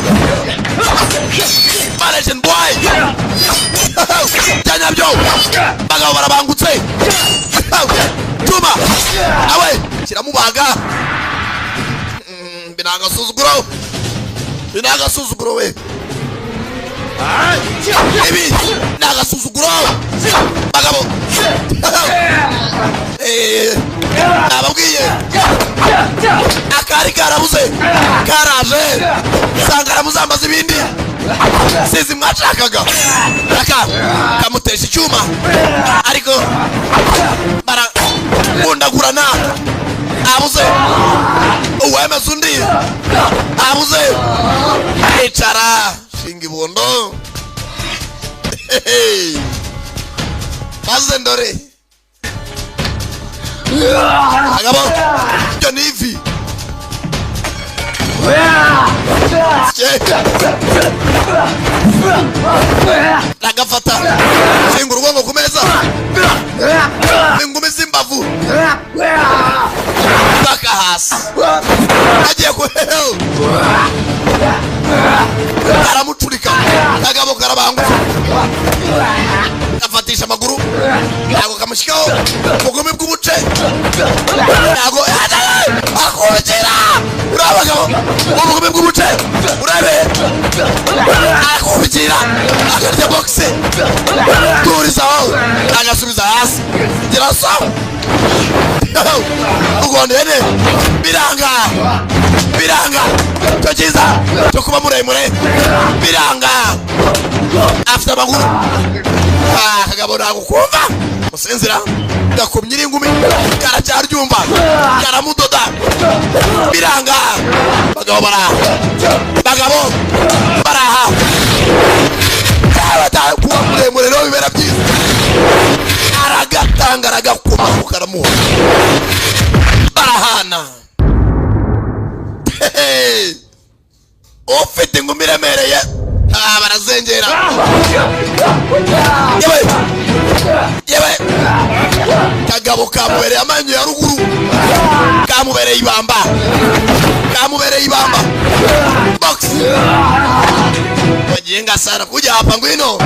Malaysian boy byanyabyo bagabo barabangutse cyuma nawe kiramubaga. Binagasuzuguro, binagasuzuguro we, ibi ni agasuzuguro bagabo. Nababwiye akari karabuze karaje. Sankara muzambaza ibindi, sizi mwashakaga. Aka kamutesha icyuma ariko barakundagurana. Abuze uwemeza undi, abuze icara shinga ibondo. Maze ndore agabo ibyo ni ivi. Nagafata shinga urugongo ku meza, ingumi z'imbavu paka hasi agiye ku aramucurika. Kagabo karabangutse afatisha amaguru, ntabwo kamushyikaho ubugome bw'ubuce, ntabwo akongera. Uriya bagabo ubugome bw'ubuce urabe akubikira akarya bogisi turizaho agasubiza hasi gira so ugondene biranga biranga cyo cyiza cyo kuba muremure biranga. Afite amaguru. Ah, kagabo ntabwo kumva musinzira, gakomye ingumi, karacyaryumva, karamudoda biranga. Bagabo baraha, bagabo baraha. Kuba muremure rero bibera byiza. Aragatanga, aragakuma, karamuha, barahana. Hey! Ufite ingumi iremereye. Ah, barazengera. Yewe yewe, kagabo kamubereye amenyo ya ruguru, kamubereye ibamba, kamubereye ibamba. Box wajenga sana kuja hapa, ngwino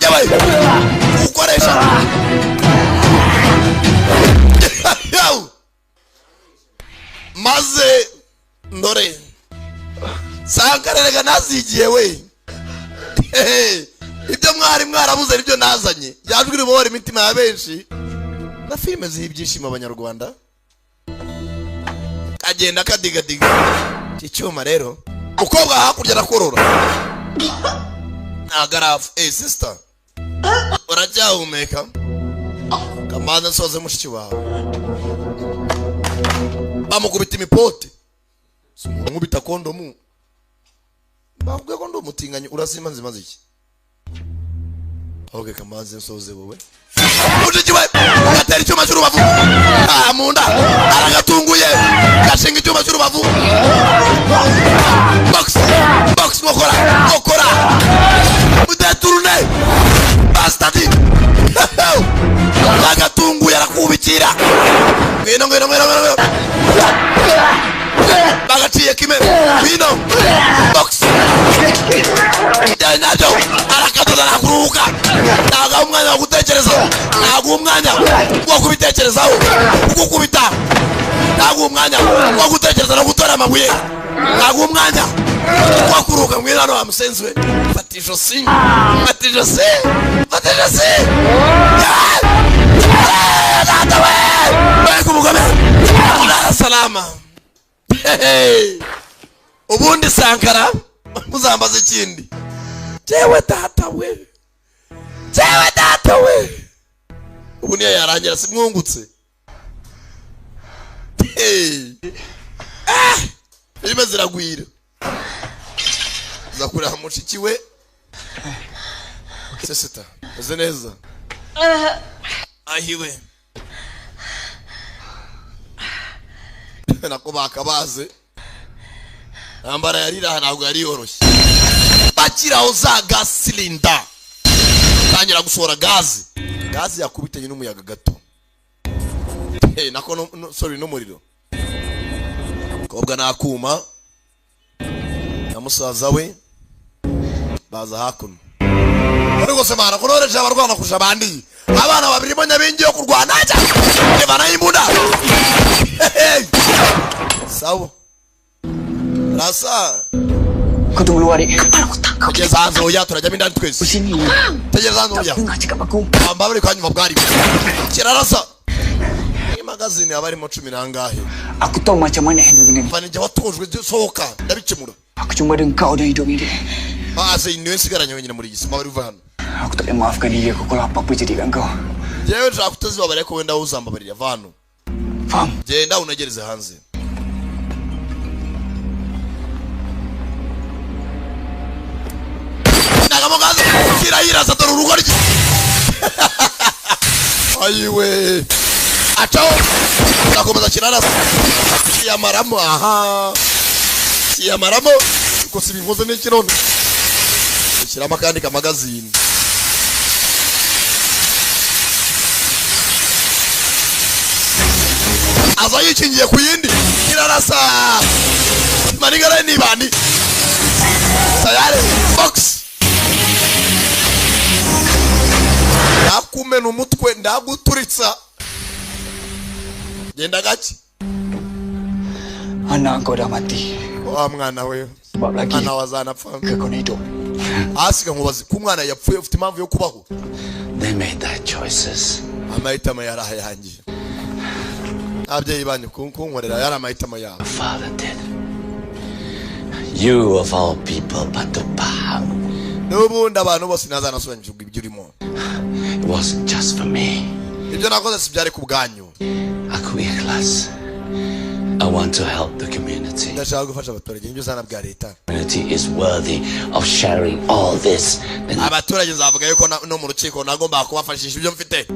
yewe ukoresha. Maze ndore sankarerega nazigiye we. Ibyo mwari mwarabuze nibyo nazanye, byajwi ribohora imitima ya benshi na filime ziha ibyishimo abanyarwanda. Kagenda kadigadiga iki cyuma rero, umukobwa hakurya arakorora ntago. Sister, uracyahumeka? Kamanza nsoze mushiki wawe. Bamukubita imipote, si umuntu nkubita kondomu. Bakubwiye ko ndi umutinganyi, urazima nzimaze iki? Okay, kamanze nsoze wowe mushiki we. Gatera icyuma cy'urubavu. Ah, mu nda aragatunguye, gashinga icyuma cy'urubavu. Box, box, ngokora ngokora, mudeturune bastard. Agatunguye, arakubikira. Ngwino, ngwino, ngwino, ngwino. Bagaciye kime. Ngwino, box nabyo arakadoda, ntakuruhuka, ntabwo umwanya wo gutekereza, ntabwo umwanya wo kubitekerezaho, kugukubita, ntabwo umwanya wo gutekereza no gutora amabuye, ntabwo umwanya wo kuruhuka. Ngwino hano wa musenzi we. Fata ijosi, fata ijosi, fata ijosi. Data we, mbega umugome! Salama. Ubundi Sankara muzambaza ikindi. Jewe data we, jewe data we, ubu niyo yarangira simwungutse. Filime ziragwira. Za kureba mushiki we. Sesita, meze neza ahiwe nako bakabaze. Ntambara yarira ntabwo yari yoroshye. Bakiraho za gas cylinder, tangira gusohora gazi. Gazi yakubitanye n'umuyaga gato. Hey, nako no, no, sorry, n'umuriro. Kobwa nakuma na musaza we baza hakuno. Ariko se mara kunoreje abarwana kurusha abandi, abana babiri bo nyabingi yo kurwana cyane imbunda. Sawa rasa. Kau tunggu luar, dik. Tegereza hanze. Oya, turajyamo indani twese. Tegereza hanze. Oya, mbabare kanyuma bwari kirarasa. Iyi magazine aba arimo 10 nangahe? Aku tahu macam mana handle benda ni. Mva, ninjye watojwe, sohoka ndabikemura. Aku cuma ada kau dalam hidup ni, dik. Maze niwe nsigaranye wenyine muri iyi si. Mbabare, uva hano. Aku tak boleh maafkan diri aku kalau apa-apa jadi kat kau. Njyewe nshaka kutazibabarira, ko wenda uzambabarira. Va hano. Faham? Genda unegereze hanze. Nagamugaze kirayirasa. Dore urugo rye. Ayiwe, acaho, ndakomeza kirarasa, kiyamaramo. Aha, kiyamaramo. Uko si binkoze n'ikirondo, shyiramo akandi kamagazini. Aza yikingiye ku yindi, kirarasa manigara nibandi tayari. Box, ndakumena umutwe, ndaguturitsa. Genda gake. Anak kau dah mati. Wa mwana we. Sebab lagi Mwana wazanapfa. ke kau nak hidup? Hasiga nkubaze, ko umwana yapfuye, ufite impamvu yo kubaho? They made their choices. Amahitamo yari ayanjye. Ababyeyi banyu kunkorera yari amahitamo yabo. Father did. You of all people patut faham. N'ubundi abantu bose ntazanasobanukirwa ibyo urimo. It wasn't just for me. Ibyo nakoze si byari ku bwanyu. Aku ikhlas. I want to help the community. Ndashaka gufasha abaturage, nibyo zana bwa leta. Community is worthy of sharing all this. Then Abaturage nzavuga yuko no mu rukiko nagombaga kubafashisha ibyo mfite,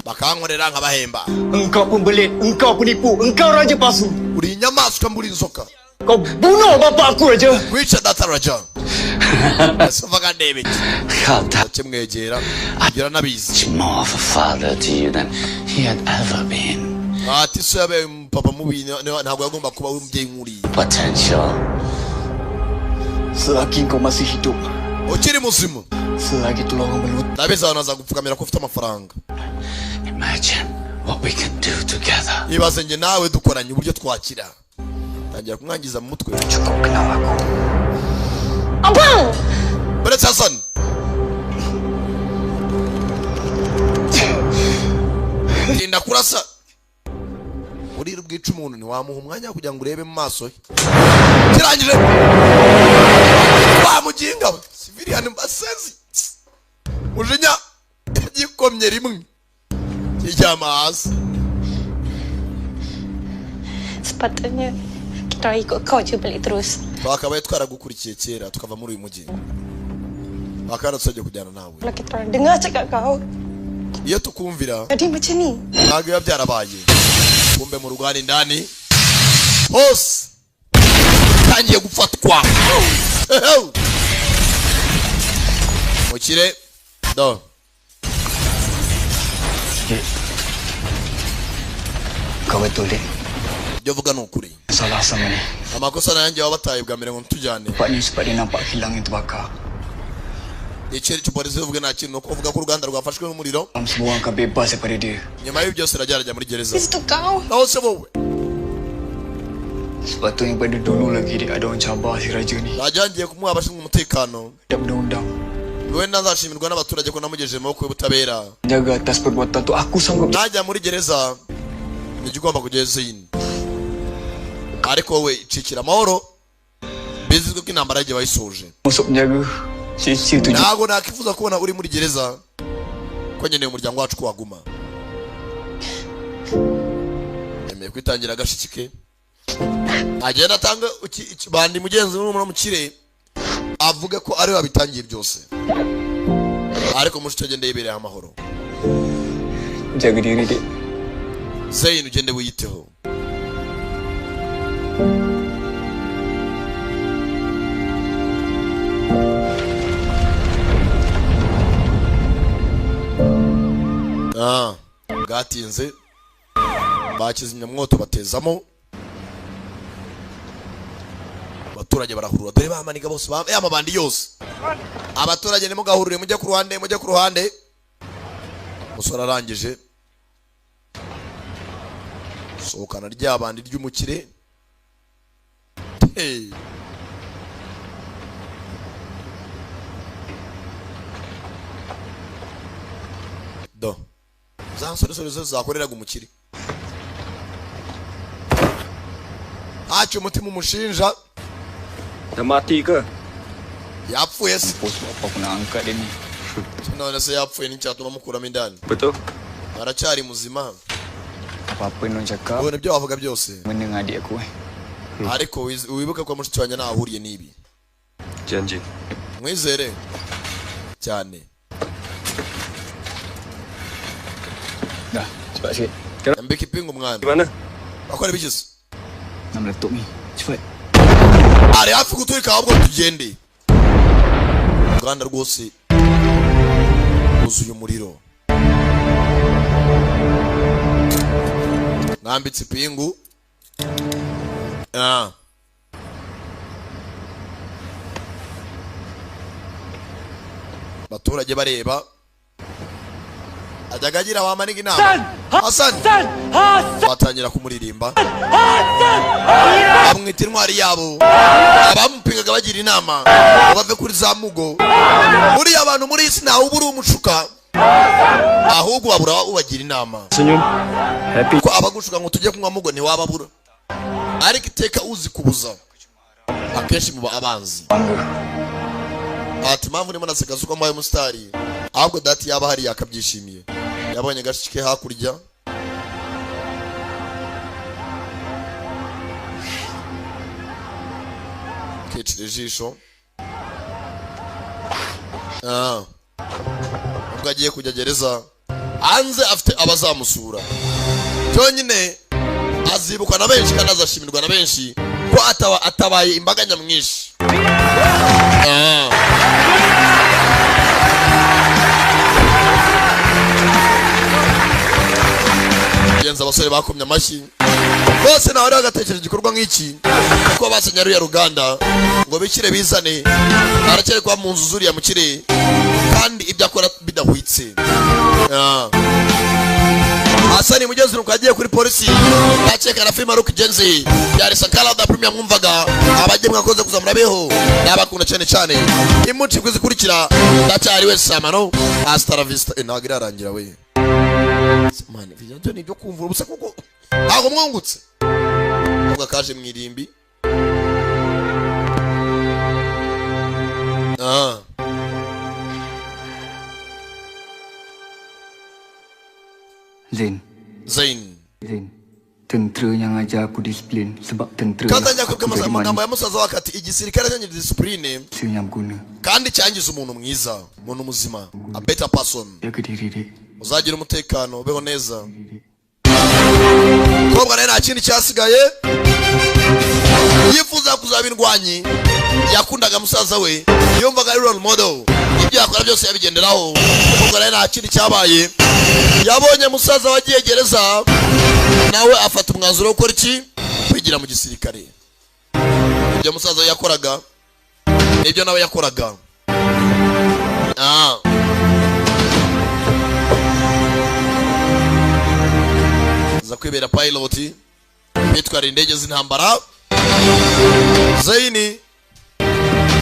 bakankorera nkabahemba. Engkau pembelit, engkau penipu, engkau raja palsu. Uri inyamaswa mburi inzoka. Kau bunuh bapa aku, Raja. Wica data, Raja. Ese ndebe iki? Kau tak Kimwegera ibyo nabizi. more of a father to you than he had ever been. Ati so yabaye papa mubi, ntabwo yagomba kuba umubyeyi nk'uriya. Potential. Selagi kau masih hidup, Ukiri muzima, selagi tulang orang melut, ndabizi abantu bazagupfukamira ko ufite amafaranga. Imagine what we can do together. Ibaze njye nawe dukoranye uburyo twakira. Tangira kumwangiza mu mutwe. Cukup kenal aku. Abang! Uretse Hassan. Tinda kurasa, urira ubwica umuntu, ntiwamuha umwanya wo kugira ngo urebe mu maso he. Kirangije wamuginga we, civilian basenzi mujinya gikomye rimwe kiryama hasi. Sepatutnya kita orang ikut kau je balik terus. Twakabaye twaragukurikiye kera tukava muri uyu mujyi, bakaba tuzajya kujyana nawe. Kalau kita orang dengar cakap kau, Iyo tukumvira, jadi macam ni. ntabwo biba byarabaye. Kumbe mu ruganda indani hose tangiye gufatwa mukire do. Kau betul, Dek. Ibyo uvuga ni ukuri. Salah sama ni. Amakosa nanjye waba bataye bwa mbere ngo ntitujyane. Tempat ni sebab dia nampak kilang yang terbakar. Icyo polisi ivuga nta kintu, ni uko uvuga ko uruganda rwafashwe n'umuriro. Semua orang akan bebas daripada dia. Nyuma y'ibi byose iragerageza muri gereza. Itu kau. Naho se wowe? Sebab tu yang pada dulu lagi dia ada orang cabar si raja ni. Rajya ngiye kumuha abashinzwe umutekano. Tak undang-undang. Wenda nzashimirwa n'abaturage ko namugejeje mu maboko y'ubutabera. Jaga atas perbuatan tu aku sanggup. Najya muri gereza nijya ugomba kugeza yini, ariko wowe icikira amahoro, bizwi ko intambara yagiye bayisoje. Masuk penjara. Sia-sia tu. Ntabwo nakwifuza kubona uri muri gereza, ko nkeneye umuryango wacu ko waguma. Yemeye kwitangira agashiki ke, agenda atanga ikibandi mugenzi we mukire, avuge ko ariwe wabitangiye byose, ariko mushiki agende yibereye amahoro. Jaga diri, Dek. Zayn, ugende wiyiteho. Ah, bwatinze bakizimyamwoto batezamo, abaturage barahurura. Dore bamaniga bose ya mabandi yose. Abaturage nimugahurure, mujye ku ruhande, mujye ku ruhande. Umusore arangije sohokana rya bandi ry'umukire. Hey. Do za nsoresore zose zakoreraga umukire, ntacyo umutima umushinja. Dah mati ke? Yapfuye se? Mampus, buat apa aku nak angkat dia ni? None se yapfuye nticyatuma mukuramo indani? Betul. Aracyari muzima. Apa-apa yang orang cakap, Ubona ibyo wavuga byose, mana dengan adik aku eh. ariko wibuke ko mushiki wanjye ntaho ahuriye n'ibi. Janji. Mwizere cyane. Dah, cepat sikit. Mbika ipingu mwana. Di mana? Bakora ibikize? Nak meletup ni. Cepat. Ari hafi guturika, ahubwo tugende. Uruganda rwose rwuzuye umuriro. Mwambitse ipingu. Ah. Abaturage bareba, ajyaga agira wamaniga inama Hassan, batangira kumuririmba, bamwita intwari yabo. Abamupingaga bagira inama ngo bave kuri za mugo. Buriya abantu muri iyi si ntawe uba uri umushuka, ahubwo babura ubagira inama. Senyum. Happy. Ko abagushuka ngo tujye kunywa mugo ntiwababura, ariko iteka uzi kubuza Akenshi muba abanzi. Ati impamvu ndimo naseka si uko mbaye umusitari, ahubwo dati yaba hariya akabyishimiye. Yabonye gashiki ke hakurya. Kicira ijisho. Ah. Ubwo agiye kujya gereza, hanze afite abazamusura. Cyonyine azibukwa na benshi kandi azashimirwa na benshi ko ataba atabaye imbaga nyamwinshi. Ah. Genza abasore bakomye amashyi bose, nawe rero agatekereza igikorwa nk'iki kuko basenye ruya ruganda ngo bikire bizane, aracyari kuba mu nzu zuriya mukire kandi ibyo akora bidahwitse. Ah. Hasani mugezi nuko agiye kuri polisi akeka na filime Rock Genzi yari Sankara da Premier mwumvaga abagiye mwakoze kuzamura beho nabakunda cyane cyane imunsi kwizikurikira ndacyari we samano hasta la vista. Ntabwo irarangira we man, ibyo ni ibyo kumvura ubusa kuko ntabwo mwungutse. Ubwo kaje mu irimbi. Ah. Zain. Zain. Zain. Tentera yang ajar aku disiplin sebab tentera Katangira kwibuka amagambo ya musaza we ati igisirikare cyangiza discipline yang berguna. kandi cyangiza umuntu mwiza, umuntu muzima, a better person. Jaga diri dik. Uzagira umutekano, ubeho neza. Kobwa nawe nta kindi cyasigaye, yifuza kuzaba indwanyi. Yakundaga musaza we, yumvaga ari role model, ibyo yakora byose yabigenderaho. Kobwa nawe nta kindi cyabaye, yabonye musaza we agiye gereza, nawe afata umwanzuro wo gukora iki? Kwigira mu gisirikare. Ibyo musaza we yakoraga nibyo nawe yakoraga. Ah. Za kwibera pilot, kwitwara indege z'intambara. Zaini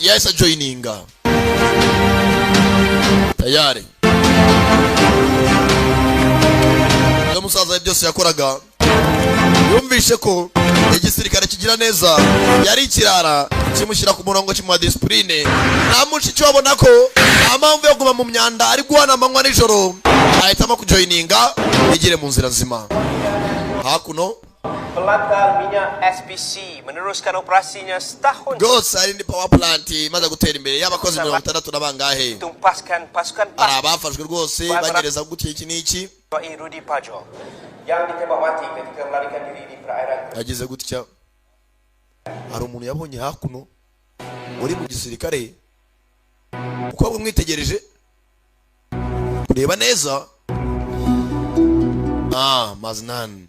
yahise ajoyininga tayari. Ibyo musaza we byose yakoraga, yumvishe ko igisirikare kigira neza, yari ikirara kimushyira ku murongo, kimuha disipurine. Nta mushiki wabona ko nta mpamvu yo kuguma mu myanda ari guhana amanywa nijoro, ahitamo kujoyininga yigire mu nzira nzima. Hakuno Pelantar minyak SPC meneruskan operasinya setahun rwose hari indi power plant imaze gutera imbere y'abakozi 60 na bangahe. Tumpaskan pasukan Hari abafashwe rwose bagereza gutya iki n'iki. PAS Rudy Pajol yang ditembak mati ketika melarikan diri di perairan. Yagize gutya, hari umuntu yabonye hakuno uri mu gisirikare. Umukobwa umwitegereje kureba neza. Ah, Maznan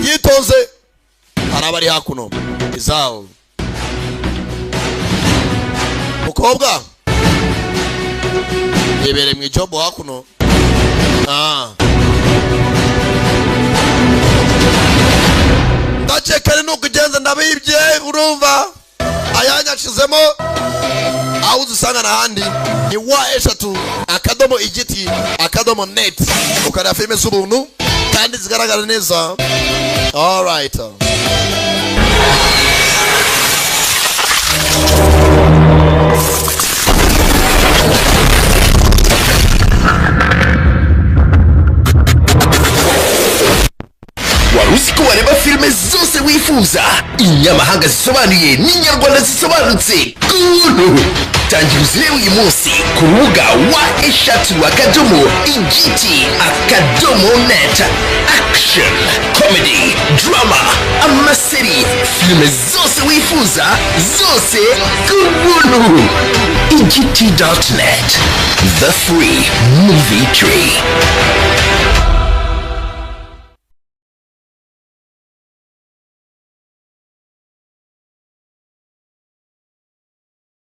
yitonze, hari abari hakuno izawo. Mukobwa yibereye mu ijobo hakuno. Ah. Ndakeka ari nukugenza ndabibye, urumva ayanyashizemo aho uzisanga n'ahandi ni wa eshatu akadomo igiti akadomo net, ukareba filime z'ubuntu kandi zigaragara neza. All right. Wari uzi ko wareba filime zose wifuza, inyamahanga zisobanuye n'inyarwanda zisobanutse kuntu? Tangira uzirebe uyu munsi ku rubuga wa eshatu akadomo igiti akadomo net. Action, comedy, drama, amaseri, filime zose wifuza zose ku buntu. Igiti.net, the free movie tree.